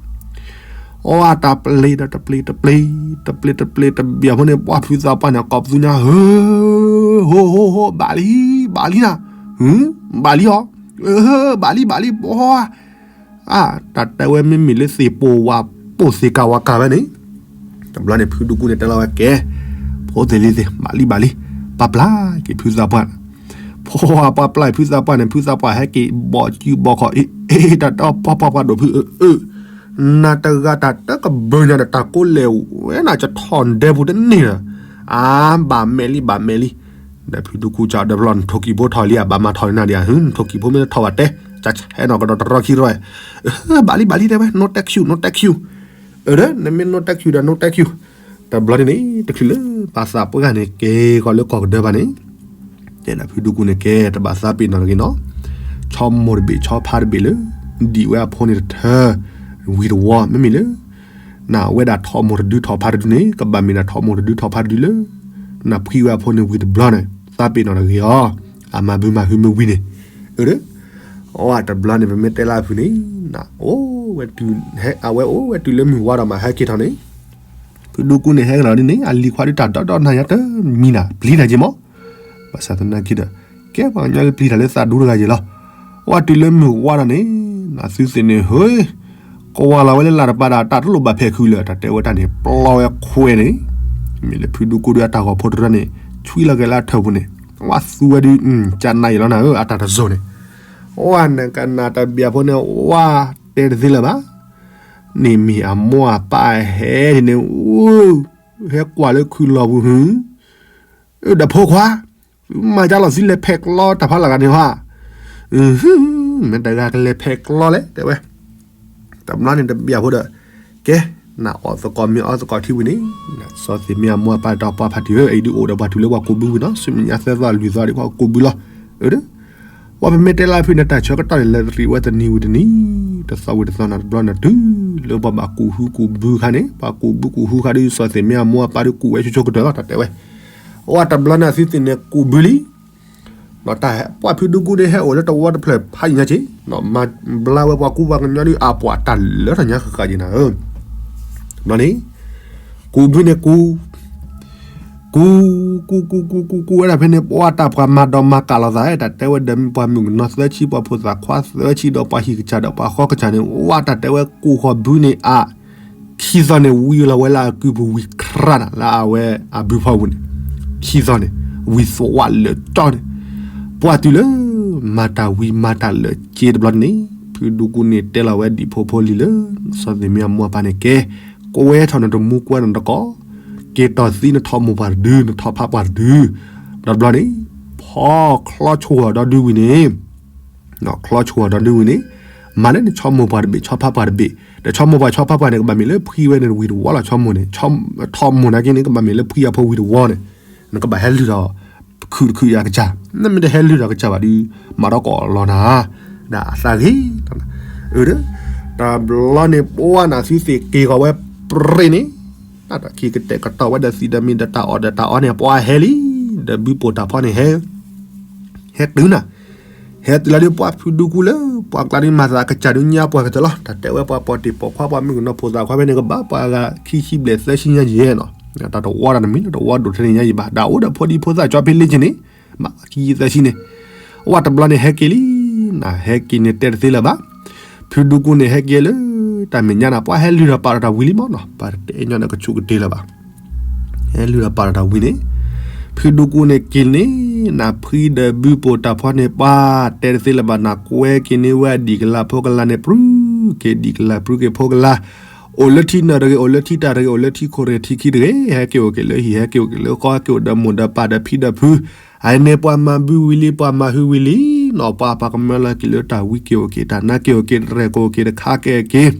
တၢ်ပျ့ၤဒီးတပျ့ၤ တပျ့ၤ တပျ့ၤ တပျ့ၤ တဘျီဖိန့ၣ် ပှၤဖုသးပှၢ်န့ၣ် ကိးပသူညါ ဟၢ ဟိ ဟိ ဟိ ဘၣ်လံ ဘၣ်လံနၤ, ဘၣ်လံအီၤ, ဘၣ်လံ ဘၣ်လံ ပှၤ, အါ တၢ်တဲဝဲမ့မ့ၢ်လၢသ့ၣ်ပိာ်ဝါပိာ်သ့ၣ်ကၤဝါကၤဝဲန့ၣ်, တဘျီန့ၣ် ဖုဒူကူန့ၣ်တဲလီၤဝဲကဲ, ဖိသ့ၣ်လံၤသ့ၣ် ဘၣ်လံ ဘၣ်လံ, ပာ်ပျၢ်က့ၤဖုသးပှၢ် ပှၤပှၤပျၢ်ဖုသးပှၢ်န့ၣ် ဖုသးပှၢ်ဟဲက့ၤဘီၣ်စုဘီၣ်ခီၣ် အ့ အ့ တၢ်တပှၢ်ပှၢ်ပှၢ်ဒိၣ်ဖု အၢ အၢ နၤတဂၤတၢ်တကဘၢညါဒီးတၢ်ကိးလဲၣ်ဝဲနၤ ကထီၣ်ဒဲပူၤတန့ၢ်ဒီး အါ ဘၣ်မဲာ်လံ ဘၣ်မဲာ်လံ, ဒီးဖုဒူကူစးဒီးပျီ နထိၣ်ကံၤဖိထီၣ်လံဧါ ဘၣ်မၤထီၣ်နၤဒံးဧါ နထိၣ်ကံၤဖိမ့ၢ်ထီၣ်ဘၣ်တဲ ကဆဲးနီၢ်ကဒီးတရီခံရီ, ဘၣ်လံ ဘၣ်လံ တဲဝဲ no thank you, no thank you, အၢ နမ့ၢ် no thank you ဒီး no thank you, တဘျီန့ၣ်န့ၣ် တချုးလၢပှၤသးပှၢ်န့ၣ် က့ၤဃီၤလၢကီၢ်ကဒၢဘၣ်န့ၣ် တဲဒၣ်ဖုဒူကူန့ၣ် ကဲ တဘၣ်သးပ့ၤနီၣ်တဂ့ၤနီၤ, ဆီမိၢ်တဘ့ၣ် ဆီဖါတဘ့ၣ်လၢ ဒံးဝဲအဖိန့ၣ်တထၢ ဝံၤတဝီ မ့မ့ၢ်လၢ နဝဲဒၣ်ထိၣ်မိၢ်တဒု ထိၣ်ဖါတဒုန့ၣ် ကဘၣ်မ့ၢ်ဒၣ်ထိၣ်မိၢ်တဒု ထိၣ်ဖါတဒုလၢ နဖှံဝဲအဖိန့ၣ်ဝံၤတဘျီန့ၣ် သးပ့ၤနီၣ်တဂ့ၤအီၤ, အမၤဘုမၤဟုမ့ၢ်ဝံၤန့ၣ်, အၢ အတဘျီန့ၣ် ပမ့ၢ်တဲလၢအဖုန့ၣ် အိၣ်ဝဲတုၤ အဝဲအိၣ်ဝဲတုၤလၢမုၢ်ဝါဒီးမး ဟဲက့ၤထီၣ်န့ၣ် ဖုဒူကူန့ၣ် ဟဲက့ၤလီၤဒ်န့ၣ် အလံၤခွါဒုးတၢ်ဒီဒီနၤယါတမံၤနၤ ပျံၤနၤက့ၤမး, ဘၣ်ဆၣ်သနာ်က့ဒီး ကဲပှၤကညီလၢပျံၤတၢ်လၢသးဒူတဂၤယ့ၣ်လီၤ, အဝဲတုၤလၢမုၢ်ဝါဒီးန့ၣ် နသုသ့ၣ်န့ၣ် ဟ့ ကဝၤလီၤဝဲလၢလာ်တပၤဒီး တၢ်တလိၣ်ဘၣ်ဖဲးခုလၢာ် တၢ်တဲဝဲတၢ်န့ၣ် ပျီဝဲခွဲးန့ၣ်, မ့ၢ်လၢဖုဒူကူဒုးအတၢ်ဂီၤဖိတရၢန့ၣ် ဆွံလီၤက့ၤလၢအထၢၣ်ပူၤန့ၣ်, ဝဲသူဝဲဒုး ကနၤယ့ၣ်လီၤနၤဧၢ အတၢ်တစိၤန့ၣ်, ဝဲနကနၣ်တဘျီဖိန့ၣ် ဝဲတဲတသ့လၢၤဘၣ်, န့ၣ်မ့ၢ်အမိၢ်အပၢ်ဟဲန့ၣ် ဟဲကွၢ်လၢခုလီၤပူၤဟု, ဒီးဖိခွါ, မၤကၢ်လီၤသုလဲၤဖဲးကျီတၢ်ဖးလၢ်ဂၤန့ၣ်ဟါ, မ့ၢ်တဂၤကလဲၤဖဲးကျီလဲၣ် တဲဝဲ, တဘျီန့ၣ်တဘျီဖိဒီး, ကဲ, နအီၣ်သကိးမ့ၢ်အီသကိးထံဝံၤန့ၣ်, စီၤသ့ၣ်မ့ၢ်အမိၢ်အပၢ်ဒီးပှၤဖးတံၢ်ဧၢ အံၤဒုးအိၣ်ဒီးပှၤတုၤလၢပှၤကူးဘုဝံၤနီၤ ဆူမဲာ်ညါသၢသီလွံၢ်သီဒံးပှၤကူးဘုလီၤ, အၢ ဝဲပမ့ၢ်တဲလၢအဖုန့ၣ် တၢ်ဆၢကတီၢ်န့ၣ် လဲၤတရံးဝဲတနံၤဝံၤတနံၤ, တသီဝံၤတသီန့ၣ်တဘျီန့ၣ် တုၤလၢပှၤဘၣ်ကူးဟုကူးဘုခါန့ၣ် ပှၤကူးဘုကူးဟုခါဒုး စီၤသ့ၣ်မ့ၢ်အမိၢ်အပၢ်ဒုးကူးဝဲဆိဆိကတၢၢ်လီၤ တၢ်တဲဝဲ, အဝဲတဘျီန့ၣ် အသုသ့ၣ်န့ၣ်ကူးဘုလံ, ဒီးတၢ်ဟဲပှၢ်ဖုဒူကူန့ၣ် ဟဲအိၣ်လၢတဝီတဖျၢၣ်ဖးယံၤညါက့ၤ, မၤဘျါဝဲပှၤကူးပှၤကညီဒုး အပှၤတၢ်လၢတၢ်ညါဃၣ်ဃၣ်က့ၤနၤဧၢ, တဘျီန့ၣ် ကူးဘုန့ၣ်ကူး ကူး ကူး ကူး ကူး ကူး ကူးဝဲဒၣ်ဖဲန့ၣ် ပှၤတၢ်ပှၤမၤဒီးမၤကၢ်လိာ်သး တၢ်တဲဝဲဒီးမ့ၢ်ပှၤမုၣ်ကနီၤသၢဆံ ပှၤဖိသၣ်ခွါသၢဆံ ဒီးပှၤဟံၣ်ကစၢ်ဒီးပှၤဃီကစၢ်န့ၣ် ဝဲတၢ်တဲဝဲကူးဃီၤဘုန့ၣ်အ ခံသီန့ၣ် ဝံၤလီၤဝဲလၢအကုပူၤဝံၤခရၣ်နၤ လၢအဝဲအဘုဖီပူၤန့ၣ် ခံသီန့ၣ် ဝံၤသွးလၢာ်တီန့ၣ် ပှၤတုၤလၢ မၤတၢ်ဝံၤမၤတၢ်လၢာ်စ့တဘျီန့ၣ် ဖုဒူကူန့ၣ်တဲလီၤဝဲဒံးဖိဖိလံၤလၢ စီၤသ့ၣ်မ့ၢ်အမိၢ်အပၢ်န့ၣ်ကဲ ကွဲထီၣ်နတမူကွဲထီၣ်နတကိး က့ၤတီၢ်သံနထိၣ်မိၢ်ပှၢ်တဒု နထိၣ်ဖးပှၢ်တဒု ဒီးတဘျီန့ၣ် ဖီချီဆိၣ်ဂီၤဒီဒုဝံၤန့ၣ် ချီဆိၣ်ဂီၤဒီဒုဝံၤန့ၣ် မၤလၢနဆီမိၢ်ပှၤတဘ့ၣ် ဆီဖါပှၤတဘ့ၣ် ဒီးဆီမိၢ်ပှၤဆီဖါပှၤန့ၣ် ကဘၣ်မ့ၢ်လၢဖှံဝဲန့ၣ်ဝံၤတဝီလီၤ ဆီမိၢ်န့ၣ်, ဆီမိၢ်နာ်က့န့ၣ် ကဘၣ်မ့ၢ်လၢဖှံအဖိဝံၤတဝီန့ၣ်, နကဘၣ်ဟဲလုၢ်ထီၣ် ခုၣ်တခုၣ်ယၤကစၢ်, နမ့ၢ်တဟဲလုၢ်ထီၣ်ကစၢ်ဘၣ်ဒီး မၤဒီးကိးလီၤနၤ, ဒ်အသးဂ့ၤ, အၢ, တဘျီန့ၣ် ပှၤနသုသ့ၣ်က့ၤဃီၤဝဲပြ့ၣ်န့ၣ်, တၢ်ခံကတဲာ်ကတီၤဝဲဒီးသံးဒီးမ့ၢ်ဒီးတၢ်အီၣ်ဒီးတၢ်အီန့ၣ် ပှၤဟဲလံ, ဒီးဘုပိာ်တၢ်ဖီန့ၣ်ဟဲ ဟဲတုၤနၤ, ဟဲတုၤလီၤဒီးပှၤဖုဒူကူလၢ ပှၤကျါဒုးမၤသးအကစၢ်ဒုးညါပှၤကတၢၢ်လီၤ, တၢ်တဲဝဲပှၤပိာ်တ့ၢ်ပိာ်ခွါပှၤမုၣ်ကနီၤဖိသၣ်ခွါဖဲန့ၣ် ကဘၣ်ပှၤဂၤခံဆံဘျဲၣ်သၢဆံညါယဲၢ်နီၤ, တၢ်တဝီတၢ်တမံၤလၢတဝီဒိၣ်ထဲန့ၣ်ညါယံၤဘၣ်, ဒၣ်အိၣ်ဒီးဖိဒံဖိသၣ်ကၠီဖံလ့က့ၤန့ၣ်, မ့ၢ်ခံဆံသၢဆံန့ၣ်, ဝဲတဘျီန့ၣ်ဟဲက့ၤလံ, နဟဲက့ၤန့ၣ်တဲတသ့လၢၤဘၣ်, ဖုဒူကူန့ၣ်ဟဲက့ၤလၢ တၢ်မဲာ်ညါနၤ ပှၤဟဲလုၢ်ထီၣ်ပာ်ဒီးတၢ်ဝံၤလံမးနီၤ, ပှၤတတဲညီနကဆူးကတ့ၢ်လၢၤဘၣ် ဟဲလုၢ်ဒီးပာ်ဒီးတၢ်ဝံၤန့ၣ်, ဖုဒူကူန့ၣ်က့ၤန့ၣ်, နဖှံဒီးဘုပိာ်တၢ်ဖီန့ၣ် ပှၤတဲတသ့လၢၤဘၣ် နကွဲက့ၤန့ၢ်ဝဲဒံၣ်ကလၤဖိကလၤန့ၣ် ပြုက့ၤဒံၣ်ကလၤပြုက့ၤဖိကလၤ, အိၣ်လၢထံနၢၣ်တဂ့ၤ, အိၣ်လၢထံတၢ်တဂ့ၤ, အိၣ်လၢထံခိၣ်တဂ့ၤ, ထံခံတဂ့ၤ, ဟဲက့ၤအိၣ်က့ၤလၢဟံၣ်, ဟဲက့ၤအိၣ်က့ၤလၢဃီ, ဟဲက့ၤအိၣ်ဒီးမိၢ်ဒီးပၢ်ဒီးဖံဒီးဖု, အန့ၣ်ပှၤမၤဘုဝံၤလံ, ပှၤမၤဟုဝံၤလံ, နီၢ်ပှၤပှၤကမၢလီၤက့ၤလၢတၢ်ဝံက့ၤအိၣ်က့ၤ, တၢ်နါက့ၤအိၣ်က့ၤ, တရဲၣ်က့ၤအိၣ်က့ၤ, တခါက့ၤက့ၤ က့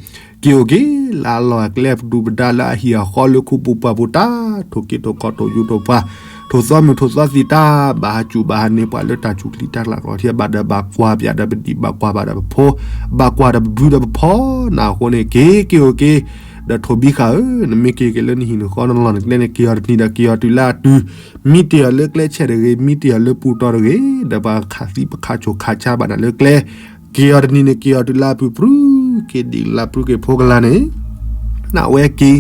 ၤအိၣ်က့ၤ, လၢအလီၢ်အကျဲပဒူပဒါလၢအဟံၣ်အဃီလၢခူပူၤပှၢ်ပူၤတၢ်, ထိၣ်က့ၤထိၣ်ကီထိၣ်ယူၤထိၣ်ပှၢ်, ထိၣ်သီမုၢ်ထိၣ်သီသံးတၢ်, ဘၣ်ဟးစူၣ်ဘၣ်ဟးန့ၢ်ပှၤလၢတၢ်စူၢ်ကလံၤတၢ်ကျးကျီထံ ဘၣ်ဒီးဘၣ်ကွၢ်ပၠးဒီးပဒံၣ်ဘၣ်ကွၢ်ဘၣ်ဒီးပဖိ, ဘၣ်ကွၢ်ဒီးပဘုဒီးပဖီ, နအဃိန့ၣ် က့ၤက့ၤအိၣ်က့ၤ, ဒီးထိၣ်ဘံဃာ်ဧၢ, နမ့ၢ်က့ၤက့ၤလၢနဟံၣ်နဃီနလီၢ်နကျဲန့ၣ် က့ၤအီၤတနံၤဒီးက့ၤအီၤတုၤလၢအတုၤ, မံတ့ၢ်အီၤလၢကျဲဆဲးတဂ့ၤ, မံတ့ၢ်အီၤလၢပူၤတီၤတဂ့ၤ, ဒီးပှၤခးသံပခးဆိၣ်ခးဆါဘၣ်နၤလၢကျဲ, က့ၤအီၤတနံၤန့ၣ် က့ၤအီၤတုၤလၢအပုၢ်ပြုက့ၤဒံၣ်ကလၤပြုက့ၤဖိကလၤန့ၣ်, နဝဲက့ၤ,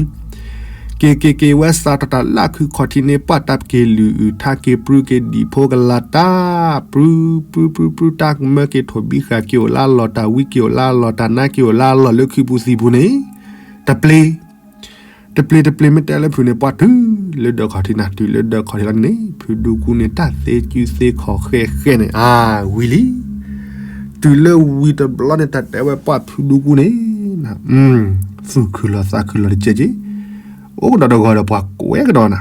က့ၤက့ၤက့ၤဝဲစးထီၣ်တၢ်လၢခုခီၣ်ထံးန့ၣ် ပှၤတၢ်က့ၤလုၢ်အုၣ်ထါက့ၤပြုက့ၤဒံၣ်ဖိကလၤတၢ်, ပြုပြုပြုပြုတၢ်ကမၢက့ၤထိၣ်ဘံဃာ်က့ၤအိၣ်လၢအလီၢ် တၢ်ဝံက့ၤအိၣ်လၢအလီၢ် တၢ်နါက့ၤအိၣ်လၢအလီၢ်လၢခုပူၤသံၣ်ပူၤန့ၣ်, တပျ့ၤ တပျ့ၤတပျ့ၤမ့ၢ်တဲလၢဖုးန့ၣ် ပှၤတုၤလၢဒၢးခီၣ်ထံးနၤ တုၤလၢဒၢးခီၣ်ထံးလီၤန့ၣ် ဖုဒူကူန့ၣ် တၢ်သ့စုသ့ခီၣ်ဃဲဃဲန့ၣ် အါဝံၤလံ. တုၤလၢဝံၤတဘျီန့ၣ် တၢ်တဲဝဲပှၤဖုဒူကူန့ၣ် သူၣ်ခုၣ်လီၤသးခုၣ်လီၤတကဲးက့ၤ, အိၣ်ကဒီးတဂီၤဒီးပှၤကွဲးကဒီးနၤ,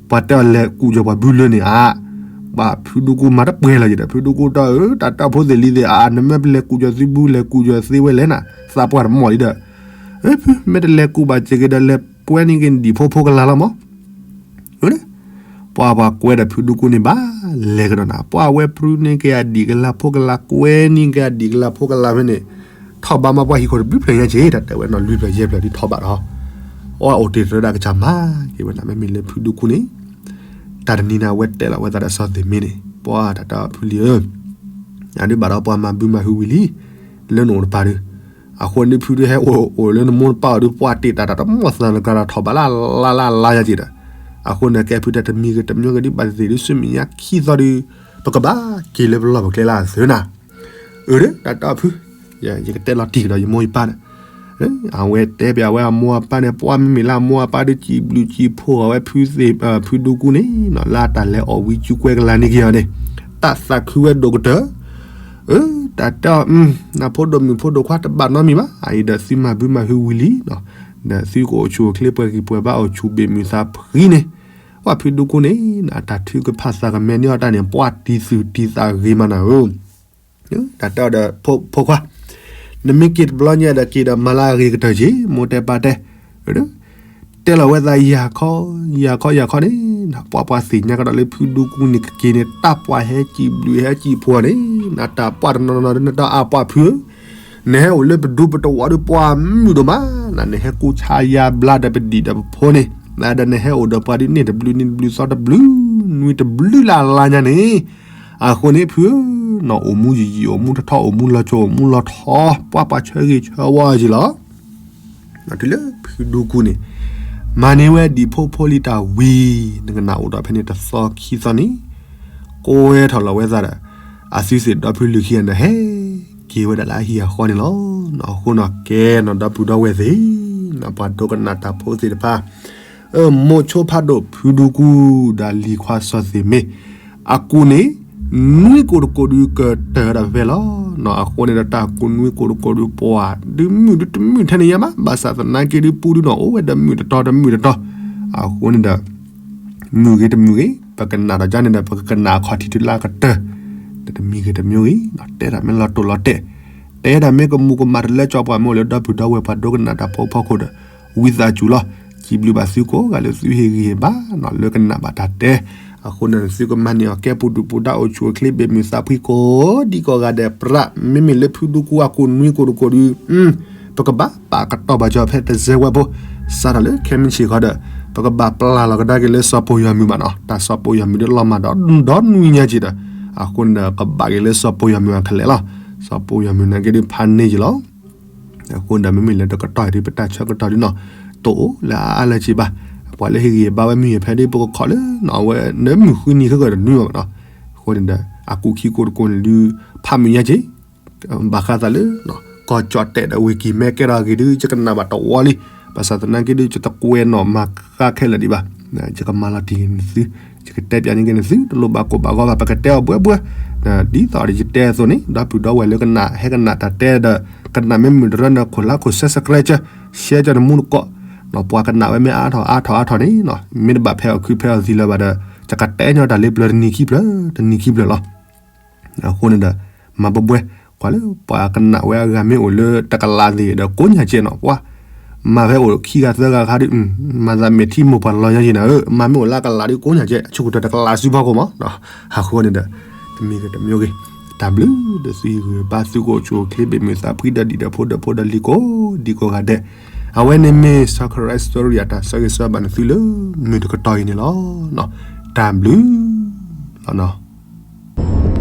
ပှၤတဲအီၤလဲၤကူၣ်ကီၤပှၤဘုလၢန့ၣ်ဧါ, ပှၤဖုဒူကူမၤတပှဲၤလီၤက့ၤဒီး ဖုဒူကူတီၢ်ဧၢ တၢ်တၢ်ဖိသ့ၣ်လံၤသ့ၣ်ဧါ နမ့ၢ်ပလဲၤကူၣ်ကီၤသုဘု လဲၤကူၣ်ကီၤသ့ဝဲလဲၣ်နၤ သးပှၢ်တမီၢ်လံဒီး ဖု မ့ၢ်တလဲၤကူၣ်ဘၣ်စ့ၢ်ကီးဒီး လဲၤပှဲၤန့ၢ်က့ၤနဒံၣ်ဖိဖိကလၤလီၤမး. ပှၤပှၤကွဲးဒီးဖုဒူကူန့ၣ်ဘၣ် လဲၤကဒီးနၤ ပှၤဝဲပြုန့ၢ်က့ၤအဒံၣ်ကလၤဖိကလၤ ကွဲးန့ၢ်က့ၤအဒံၣ်ကလၤဖိကလၤဖဲန့ၣ်, ထီၣ်ဘးမးပှၤဟံၣ်ခိၣ်တဘျုးဖျၢၣ်ညါက့ၤ တၢ်တဲဝဲနီၤ လွံၢ်ဖျၢၣ်ယဲၢ်ဖျၢၣ်ဒ်ထီၣ်ဘးဒီး, အီၣ်အိၣ်တ့ၢ်တရၢဒၣ်ကစၢ်မၤက့ၤဝဲနၤ မ့မ့ၢ်လၢဖုဒူကူန့ၣ်, တၢ်တနံၤန့ၣ် အဝဲတဲလီၤဝဲသးဒီးစီၤသ့ၣ်မ့န့ၣ် ပှၤတၢ်တဲအီၤဖုလံၤဧၢ, အဒုးဘၣ်ဒီးပှၤမၤဘုမၤဟုဝံၤလံ, လၢနအိၣ်တပၤဒီး, အဃိန့ၣ်ဖုဒုးဟဲအိၣ်အိၣ်လၢနမိၢ်နပၢ်အီၤဒုး ပှၤတ့ၢ်တၢ်တၢ်တမီၢ်သးလၢကျါဒီးထီၣ်ဘးလၢ်လၢ်လၢ်လၢ်ယါက့ၤဒီး, အဃိန့ၣ်ကဲဖုတၢ်တမံၤဂ့ၤတမံၤဂ့ၤဒ်ဘၣ်သ့ၣ်သ့ၣ်ဒုး ဆူမဲာ်ညါခံသီဒုး, ပကဘၣ်က့ၤလၢပလီၢ်ပကျဲလၢအသုးနၤ အၢ တၢ်တဲအီၤဖု, ယကတဲလီၤတံၢ်ကဒီးယမိၢ်ယပၢ်န့ၣ်, အဝဲတဲပၠးဝဲအမိၢ်အပၢ်န့ၣ် ပှၤမ့မ့ၢ်လၢအမိၢ်အပၢ်ဒုးစံးဘျုးစံးဖှိၣ်အီၤဝဲဖုသ့ၣ်, ဖုဒူကူန့ၣ်နီၤ လၢအတၢ်လဲၤအီၣ်ဝံကၠူကွဲကလၤန့ၢ်က့ၤအီၤန့ၣ်, တၢ်သးခုဝဲဒိၣ်ကတၢၢ်, အၢ တၢ်တဲအီၤ, နဖိဒိၣ်မုၣ်ဖိဒိၣ်ခွါတဘၣ်နီတမံၤဘၣ် အအံၤဒီးသုမၤဘုမၤဟုဝံၤလံ, ဒီးသုကအိၣ်ဆူၣ်အိၣ်ချ့ပှဲၤဂံၢ်ပှဲၤဘါအိၣ်ဆူၣ်ဘ့ၣ်မုၢ်သးဖှံန့ၣ်, ပှၤဖုဒူကူန့ၣ် အတၢ်ထုကဖၣ်သးကမဲန့ၢ်အီၤတၢ်န့ၣ် ပှၤတံၤသူၣ်တံၤသးဂ့ၤမးနၤဧၢ တၢ်တဲအီၤဒီး ဖိခွါ, နမ့ၢ်က့ၤတဘျီညါဒီးက့ၤဒီးမၤလၢအဂ့ၤကတၢၢ်က့ၤ မိၢ်တဲပၢ်တဲ, တဲလီၤဝဲသးယၤခီ, ယၤခီယၤခီန့ၣ်, ပှၤပှၤသ့ၣ်ညါကဒီးလၢဖုဒူကူန့ၣ်ကက့ၤန့ၣ် တၢ်ပှၤဟဲစံးဘျုးဟဲစံးဖှိၣ်န့ၣ်, နတၢ်ပှၤတနီၤနီၤဒုးနတၢ်အါပှၤဖုဧၢ, နဟဲအိၣ်လၢပဒူပတဝီဒုးပှၤမုာ်ဒိၣ်မး, နနဟဲကူၣ်ဆါယါဘျါဒီးပဒံၣ်ဒီးပဖိန့ၣ်, နဒီးနဟဲအိၣ်ဒီးပှၤဒုးန့ၢ်တဘျုးနံၤတဘျုးသီတဘျုး နွံတဘျုးလၢ်လၢ်ညါန့ၣ်, အဃိန့ၣ်ဖုဧၢ, နအိၣ်မူယံာ်ယံာ်အိၣ်မူထီၣ်ထီၣ်အိၣ်မူလီၤကၠိအိၣ်မူလီၤထီၣ် ပှၤပှၤဆၢဂ့ၤဆၢဝါက့ၤလီၤ. တုၤလၢဖုဒူကူန့ၣ်, မၤန့ၢ်ဝဲဒံၣ်ဖိဖိလံၤတၢ်ဝံၤ, နကနၣ်အိၣ်ဒီးဖဲန့ၣ်တသီခံသီန့ၣ်, ကွဲထီၣ်လီၤဝဲသးဒီး, အသုသ့ၣ်ဒီဖုလုၢ်ခံဂၤန့ၣ်ဟဲက့ၤဝဲဒၣ်လၢအဟံၣ်အဃီန့ၣ်လီၤ. အဃိန့ၣ်ကဲနီၢ်ဒီပုၢ်ဒီဝဲၢ်သ့ၣ်, ပှၤဒိကနၣ်တၢ်ဖိသ့ၣ်တဖၣ် အၢ မိၤဆိဖးဒိၣ်ဖုဒူကူ ဒီးလံၤခွါစီၤသ့ၣ်မ့ၢ်, အကူးန့ၣ်, နွံကိၣ်တကိၣ်ဒုးကတၢၢ်ဝဲဒၣ်ဖဲဖဲလီၤ. အဃိန့ၣ်ဒီးတၢ်ကူးနွံကိၣ်တကိၣ်ဒုးပှၤ, ဒုးမုာ်ဒုးတမုာ်ထဲန့ၣ်ယါမး, ဘၣ်ဆၣ်သနာ်က့ဒုးပူဒုးနီၢ် အိၣ်ဝဲဒီးမုာ်တတီၤတမုာ်တတီၤ, အဃိန့ၣ်ဒီး မုာ်ဂ့ၤတမုာ်ဂ့ၤ, ပကနၣ်ဒီးကန့ၣ်ဒီး ပကကနၣ်အခီၣ်ထံးတုၤလၢအကတၢၢ်, တမံၤဂ့ၤတမံၤဂ့ၤ, တဲတၢ်မ့ၢ်လီၤတိာ်လီၤတဲာ်, တၢ်တဲတၢ်မ့ၢ်ကမူၤကမၣ်တလၢကၠီပှၤမ့ၢ်အိၣ်လၢဒီပုၢ်ဒီဝဲၢ်ပှၤဒိကနၣ်တၢ်ဖိဖီခိၣ်ဒီး ဝံသးစူၤလီၤ. စံးဘျုးဘၣ်သုကိးဂၤလၢသုဟ့ၣ်ဂံၢ်ဟ့ၣ်ဘါနီၤ လၢကနၣ်ဘၣ်တၢ်တဲ အဃိန့ၣ်သုကမၤန့ၢ်အီၤကဲပူၤဒုၣ်ပူၤဒါအိၣ်ဆူၣ်အိၣ်ချ့ဘ့ၣ်မုၢ်သးဖှံကိးဒံကိးဂၤဒဲးပြး မ့မ့ၢ်လၢဖုဒူကိးအကိးနွံကိးတကိးဒီး ပကဘၣ်ပာ်ကတီၢ်ဘၣ်ကၠီဖဲတစဲးဝဲဖိ စးထီၣ်လၢခဲမုၢ်ဆ့ၣ်ခီဒီး ပကဘၣ်ပျၢ်လီၤကဒါက့ၤလၢစီၤပီၤယွၤမုၣ်ဘၣ်နီၤ တၢ်စီၤပီၤယွၤမုၣ်ဒီးလီၤမၢ်ဒီး ဒီနွံညါက့ၤဒီး အဃိန့ၣ်ဒီးကဘၣ်က့ၤလၢစီၤပီၤယွၤမုၣ်အကလဲာ်လီၤ. စီၤပီၤယွၤမုၣ်နာ်က့ၤဒုးဖးန့ၢ်ယံၤလီၤ. အဃိန့ၣ်ဒီးမ့မ့ၢ်လၢတကတီၢ်အံၤဒုး ပတၢ်ဆၢကတီၢ်ဒုးနီၤ တအိၣ်လၢအအါလၢၤက့ၤဘၣ်. ပှၤလၢဟ့ၣ်ဂံၢ်ဟ့ၣ်ဘါဝဲမုၢ်ယဲၤဖဲဒုး ပကခိးလၢနီၤ အဝဲနမုၢ်ဃုနံၤခဲကၢၢ်တနွံဘၣ်နီၤ. အဃိန့ၣ်ဒီး အကူၣ်ခံကိးတကိးန့ၣ်ဒုး ဖးမုၢ်ညါက့ၤ ဘၣ်ဃးသးလၢ ကီၢ်ကၠီၣ်တဲာ်ဒီးဝ့ၢ်ကံၢ်မဲကဲထီၣ်အဂ့ၢ်ဒုး ယကနၣ်ဘၣ်တဝီလံ. ဘၣ်ဆၣ်သနာ်က့ဒုး ယတကွဲးနီၣ်မၤဃါခဲလၢာ်ဒံးဘၣ်. ယကမၤလီၤတံၢ်န့ၢ်သု, ယကတဲပၠးန့ၢ်က့ၤန့ၣ်သု, တလိၣ်ဘၣ်ကိၢ်ဘၣ်ဂီၤဘၣ်, ပကတဲအီၤဘှဲဘှဲ. ဒ်သိးဒီးယတဲအသိးန့ၣ် ဒီပုၢ်ဒီဝဲၢ်လၢကနၣ် ဟဲကနၣ်တၢ်တဲဒီး ကနၣ်မ့ၢ်မုာ်တရၢန့ၣ် ခိၣ်လါခိၣ် subscribe, share ကၠီတမူတကိး, ပှၤကနၣ်ဝဲမ့ၢ်အါထီၣ်အါထီၣ်အါထီၣ်န့ၣ် မ့ၢ်တဘၣ်ဖဲအီၤခုဖဲအီၤသံလၢၤဘၣ်ဒီး ယကတဲညီတၢ်လၢပျၢၤတနံၤခံဖျၢၣ်, တနံၤခံဖျၢၣ်လီၤ. အဃိန့ၣ်ဒီး မၤဘှဲဘှဲ, ပှၤလၢပှၤကနၣ်ဝဲအဂၤမ့ၢ်အိၣ်လၢတကလးသ့ၣ်ဒီးကိးညါကဲနီၤ, ပှၤ မၤဖဲအိၣ်ခံဂၤသၢဂၤခါဒုး မၤသးမဲာ်ထံမိၢ်ပှၢ်လီၤညါကဲနီၤ, မၤမ့ၢ်အိၣ်လၢအကလးဒုးကိးညါကဲ အဆိကတၢၢ်တကလးစုဖီခိၣ်မး. အဃိန့ၣ်ဒီး တမံၤဂ့ၤတမံၤဂ့ၤ, တၢ်ဘျုးဒီးသုဟံၣ်ဂံၢ်ဘါ သုကအိၣ်ဆူၣ်အိၣ်ချ့ဘ့ၣ်မုၢ်သးဖှံဒီးဒံးဒီးဖိဒီးဖိဒီးလံၤကိးဒံးကိးဂၤဒဲး. အဝဲန့ၣ်မ့ၢ်စီၤခရံာ်စတြံယၤ တၢ်ဆၢဂ့ၤဆၢဝါဘၣ်နသုလၢမုၢ်တကတီၢ်အံၤန့ၣ်လီၤ. တၢ်ဘျုးလီၤနီၤ.